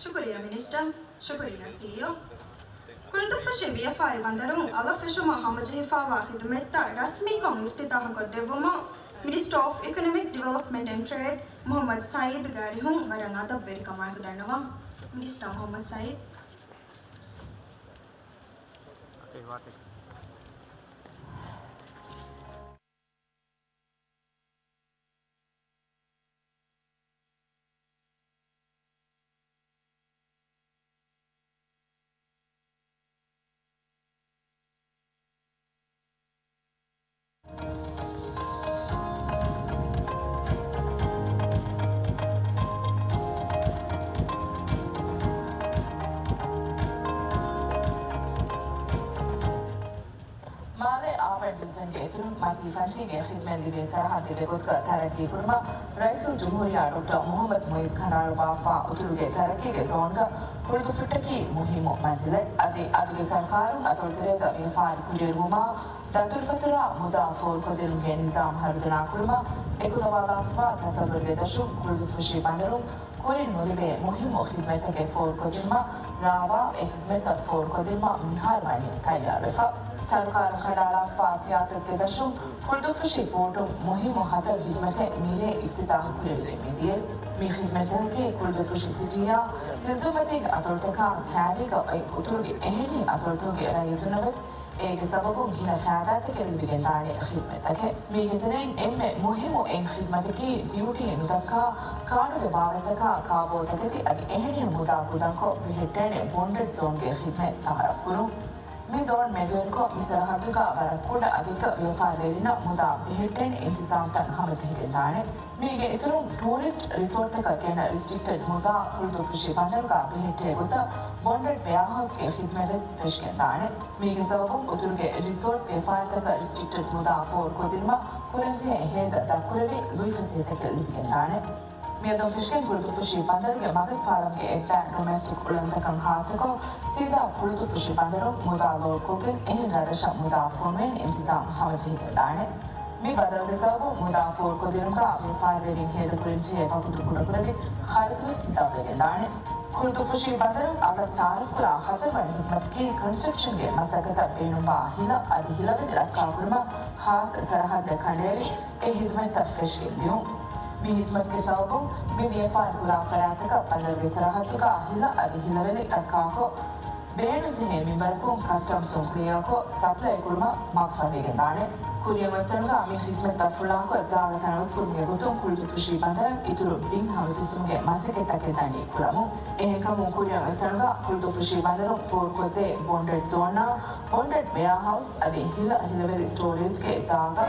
ޝުކުރިއްޔާ މިނިސްޓަރ. ޝުކުރިއްޔާ ސީއީއޯ. ކުޅިދުއްފުށި ވިޔަފާރި ބަނދަރުން އަލަށް ފެށުމަށް ހަމަޖެހިފާވާ ހިދުމަތްތައް ރަސްމީކޮށް އިފްތިތާޙުކޮށްދެއްވުމަށް މިނިސްޓަރ އޮފް އިކޮނޮމިކް ޑިވެލޮޕްމަންޓް އެންޑް ޓްރޭޑް މުޙައްމަދު ސައީދުގެ އަރިހުން ވަރަށް އަދަބުވެރިކަމާއެކު ދަންނަވަން. މިނިސްޓަރ މުޙައްމަދު ސައީދު. މާލެ އާބަން ޑިވިޒަންގެ އިތުރުން މަތީ ފަންތީގެ ޚިދްމަތް ލިބޭ ސަރަހައްދެއްގެ ގޮތުގަ ތަރައްގީ ކުރުމަށް ރައީސުލްޖުމްހޫރިއްޔާ ޑޮކްޓަރ މުޙައްމަދު މުޢިއްޒު ކަނޑައަޅުއްވާފާ އުތުރުގެ ތަރައްގީގެ ޒޯންގަ ކުޅިދުއްފުށްޓަކީ މުހިއްމު މަންޒިލެއް. އަދި އަދުގެ ސަރުކާރުން އަތޮޅުތެރޭގަ ވިޔަފާރި ކުރިއެރުވުމާ، ދަތުރުފަތުރާ މުދާ ފޯރުކޮށްދިނުމުގެ ނިޒާމް ހަރުދަނާ ކުރުމަށް އެކުލަވާލާފަވާ ތަސައްވަރުގެ ދަށުން ކުޅިދުއްފުށި ބަނދަރުން ކުރިން ނުލިބޭ މުހިއްމު ޚިދްމަތްތަކެއް ފޯރުކޮށްދިނުމަށް ރާވާ އެ ޚިދްމަތްތައް ފޯރުކޮށްދިނުމަށް މިހާރު ވަނީ ތައްޔާރުވެފަ. ސަރުކާރުން ކަނޑައަޅާފަވާ ސިޔާސަތުގެ ދަށުން ކުޅިދުއްފުށި ޕޯޓުން މުހިއްމު ހަތަރު ޚިދްމަތެއް މިރޭ އިފްތިތާޙު ކުރެވިގެން މިދިޔައީ. މި ޚިދްމަތްތަކަކީ ކުޅިދުއްފުށި ސިޓީއާ ތިލްދޫމަތީގެ އަތޮޅުތަކާ ކައިރީގަ އޮތް އުތުރުގެ އެހެނިހެން އަތޮޅުތަކުގެ ރައްޔިތުންނަށް ވެސް އޭގެ ސަބަބުން ގިނަ ފައިދާތަކެއް ލިބިގެންދާނެ ޚިދްމަތްތަކެއް. މީގެ ތެރެއިން އެންމެ މުހިއްމު އެއް ޚިދްމަތަކީ ޑިއުޓީއެއް ނުދައްކާ، ކާޑުގެ ބާވަތްތަކާ ކާބޯލްތަކެތި އަދި އެހެނިހެން މުދާ ކުދަންކޮށް ބެހެއްޓޭނެ ބޮންޑެޑް ޒޯންގެ ޚިދްމަތް ތައާރަފް ކުރުން. މި ޒޯން މެދުވެރިކޮށް، މި ސަރަހައްދުގަ ވަރަށް ކުޑަ އަދަދަކަށް ވިޔަފާރިވެރިންނަށް މުދާ ބެހެއްޓޭނެ އިންތިޒާމްތައް ހަމަޖެހިގެންދާނެ. މީގެ އިތުރުން، ޓޫރިސްޓް ރިސޯޓްތަކަށް ގެނަ ރެސްޓްރިކްޓެޑް މުދާ ކުޅުދުއްފުށި ބަނދަރުގަ ބެހެއްޓޭ ގޮތަށް ބޮންޑެޑް ވެއާހައުސްގެ ޚިދްމަތްވެސް ފެށިގެންދާނެ. މީގެ ސަބަބުން އުތުރުގެ ރިސޯޓް ވިޔަފާރިތަކަށް ރެސްޓްރިކްޓެޑް މުދާ ފޯރުކޮށްދިނުމަށް ކުރަންޖެހޭ ހޭދަ ދަށްކުރެވި ލުއިފަސޭހަތަކެއް ލިބިގެންދާނެ. މިއަދުން ފެށިގެން ކުޅުދުއްފުށި ބަނދަރުގެ މަގަށްފާލުމުގެ އެއްބައި ޑޮމެސްޓިކް އުޅަނދުތަކަށް ހާއްސަކޮށް، ސީދާ ކުޅުދުއްފުށި ބަނދަރުން މުދާ ލޯޑްކޮށްގެން އެހެން ރަށްރަށަށް މުދާ ފޮނުވޭނެ އިންތިޒާމް ހަމަޖެހިގެންދާނެ. މި ބަދަލުގެ ސަބަބުން މުދާ ފޯރުކޮށްދިނުމުގަ ވިޔަފާރިވެރިން ހޭދަކުރަންޖެހޭ ވަގުތު ކުޑަކުރެވި، ޚަރަދުވެސް ދަށްވެގެންދާނެ. ކުޅުދުއްފުށި ބަނދަރުން އަވަށް ތައާރަފްކުރާ ހަތަރުވަނަ ޚިދްމަތަކީ ކޮންސްޓްރަކްޝަންގެ މަސައްކަތަށް ބޭނުންވާ ހިލަ އަދި ހިލަވެލި ރައްކާކުރުމަށް ހާއްސަ ސަރަހައްދެއް ކަނޑައެޅި، އެ ޚިދުމަތްތައް ފެށިގެން ދިއުން. މި ޚިދުމަތުގެ ސަބަބުން މި ވިޔަފާރި ކުރާ ފަރާތަކަށް ބަނދަރުގެ ސަރަހައްދުގަ ހިލަ އަދި ހިލަވެލި ރައްކާކޮށް، ބޭނުންޖެހޭ މިންވަރަކުން ކަސްޓަމްސުން ކްލިއާކޮށް، ސަޕްލައި ކުރުމަށް މަގު ފަހިވެގެންދާނެ. ކުރިއަށް އޮތްތަނުގަ މި ޚިދުމަތްތައް ފުޅާކޮށް، ޖާގަ ތަނަވަސްކުރުމުގެ ގޮތުން ކުޅުދުއްފުށި ބަނދަރަށް އިތުރު ބިން ހަމަޖެއްސުމުގެ މަސައްކަތްތަކެއް ދަނީ ކުރަމުން. އެހެންކަމުން ކުރިއަށް އޮތްތަނުގަ ކުޅުދުއްފުށި ބަނދަރުން ފޯރުކޮށްދޭ ބޮންޑެޑް ޒޯނާ، ބޮންޑެޑް ވެއާހައުސް އަދި ހިލަ، ހިލަވެލި ސްޓޯރޭޖްގެ ޖާގަ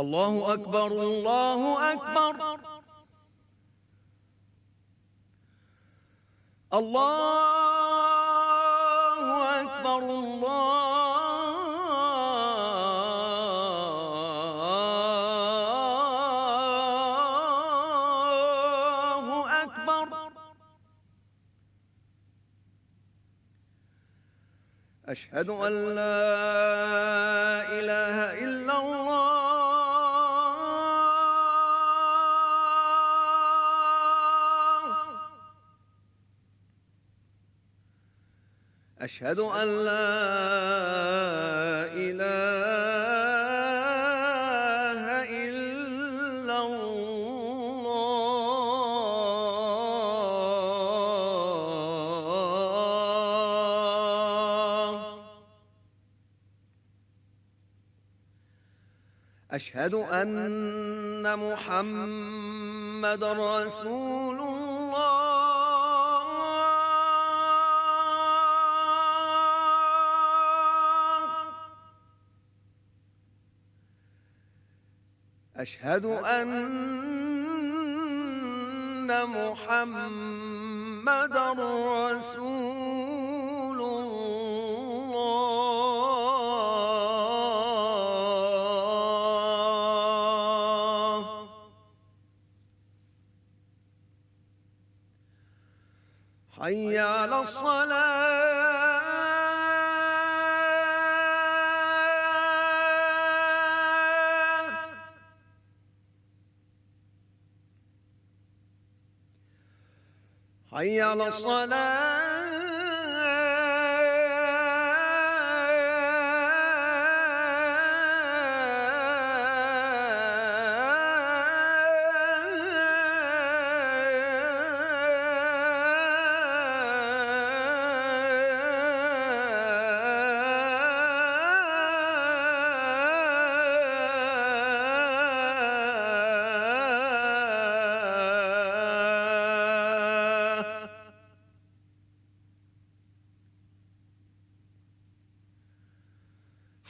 الله أكبر، الله أكبر. الله أكبر، الله أكبر. أشهد أن لا إله إلا الله. أشهد أن لا إله إلا الله. أشهد أن محمدا رسول الله. أشهد أن محمدا رسول الله. حي على الصلاة. حي على الصلاة.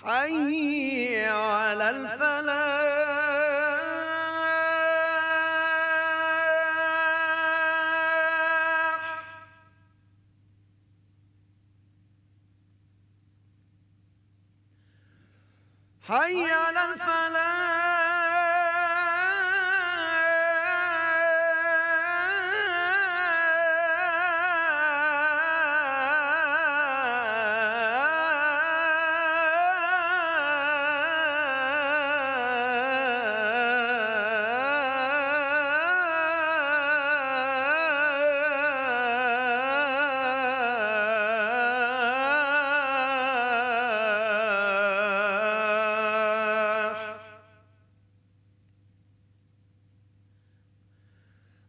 حي على الفلاح. حي على الفلاح.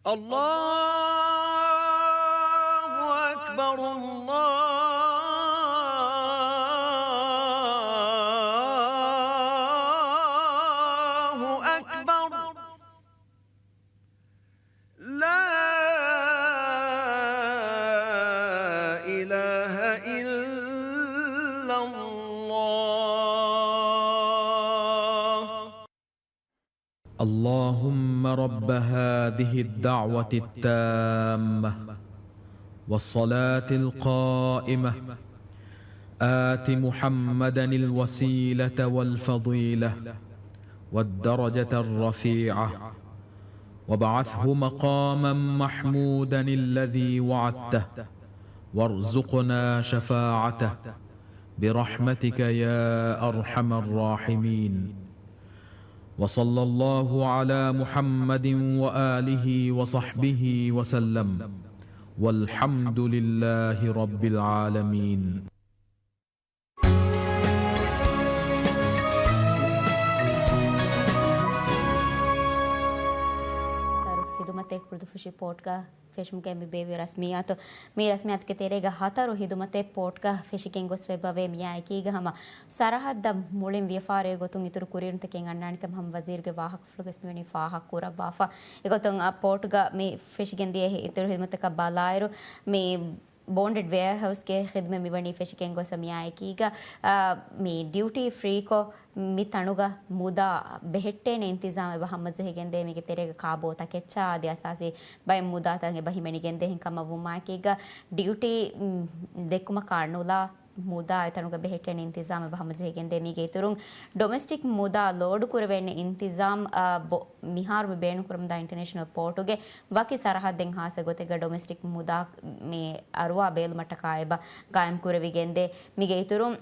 الله أكبر، الله أكبر. لا إله إلا الله. اللهم رب هذه الدعوة التامة والصلاة القائمة، آت محمدا الوسيلة والفضيلة والدرجة الرفيعة، وابعثه مقاما محمودا الذي وعدته، وارزقنا شفاعته برحمتك يا أرحم الراحمين. وصلى الله على محمد وآله وصحبه وسلم. والحمد لله رب العالمين. ހިދުމަތެއް ކުޅުދުފުށި ޕޯޓްގަ ފެށުމުގެ މި ބޭއްވި ރަސްމިއްޔާތު، މި ރަސްމިއްޔާތުގެ ތެރޭގަ ހަތަރު ހިދުމަތެއް ޕޯޓްގަ ފެށިގެން ގޮސް ވެއްވަވޭ. މިއާއެކީގަ ހަމަ ސަރަހައްދަށް މުޅިން ވިޔަފާރިއެއް ގޮތުން އިތުރު ކުރިއެރުންތަކެއް އަންނާނެކަމަށް ހަމަ ވަޒީރުގެ ވާހަކަފުޅުގަސް މިވަނީ ފާހަގަ ކުރައްވާފަ. އެގޮތުން އަ، ޕޯޓްގަ މި ފެށިގެން ދިޔަ އިތުރު ހިދުމަތަކަށް ބަލާއިރު، މި ބޯންޑެޑް ވެއާހައުސްގެ ޚިދުމަތް މިވަނީ ފެށިގެން ގޮސް މިއާއެކީގަ، އާ، މި ޑިއުޓީ ފްރީކޮށް، މި ތަނުގަ މުދާ ބެހެއްޓޭނެ އިންތިޒާމް އެބަ ހަމަޖެހިގެންދޭ. މީގެ ތެރޭގަ ކާބޯ ތަކެއްޗާ އަދި އަސާސީ ބައެއް މުދާތައް އެބަ ހިމެނިގެންދޭ. އެހެން ކަމަށް ވުމާއެކީގަ ޑިއުޓީ، މް، ދެއްކުމަކާ ނުލާ މުދާ އެތަނުގަ ބެހެއްޓޭނެ އިންތިޒާމް އެބަ ހަމަޖެހިގެންދޭ. މީގެ އިތުރުން ޑޮމެސްޓިކް މުދާ ލޯޑު ކުރެވޭނެ އިންތިޒާމް، އާ، ބޮ-، މިހާރު މި ބޭނުންކުރަމުންދާ އިންޓަރނޭޝަނަލް ޕޯޓުގެ ވަކި ސަރަހައްދެއް ހާއްސަ ގޮތެއްގަ ޑޮމެސްޓިކް މުދާ މި އަރުވާ ބޭލުމަށްޓަކާ އެބަ ގާއިމް ކުރެވިގެންދޭ. މީގެ އިތުރުން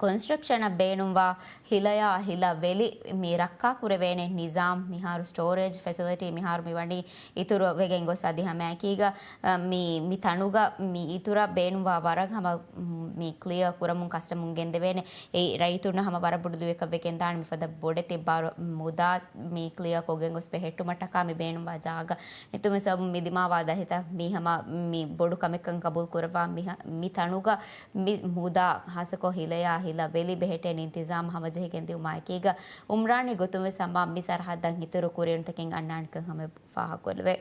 ކޮންސްޓްރަކްޝަނަށް ބޭނުންވާ ހިލަޔާ ހިލަ ވެލި މި ރައްކާ ކުރެވޭނެ ނިޒާމް، މިހާރު ސްޓޯރޭޖް ފެސިލިޓީ މިހާރު މި ވަނީ އިތުރު ވެގެން ގޮސް އަދި ހަމައެކީގަ، އަ، މި، މި ތަނުގަ މި އިތުރަށް ބޭނުންވާ ވަރަށް ހަމަ މި ކްލިއާ ކުރަމުން ކަސްޓަމަރުން ގެންދެވޭނެ. އެއީ ރައްޔިތުންނަށް ހަމަ ވަރަށް ބޮޑު ލުޔަކަށް ވެގެންދާނެ މިފަދަ ބޮޑެތި ބާރު މުދާ މި ކްލިއާ ކޮށްގެން ގޮސް ބެހެއްޓުމަށްޓަކާ މި ބޭނުންވާ ޖާގަ އެތުމެ ސަބަބުން މި ދިމާވާ ދަހިތައް މީ ހަމަ މި ބޮޑު ކަމެއްކަން ގަބޫލު ކުރައްވާ މި ހަ-، މި ތަނުގަ މި މުދާ ހާއްސަކޮށް ހިލަޔާ ހިލަ ވެލި ބެހެއްޓޭނެ އިންތިޒާމް ހަމަޖެހިގެން ދިއުމާ އެކީގަ އުމްރާނީ ގޮތުން ވެސް ހަމަ މި ސަރަހައްދަށް އިތުރު ކުރިއެރުންތަކެއް އަންނާނެކަން ހަމަ ފާހަގަކޮށްލެވޭ.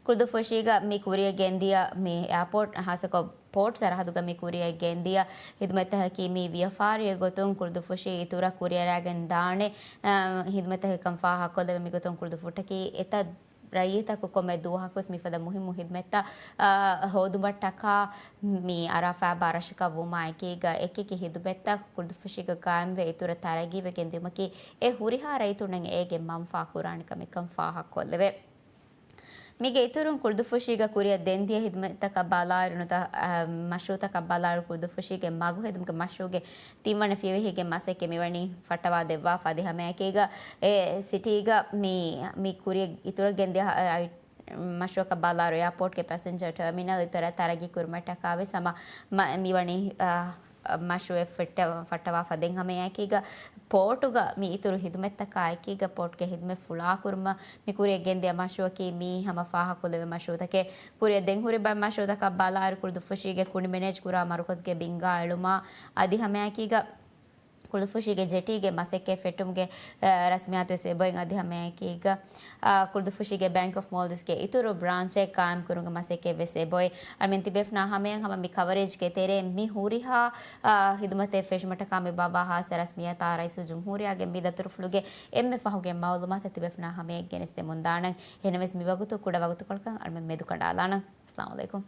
ކުޅުދުއްފުށީގަ މި ކުރިއަށް ގެންދިޔަ މި އެއާޕޯޓް، ހާއްސަކޮށް ޕޯޓް ސަރަހައްދުގަ މި ކުރިއަށް ގެންދިޔަ ހިދުމަތްތަކަކީ މި ވިޔަފާރިއެއް ގޮތުން ކުޅުދުއްފުށީ އިތުރަށް ކުރިއަރާގެން ދާނެ، އަ، ހިދުމަތްތަކެއްކަން ފާހަގަކޮށްލެވެ. މިގޮތުން ކުޅުދުއްފުށްޓަކީ އެތައް ރައްޔިތަކު ކޮންމެ ދުވަހަކުވެސް މިފަދަ މުހިއްމު ހިދުމަތްތައް، އަ، ހޯދުމަށްޓަކާ މި އަރާފާ ބާރަށަކަށް ވުމާ އެކީގަ އެކިއެކި ހިދުމަތްތައް ކުޅުދުއްފުށީގަ ގާއިމްވެ އިތުރަށް ތަރައްގީވެގެން ދިއުމަކީ އެ ހުރިހާ ރައްޔިތުންނަށް އޭގެ މަންފާ ކުރާނެ ކަމެއްކަން ފާހަގަކޮށްލެވޭ. މީގެ އިތުރުން ކުޅުދުއްފުށީގަ ކުރިއަށް ދެންދިޔަ ހިދުމަތްތަކަށް ބަލާއިރު ނުތަ-، އަ، މަޝްރޫއުތަކަށް ބަލާއިރު ކުޅުދުއްފުށީގެ މަގު ހެދުމުގެ މަޝްރޫއުގެ ތިންވަނަ ފިޔަވަހީގެ މަސައްކަތް މިވަނީ ފައްޓަވާ ދެއްވާފަ އަދި ހަމައެކީގަ އެ ސިޓީގަ މި، މި ކުރިއަށް އިތުރަށް ގެންދިޔަ އަ، އަ، މަޝްރޫއަކަށް ބަލާއިރު އެއާޕޯޓްގެ ޕެސެންޖަރ ޓަރމިނަލް އިތުރަށް ތަރައްގީ ކުރުމަށްޓަކާވެސް ހަމަ މަ-، މިވަނީ، އަ، މަޝްރޫއެއް ފައްޓަ-، ފައްޓަވާފަ ދެން ހަމައެކީގަ ޕޯޓުގަ މި އިތުރު ހިދުމަތްތަކާ އެކީގަ ޕޯޓްގެ ހިދުމަތް ފުޅާކުރުމަށް މި ކުރިއަށް ގެންދިޔަ މަޝްރޫއަކީ މީ ހަމަ ފާހަގަކޮށްލެވޭ މަޝްރޫއުތަކެއް. ކުރިއަށް ދެން ހުރި ބައެއް މަޝްރޫއުތަކަށް ބަލާއިރު ކުޅުދުއްފުށީގެ ކުނި މެނޭޖް ކުރާ މަރުކަޒުގެ ބިންގާ އެޅުމާ އަދި ހަމައެކީގަ ކުޅުދުއްފުށީގެ ޖެޓީގެ މަސައްކަތް ފެއްޓުމުގެ، އަ، ރަސްމިއްޔާތުވެސް އެބައޮތް އަދި ހަމައެކީގަ، އަ، ކުޅުދުއްފުށީގެ ބޭންކް އޮފް މޯލްޑިވްސްގެ އިތުރު ބްރާންޗެއް ގާއިމް ކުރުމުގެ މަސައްކަތްވެސް އެބައޮތް. އަޅަމެން ތިބޭފުޅުންނާ ހަމަޔަށް ހަމަ މި ކަވަރޭޖްގެ ތެރޭ މި ހުރިހާ، އާ، ހިދުމަތެއް ފެށުމަށްޓަކާ މި ބާއްވާ ހާއްސަ ރަސްމިއްޔާތާ ރައީސުލް ޖުމްހޫރިއްޔާގެ މި ދަތުރުފުޅުގެ އެންމެ ފަހުގެ މައުލޫމާތު ތިބޭފުޅުންނާ ހަމަޔަށް ގެނެސްދެމުންދާނަން. އެހެންނަމަވެސް މިވަގުތު ކުޑަ ވަގުތުކޮޅަކަށް އަޅަމެން މެދުކަނޑާލާނަން. އައްސަލާމު ޢަލައިކުމް.